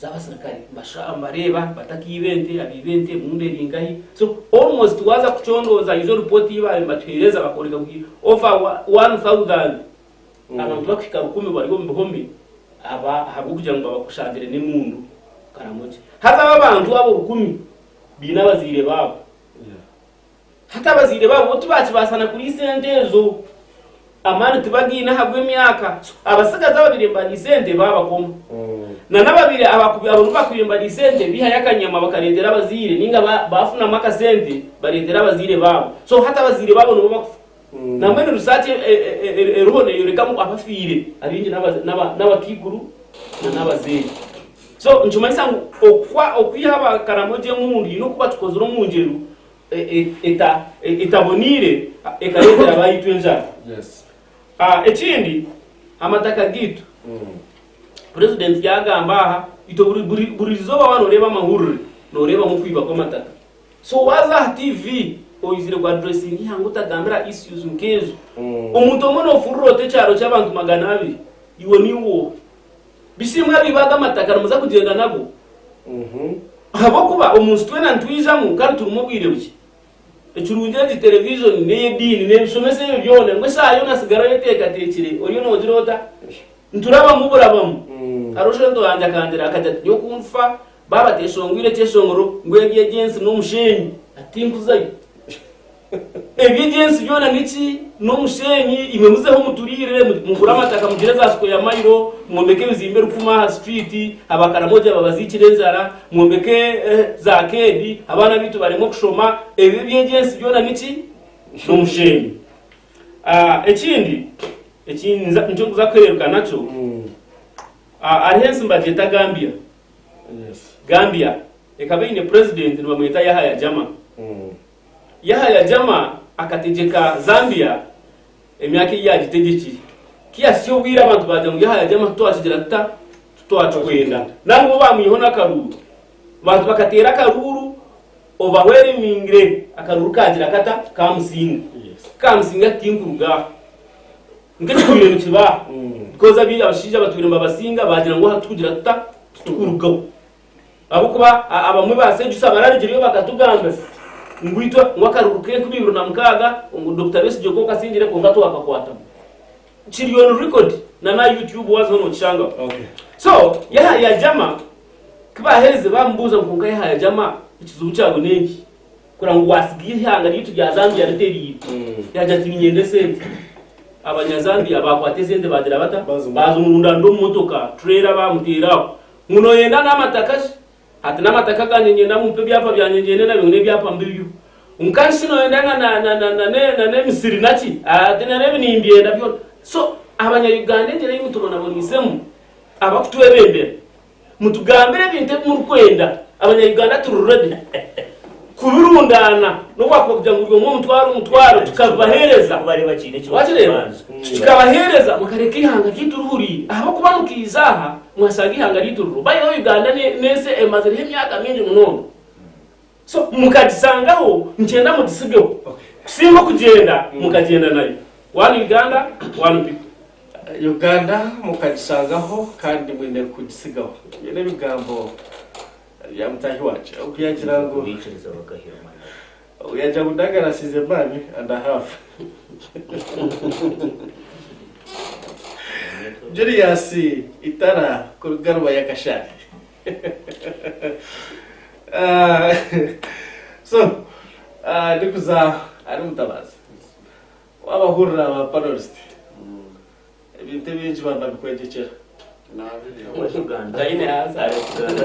[SPEAKER 4] z'abasirikare mbasha mbareeba batakiiba ente, abaiba ente emundu eri nkahi. So almost waaza kucondooza ijo report ei baabaire nibatuheereza bakooreka ngu over 1000 Abantu bakuhika rukumi bari omu bihome aba ahabw'okugira ngu babakushangire n'emundu Karamoja. Haza abo abantu abo rukumi baine abazaire baabo. Hati abazaire baabo bo tibakibaasa na kuriisa ente ezo. Amaani tibagaine ahabw'emyaka. So abatsigazi ababaire nibariisa ente baabakoma. Na n'ababaire abo abu bakubaire nibariisa ente baihayo akanyama bakareetera abazaire nainga baafunamu akasente bareetera abazaire baabo. So hati abazaire baabo nibo bakufa. Nambwenu research eriho neyoreka ngu abafiire abaingi n'abakaikuru na n'abazeeyi. So nikimanyisa ngu okwiha abakaramoja emundu haine oku bakikozire omu ngyeru etaboneire ekareetera abaitwa enjara. Ekindi amataka gaitu, purezidenti yagamba aha itwe buri izooba waaba noreeba amahurire noreebamu okwiba kw'amataka. So waaza aha TV oizire ku addressinga eihanga otagambira issues nk'ezo. Omuntu omwe noofurura ota ekyaro ky'abantu 200? Iwe niiwe oha? Bisiimwe abaiba aga amataka nimuza kugyenda nago? Ahabw'okuba omu nsi twena nitwijamu kandi turimu obwire bukye. Ekirungi egi television n'ey'ediini neebishomesa ebyo byona ngu eshaaha yoona sigara oyeteekateekire oriyo noogira ota? Niturabamu burabamu. Hariho shento wangye akangira akagira ati nyowe ku ndifa baaba bateeshongwire ekyeshongoro ngu eby'egi ensi n'omusheenyi ati tinkuzayo. Eby'egi ensi byona niki? N'omusheenyi imwe muzeho muturiirire mugure amataka mugire za square mile mwombeke ebizimbe rukumi aha street abakaramoja babaziikire enjara Mwombeke za arcade abaana baitu baremwe kushoma, ebyo eby'egi ensi byona niki? N'omusheenyi. Ekindi eki nikyo nkuza kuhereruka nakyo, hariho ensi nibagyeta Gambia. Gambia ekaba eine president nibamweta Yahaya Jama. Yahaya Jama akategyeka Zambia Emyaka ei yaagitegyekire, ku yaahitsya obwire abantu baagira ngu Yahaya Jama titwakigira tuta? Titwakikwenda. Nangwa bo baamwihaho n'akaruuru. Abantu bakateera akaruuru overwhelmingly akaruuru kaagira kata? Kaamusinga. Ku kaamusinga ati tinkuruga aha. Nk'ekitwire nikiba aha. Because abashaija abatwire nibabasinga baagira ngu aha titukugira tuta? Titukurugaho. Ahabw'okuba abamwe ba Sejusa bararugireyo bakatugambira ngu itwe ngu akaruru k'enkumi ibiri na mukaaga ngu Dokita Besigye ko kasingire kwonka twakakwatamu. Kiri on record na n'aha YouTube waazaho nookishangaho. So Yahaya Jama ku baaherize baamubuuza ngu kwonka Yahaya Jama ekizibu kyawe n'enki? Kureba ngu waasiga eihanga ryaitu rya Zambia ritereire. Yaagira ati niinyenda esente. Abanyazambia baakwata esente baagira bata? Baazimurundaanira omu motoka, trailer baamuteera aho. Ngu noyenda n'amataka shi? Ati n'amataka gangye niinyenda mumpe ebyapa byangye ngyende nabyo ngu n'ebyapa mbibyo. Ngu kandi shi noyenda na na na na na na n'emisiri naki? Ati na n'ebi nimbyenda byona. So abanya Uganda engyera ei mutubonaboneisemu abakutwebembera, mutugambire ebintu ebi murikwenda, abanya Uganda turi ready kubirundaana n'obu kwakuba kugira ngu buri omwe omutwaro omutwaro tukabibaheereza. Wakireeba? Tukabaheereza mukareka eihanga ryaitu rihuriire ahabw'okuba mukaija aha Mwashanga eihanga ryaitu ririho. By the way Uganda n'ensi emazireho emyaka mingi munonga. So mukagisangaho nikyenda mugisigeho. Kusinga okugyenda mukagyenda nayo. One Uganda, one people.
[SPEAKER 2] Uganda mukagishangaho kandi mwine kugisigaho. Ebyo n'ebigambo bya mutaahi wangye. Ogu yagira ngu
[SPEAKER 1] Baikiriza bakahirima nayo.
[SPEAKER 2] Ogu yagira ngu Douglas is a man and a half. Julius Itara kuruga Rubaya Kashari. Ah, so ah, ndikuza ari mutabazi wabahurira aba panelist ebintu ebingi baba bikwegyekyera
[SPEAKER 1] Arikugambira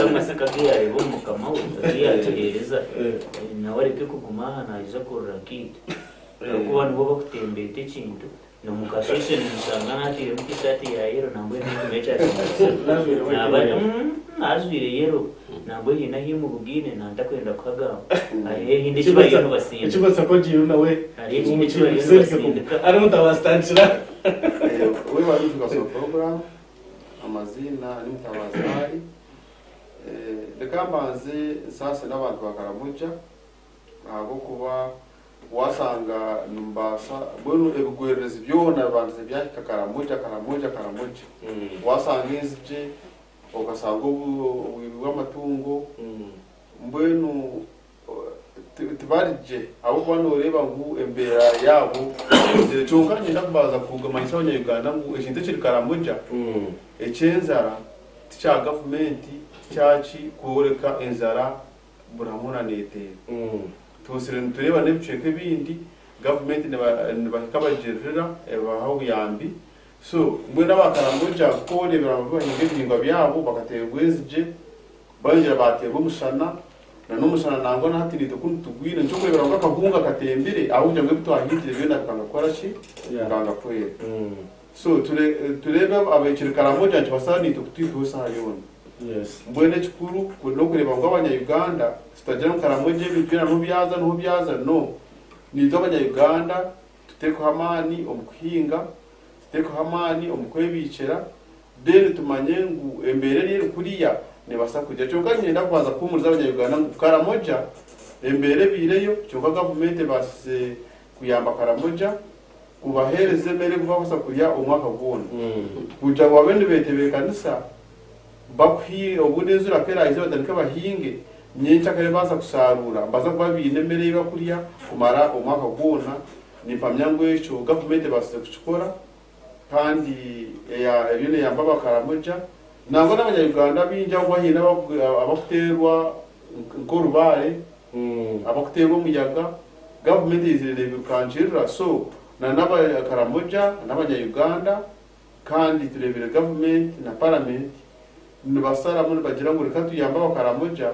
[SPEAKER 1] amasiko agu yaareeba omu mukama we agu yaatuheereza nawe areke kuguma aha naija kurira nkaitwe ahabw'okuba nibo bakutembeeta ekintu N'omu kasheeshe nimushanga naatairemu tishaati ya yero nangwa eine ekya kinekye. Naaba ajwaire yero nangwa haine ahu imubugaine nantakwenda kuhagamba. Hariho ehindi eki bariyo nibasindika.
[SPEAKER 2] Ekimanyisa ku ogiire nawe
[SPEAKER 1] Hariho ekindi eki bariyo nibasindika.
[SPEAKER 2] Ari Mutabazi tandikira.
[SPEAKER 7] Webale kutugaso program amaziina ni Mutabazi Ali. Reka mbanze nsaase n'abantu ba Karamoja ahabw'okuba Waashanga nimubaasa, mbwenu ebigwererezi byona bibandize byahika Karamoja, Karamoja, Karamoja. Waashanga enzigye, okashanga obwibi bw'amatungo, mbwenu tibari gye ahabw'okuba nooreeba ngu embeera yaabo ezire. Kyonka niinyenda kubanza kumanyisa Abanya-Uganda ngu ekintu ekiri Karamoja eky'enjara ti kya gavumenti, ti kyaki, kworeka enjara buri hamwe hoona neeteera. Tuusire nitureeba n'ebicweka ebindi, gavumenti nibahika bagiririra ebaha obuyambi. So mbwenu aba Karamoja ku oreebera ngu bahinga ebihingwa byabo bakateerwa enzigye, bayongyera baateerwa omushana, na n'omushana nangwa na hati naitwe ku nitugwire nikyo orikureebera ngu akahunga katembire ahabw'okugira ngu ebi twahingire byona bikanga kukora ki? Bikanga kwera. So tureebe abekiri Karamoja nikibaasa naitwe kutwitwaho esaaha yoona. Mbwenu ekikuru n'okureeba ngu abanya Uganda tutagira ngu Karamoja ebintu byona niho byaza niho byaza no. Naitwe abanya Uganda tutekeho amaani omu kuhinga, tutekeho amaani omu kwebiikira then tumanye ngu embeera eri eri kuriya nebaasa kugira. Kyonka niinyenda kubanza kuhuumuriza abanya Uganda ngu Karamoja embeera ebaireyo kyonka gavumenti ebaasize kuyamba Karamoja kubaheereza emere ei bakubaasa kurya omwaka gwona kugira ngu babe nibeetebeekanisa bakuhi obundi enjura ku eraaije batandike bahinge. Nyencakare baaza kusharuura nibaza kuba baine emere ei bakurya kumara omwaka gwona. Nimpamya ngu ekyo gavumenti ebaasize kukikora kandi eriyo neeyamba Abakaramoja nangwa n'abanya-Uganda abaingi ahabw'okuba haine abakuteerwa nk'orubaare, abakuteerwa omuyaga, gavumenti eizire neebirukankirira so na n'Abakaramoja n'abanya-Uganda Kandi tureebire gavumenti na paramenti nibasaramu nibagira ngu reka tuyambe Abakaramoja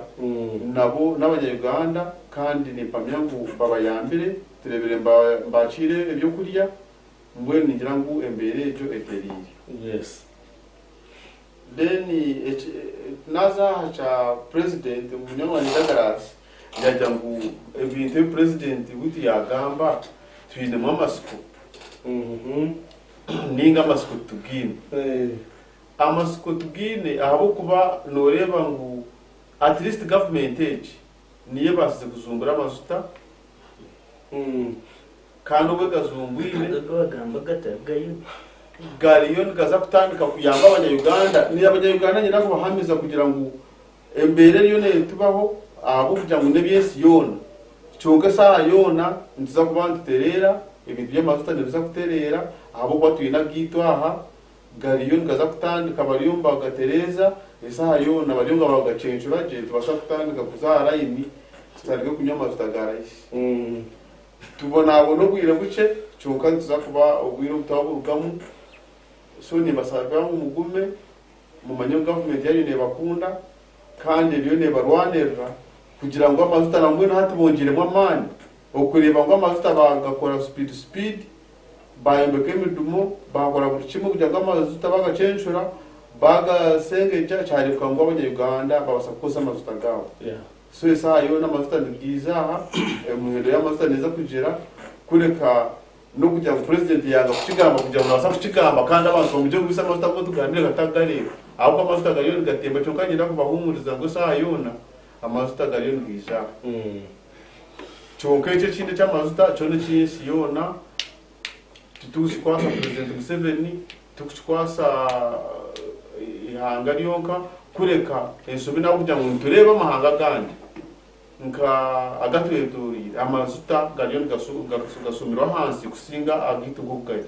[SPEAKER 7] nabo n'abanya-Uganda kandi nimpamya ngu babayambire, tureebire mbakiire ebyokurya mbwenu ningira ngu embeera egyo etereire. Then naaza aha kya President munywani wangye Douglas yaagira ngu ebintu ebi President waitu yaagamba twinemu amatsiko. Ninga amatsiko titugaine. Amatsiko tugaine ahabw'okuba nooreeba ngu at least gavumenti egi niyo ebaasize kujumbura amajuta kandi obu egajumbwire gariyo nigaza kutandika kuyamba abanya-Uganda. Abanya-Uganda niinyenda kubahamiza kugira ngu Embeera eriyo neetubaho ahabw'okugira ngu n'eby'ensi yoona. Kyonka esaaha yoona nituza kuba nitutereera, ebintu by'amajuta nibiza kutereera ahabw'okuba twine agaitu aha, gariyo nigaza kutandika bariyo nibagatereeza, esaaha yoona bariyo nga bagacencura gye nitubaasa kutandika kuza aha layini tutandike kunywa amajuta ga rahisi. Tubonabone obwire bukye kyonka nituza kuba obwire obu twaburugamu, so nimbasabira ngu mugume. Mumanye ngu gavumenti yaanyu neebakunda kandi eriyo neebarwanirira kugira ngu amajuta na mbwenu hati bongyeiremu amaani okureeba ngu amajuta baagakora sipiidi sipiidi, baayombeka emidumo, baakora buri kimwe kugira ngu amajuta baagacencura, baagasengegya kyareebeka ngu abanya-Uganda baabaasa kukozesa amajuta gaabo. So esaaha yoona amajuta nigaija aha, emihendo y'amajuta neeza kugira kureka N'okugira ngu purezidenti yanga kukigamba kugira ngu nabaasa kukigamba kandi abantu bamugye ngu beitu amajuta agu otugambire gatagareeba ahabw'okuba amajuta gariyo nigatemba kyonka niinyenda kubahuumuriza ngu esaaha yoona amajuta gariyo nigaija aha. Kyonka ekyo ekindi eky'amajuta kyo n'eky'ensi yoona titukukikwasa purezidenti Museveni, titukukikwasa eihanga ryonka kureka enshobi n'ahabw'okugira ngu nitureeba amahanga agandi. Nka agatwetoroire, amajuta gariyo nigashumirwa ahansi kusinga agaitu nk'oku gari.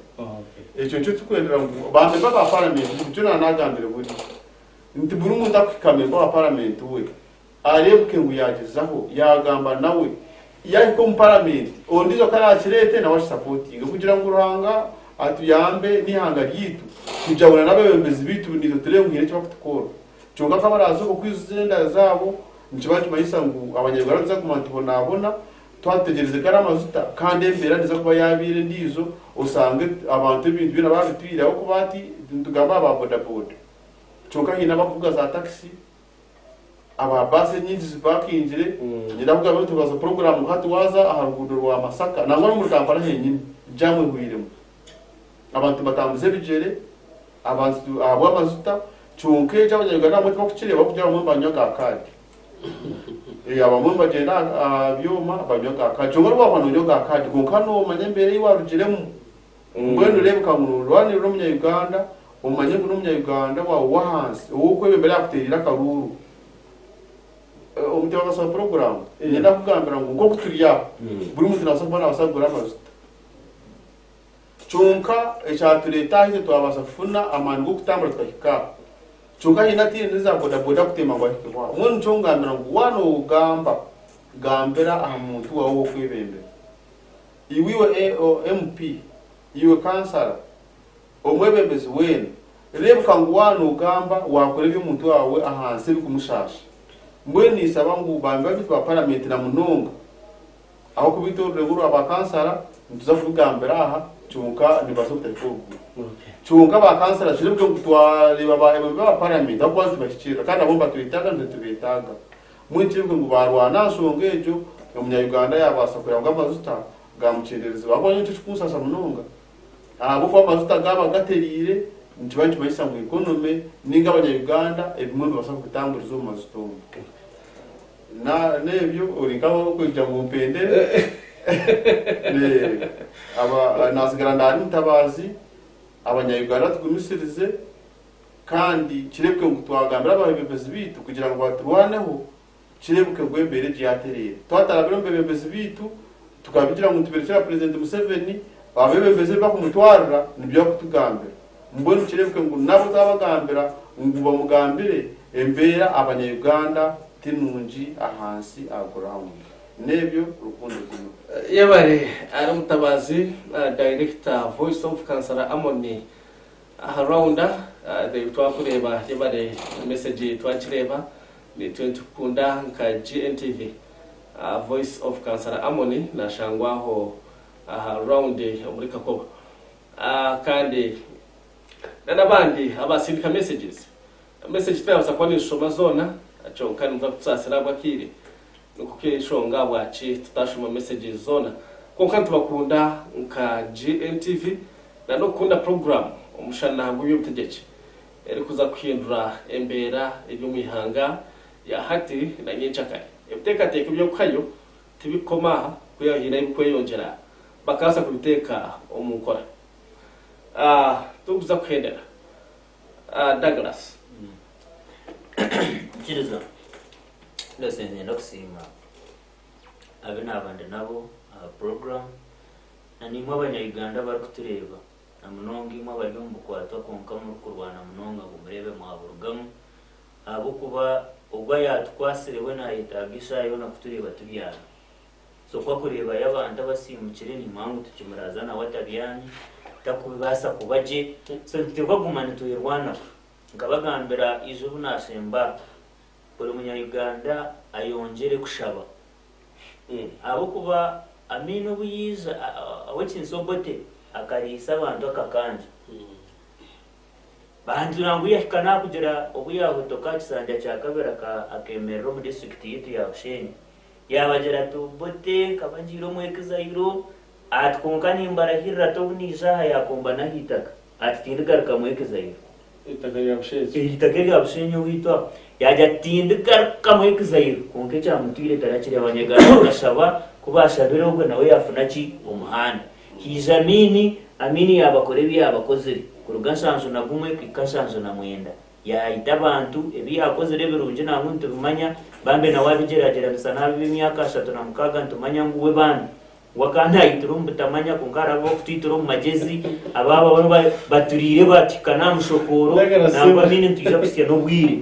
[SPEAKER 7] Ekyo nikyo turikwendera ngu ba memba ba paramenti, nikyo naanagambire buri, nti buri muntu arikuhika memba wa paramenti we areebuke ngu yaagyezaho, yaagamba nawe, yaahika omu paramenti, ondiijo ku araakireete nawe akisapotinge kugira ngu Ruhanga atuyambe n'eihanga ryaitu kugira ngu n'abeebembezi baitu naitwe tureebe ngu haine eki barikutukorera. Kyonka ku baraaze okwo kwijuza enda zaabo, nikiba nikimanyisa ngu Abanyarwanda nituza kuguma nitubonabona twaba tutegyerize gari amajuta kandi embeera neeza kuba yaabaire endiijo osange abantu ebintu byona baabitwire ahabw'okuba hati nitugamba aha ba bodaboda kyonka haine abarikuvuga za takisi, aba baasi enyingi zipakingire. Niinyenda kugamba ngu tubaza puroguraamu ngu hati waaza aha ruguudo rwa Masaka nangwa n'omuri Kampala henyini jaamu ehweiremu. Abantu nibatambuza ebigyere. Abantu ahabw'amajuta, kyonka ekyo abanya-Uganda abamwe tibakukireeba ahabw'okugira abamwe nibanywa ga kaadi. Abamwe nibagyenda aha byoma banywa ga kaadi. Kyonka n'obu waakuba noonywa ga kaadi kwonka noomanya embeera ei waarugiremu. Mbwenu reebeka ngu noorwanirira omunya-Uganda, omanye ngu n'omunya-Uganda waawe ow'ahansi ow'okwebembera yaakuteereire akaruuru. Omutebeekanisa wa puroguraamu, niinyenda kukugambira ngu nk'oku turi aha, buri muntu naabaasa kuba naabaasa kugura amajuta. Kyonka ekyatureeta aha itwe twabaasa kufuna amaani g'okutambura tukahika aha. Kyonka haine ataine n'eza bodaboda kutemba ngu ahikeho aho. Mbwenu nikyo ngambira ngu waaba noogamba, gambira aha muntu waawe ow'okwebembera. Iwe iwe MP, iwe kansara, omwebembezi weena, reebeka ngu waaba noogamba waakora eby'omuntu waawe ahansi ebikumushaasha. Mbwenu ninsaba ngu bambi baitu ba paramenti na munonga, Ahabw'okuba itwe orurengo rwa baakansara nituza kubigambira aha kyonka nibabaasa obutahika oruguru. Kyonka baakansara kireebeke ngu twareeba ba MMP ba paramenti ahabw'okuba nitubahikirira kandi nabo nibatwetaaga naitwe nitubeetaaga. Mbwenu kireebeke ngu baarwana aha nshonga egyo, omunya-Uganda yaabaasa kureeba ngu amajuta gaamukyenderezibwa ahabw'okuba nyowe nikyo kirikunsaasa munonga. Ahabw'okuba amajuta gaaba gatereire nikiba nikimanyisa ngu economy nainga abanya-Uganda ebimwe nibabaasa kubitamburiza omu majuta omu. Na n'ebyo ori nk'ab'okwija ngu mpendere. Aba nasigara ndari Mutabazi, abanya-Uganda tugumisirize kandi kireebeke ngu twagambira abarebembezi baitu kugira ngu baturwaneho. Kireebeke ngu embeera egi yaatereera. Twatarabire omu beebembezi baitu, tukabigira ngu nitubirekyera Purezidenti Museveni, abeebembezi ebi barikumutwarira nibyo arikutugambira. Mbwenu kireebeke ngu nabo twabagambira ngu bamugambire embeera abanya-Uganda ti nungi ahansi aha ground. N'ebyo rukundo zinu.
[SPEAKER 2] Yebare ari Mutabazi Director Voice of Kansala Amon aha Raunda twakureeba yebare message twagireeba Nitwe nitukukunda nka GNTV. Voice of Kansala Amon nashangwa aho aha round omuri Kakoba. Kandi na n'abandi abasindika messages. Message tinabaasa kuba ninzishoma zoona kyonka nimuza kutusaasira ahabw'akaire. Nikwo k'enshonga ahabwaki tutashoma messages zoona. Kwonka nitubakunda nka GNTV na n'okukunda program Omushana gw'eby'obutegyeki. Erikuza kuhindura embeera eri omu ihanga rya hati na nyenkyakare. Ebiteekateeko by'okuhayo tibikukoma aha kwihaho haine ahu birikweyongyera bakabaasa kubiteeka omu nkora. Turikuza kuhendera. Douglas.
[SPEAKER 1] Ikiriza. Ndose niinyenda kusiima abu naaba ndi nabo aha puroguraamu na naimwe abanya-Uganda abarikutureeba. Na munonga imwe abari omu bukwatwa kwonka murikurwana munonga ngu mureebe mwaburugamu, ahabw'okuba ogwo ayaatukwatsire we naayetaaga eshaaha yoona kutureeba tubyami. So ku akureebayo abantu abasiimukire niimanya ngu tukimuraaza nawe atabyami, takubaasa kuba gye. So nituteekwa kuguma nitwerwanaho. Nkabagambira ijo obu naashemba, buri munya-Uganda ayongyere kushaba. Ahabw'okuba Amin obu yaija, Ow'ekinsa Obote akariisa abantu akakanja. Bangira ngu yahika nakugira obu yahotoka aha kisanja kya kabiri akemerera omu disiturikiti yaitu ya Bushenyi yabagira ati Obote nkaba ngiire omu ekizayiro ati kwonka nimbarahirira ati obu naija aha yakomba n'ahaitaka ati tindigarukamu ekizayiro.
[SPEAKER 2] Eitaka rya Bushenyi.
[SPEAKER 1] Eitaka erya Bushenyi owaitu aho. Yaagira ati, Tindigarukamu ekizayiro. Kwonka ekyamutwire tarakireba. Abanyaganda bakashaba, ku baashabire ogwo nawe yaafuna ki? Omuhanda. Haija Amiini, Amiini yaabakora ebi yaabakozire kuruga 71 kuhika 79. Yaita abantu, ebi yaakozire ebirungi nangwa nitubimanya, bambe nawe abigyeragyeranisa n'abi b'emyaka 36 nitumanya ngu we bambe We akaba naitira omu butamanya, kwonka hariho ab'okutwitira omu magyezi, abo aba baturiire batuhika n'aha mushokooro, nangwa Amiini nitwija kuhitsya n'obwire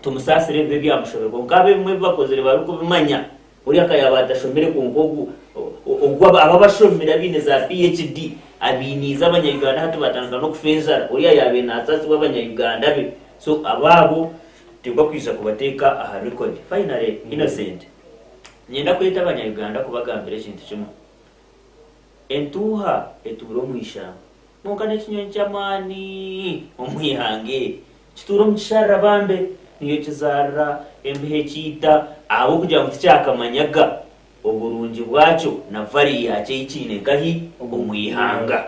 [SPEAKER 1] tumusaasire ebibi ebyamushobire. Kwonka abo ebimwe ebi bakozire barikubimanya, oriya ka yaaba atashomire kwonka ogu ogu abo abashomire abaine za PHD abainiize abanya-Uganda hati batandika n'okufa enjara, oriya yaabaire naasaasibwa abanya-Uganda be. So abo abo nituteekwa kwija kubateeka aha record. Finally, Innocent. Niinyenda kweta abanya-Uganda kubagambira ekintu kimwe. Entuuha etuura omu ishamba, kwonka n'ekinyonyi ky'amaani omu ihanga eri. Kituura omu kisharara bambe, niyo kizaarira, embeho ekiita, ahabw'okugira ngu tikyakamanyaga oburungi bwakyo na value yaakyo ei kiine nkahi omu ihanga.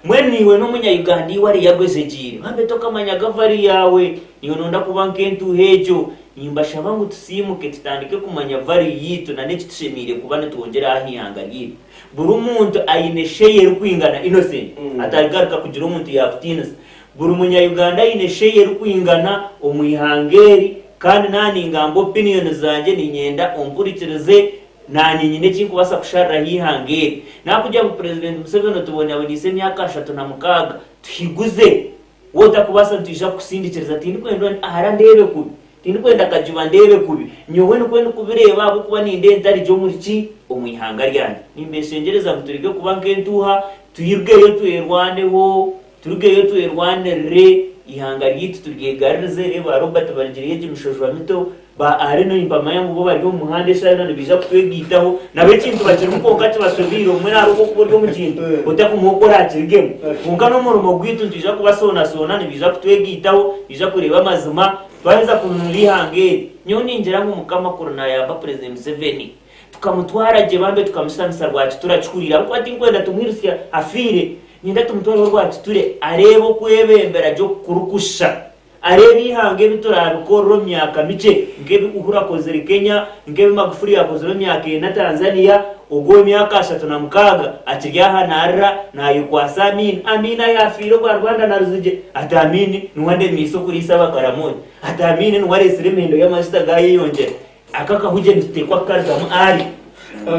[SPEAKER 1] Mbwenu naiwe n'omunya-Uganda iwe ariyo agwejegyeire, bambe tokamanyaga value yaawe, naiwe noyenda kuba nk'entuuha egyo. Nimbashaba ngu tusiimuke tutandike kumanya value yaitu na n'eki tushemeire kuba nitwongyera aha ihanga ryaitu. Buri muntu aine share erikwingana, Innocent, atarigaruka kugira omuntu yaakutiinisa. Buri munya-Uganda aine share erikwingana omu ihanga eri kandi naaba ningamba opinion zangye niinyenda ompurikirize. Naanye nyine eki nkubaasa kushariraho eihanga eri. Nakugira ngu Purezidenti Museveni otubonaboneise emyaka 36, tuhiguze. Waaba otakubaasa nitwija kukusindikiriza. Tindikwenda ahara ndeebe kubi. Tindikwenda Kajuba ndeebe kubi. Nyowe nikwo ndikubireeba ahabw'okuba nindeeba ntari gye omuri ki? Omu ihanga ryangye. Nimbeshengyereza ngu tureke kuba nk'entuuha, turugeyo twerwaneho, turugeyo twerwanirire eihanga ryaitu turyegarurize. Reeba Robert barigireyo egi mishojwa mito. Ba Arino nimbamanya ngu bo bari omu muhanda eshaaha yoona nibaija kutwegaitaho. Nabo ekintu bakirimu kwonka kibashobeire. Obumwe naaruga okuba ori omu kintu otakumanya oku oraakirugemu. Kwonka n'omurimo gwaitu nitwija kubasoonasoona, nibaija kutwegaitaho, nibaija kureeba amazima twaheza kununura eihanga eri. Nyowe ningira ngu Mukama kuri naayamba Purezidenti Museveni tukamutwara gye bambe tukamushutamisa Rwakitura akihuriire ahabw'okuba tinkwenda tumwirusya afiire. Niinyenda tumutwareho Rwakiture areebe okwebembera gye oku kurikushusha. Areebe eihanga ebi turaabikorera omu myaka mikye, nk'ebi Uhuru akozire Kenya, nk'ebi Magufuli yaakozire omu myaka ena Tanzania, ogwo ow'emyaka 36 akiri aha naarira naayekwatsa Amin. Amin ayaafiire obwa Rwanda na Ruzigye, ati Amin niwe andemiise okuriisa Abakaramoja, ati Amin niwe areetsire emihendo y'amajuta gaayeyongyera. Aka akahugye nituteekwa kukarugamu ari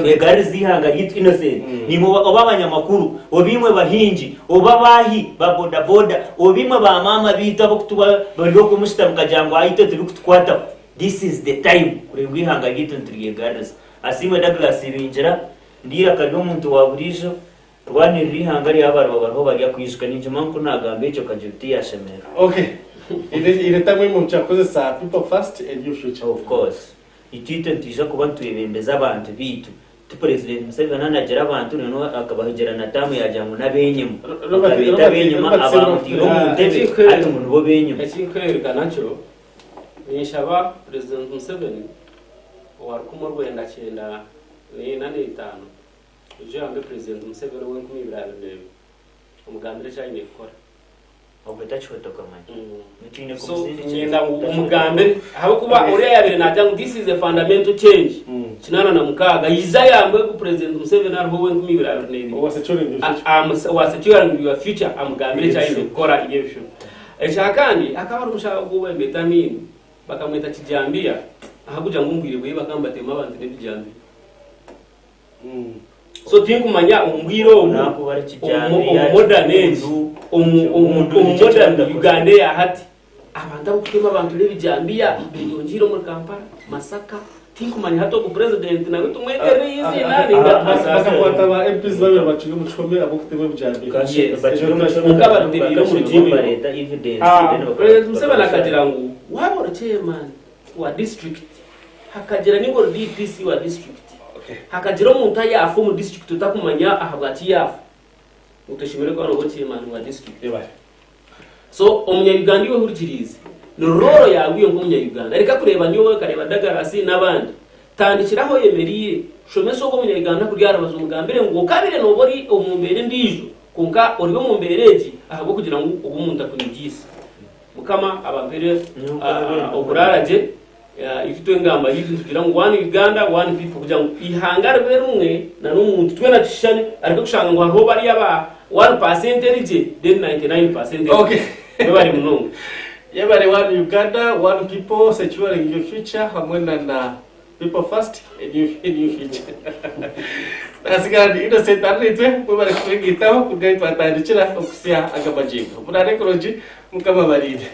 [SPEAKER 1] twegarurize eihanga ryaitu Innocent. Naimwe oba abanyamakuru, oba imwe bahingi, oba abaahi ba bodaboda, oba imwe ba maama baitu abarikutuba bari okwo mushutami mukagira ngu itwe tibirikutukwataho. This is the time kureba ngu eihanga ryaitu nituryegaruriza. Asiimwe Douglas Ibingira, ndi eiraka ry'omuntu wa buriijo, rwanirira eihanga ryawe abariba bariho baryakwijuka. Ninkimanya ngu ku naagamba ekyo Kajubi tiyashemererwa.
[SPEAKER 2] Okay. Ire tamwe omu kyakukozesa people first a new future.
[SPEAKER 1] Of course. Itwe itwe nitwija kuba nitwebembeza abantu baitu. Ti President Museveni anagira abantu reero akabahigira na taamu yaagira ngu n'abenyima. Akabeeta abenyima abaamutaire omu ntebe hati ngu nibo benyima.
[SPEAKER 4] Ekinkwereka nakyo, ninshaba President Museveni owa rukumi orwenda kyenda n'ena n'etaano oije oyambe President Museveni ow'enkumi ibiri abiri n'emwe omugambire eki aine kukora.
[SPEAKER 1] Ogwe takihotoka manya. Nitwine
[SPEAKER 4] So
[SPEAKER 1] kumusindikira.
[SPEAKER 4] niinyenda ngu omugambire ahabw'okuba oriya yaabaire naagira ngu this is a fundamental change 86 yaija ayambe ogu President Museveni ariho ow'enkumi ibiri abiri n'ebiri.
[SPEAKER 2] Owa securing your future.
[SPEAKER 4] Owa securing your future amugambire eki aine kukora eby'ebishuba. Ekyakandi hakaba hariho omushaija ogu ou baabaire nibeeta Amin bakamweta Kijambiya ahabw'okugira ngu omu bwire bweye bakaba nibatema abantu n'ebijambiya. So tinkumanya omu bwire obu omu modern age omu modern Uganda eya hati abantu abokutema abantu n'ebijambiya beyongiire omuri Kampala, Masaka tinkumanya hati ogu president nawe tumweterere eiziina ninga
[SPEAKER 2] Bakakwata ba MPs babiri bakiri omu kihome ab'okutema ebijambiya.
[SPEAKER 4] Yes. Kwonka barutereire omu rugyemero. President Museveni akagira ngu waaba ori chairman wa district hakagira ninga ori DPC wa district hakagira omuntu ayaafa omu district otakumanya ahabwaki yaafa ngu toshemereire kuba nooba chairman wa district. So omunya Uganda iwe ohurikiriize ni role yaawe iwe nk'omunya Uganda reka kureeba nyowe nkareeba Douglas n'abandi tandikira ahu oyemereire shomesa ogwo omunya Uganda akuri aha rubaju omugambire ngu okabaire nooba ori omu mbeera endiijo kwonka ori omu mbeera egi ahabw'okugira ngu ogu omuntu akunyigiise. Mukama abampere oburaara gye. Itwe engamba yaitu nitugira ngu one Uganda, one people kugira ngu eihanga ribe rimwe na n'omuntu twena tushushane areke kushanga ngu hariho bariya aba 1% eri gye then 99% eri
[SPEAKER 2] Okay.
[SPEAKER 4] Mwebare munonga.
[SPEAKER 2] Yebare one Uganda, one people, securing your future hamwe na na people first, a new, a new future. Nasigara ndi Innocent Arinaitwe, mwebare kutwegaitaho kuruga ahi twatandikira okuhitsya aga magingo. Muraare kurungi, Mukama abarinde.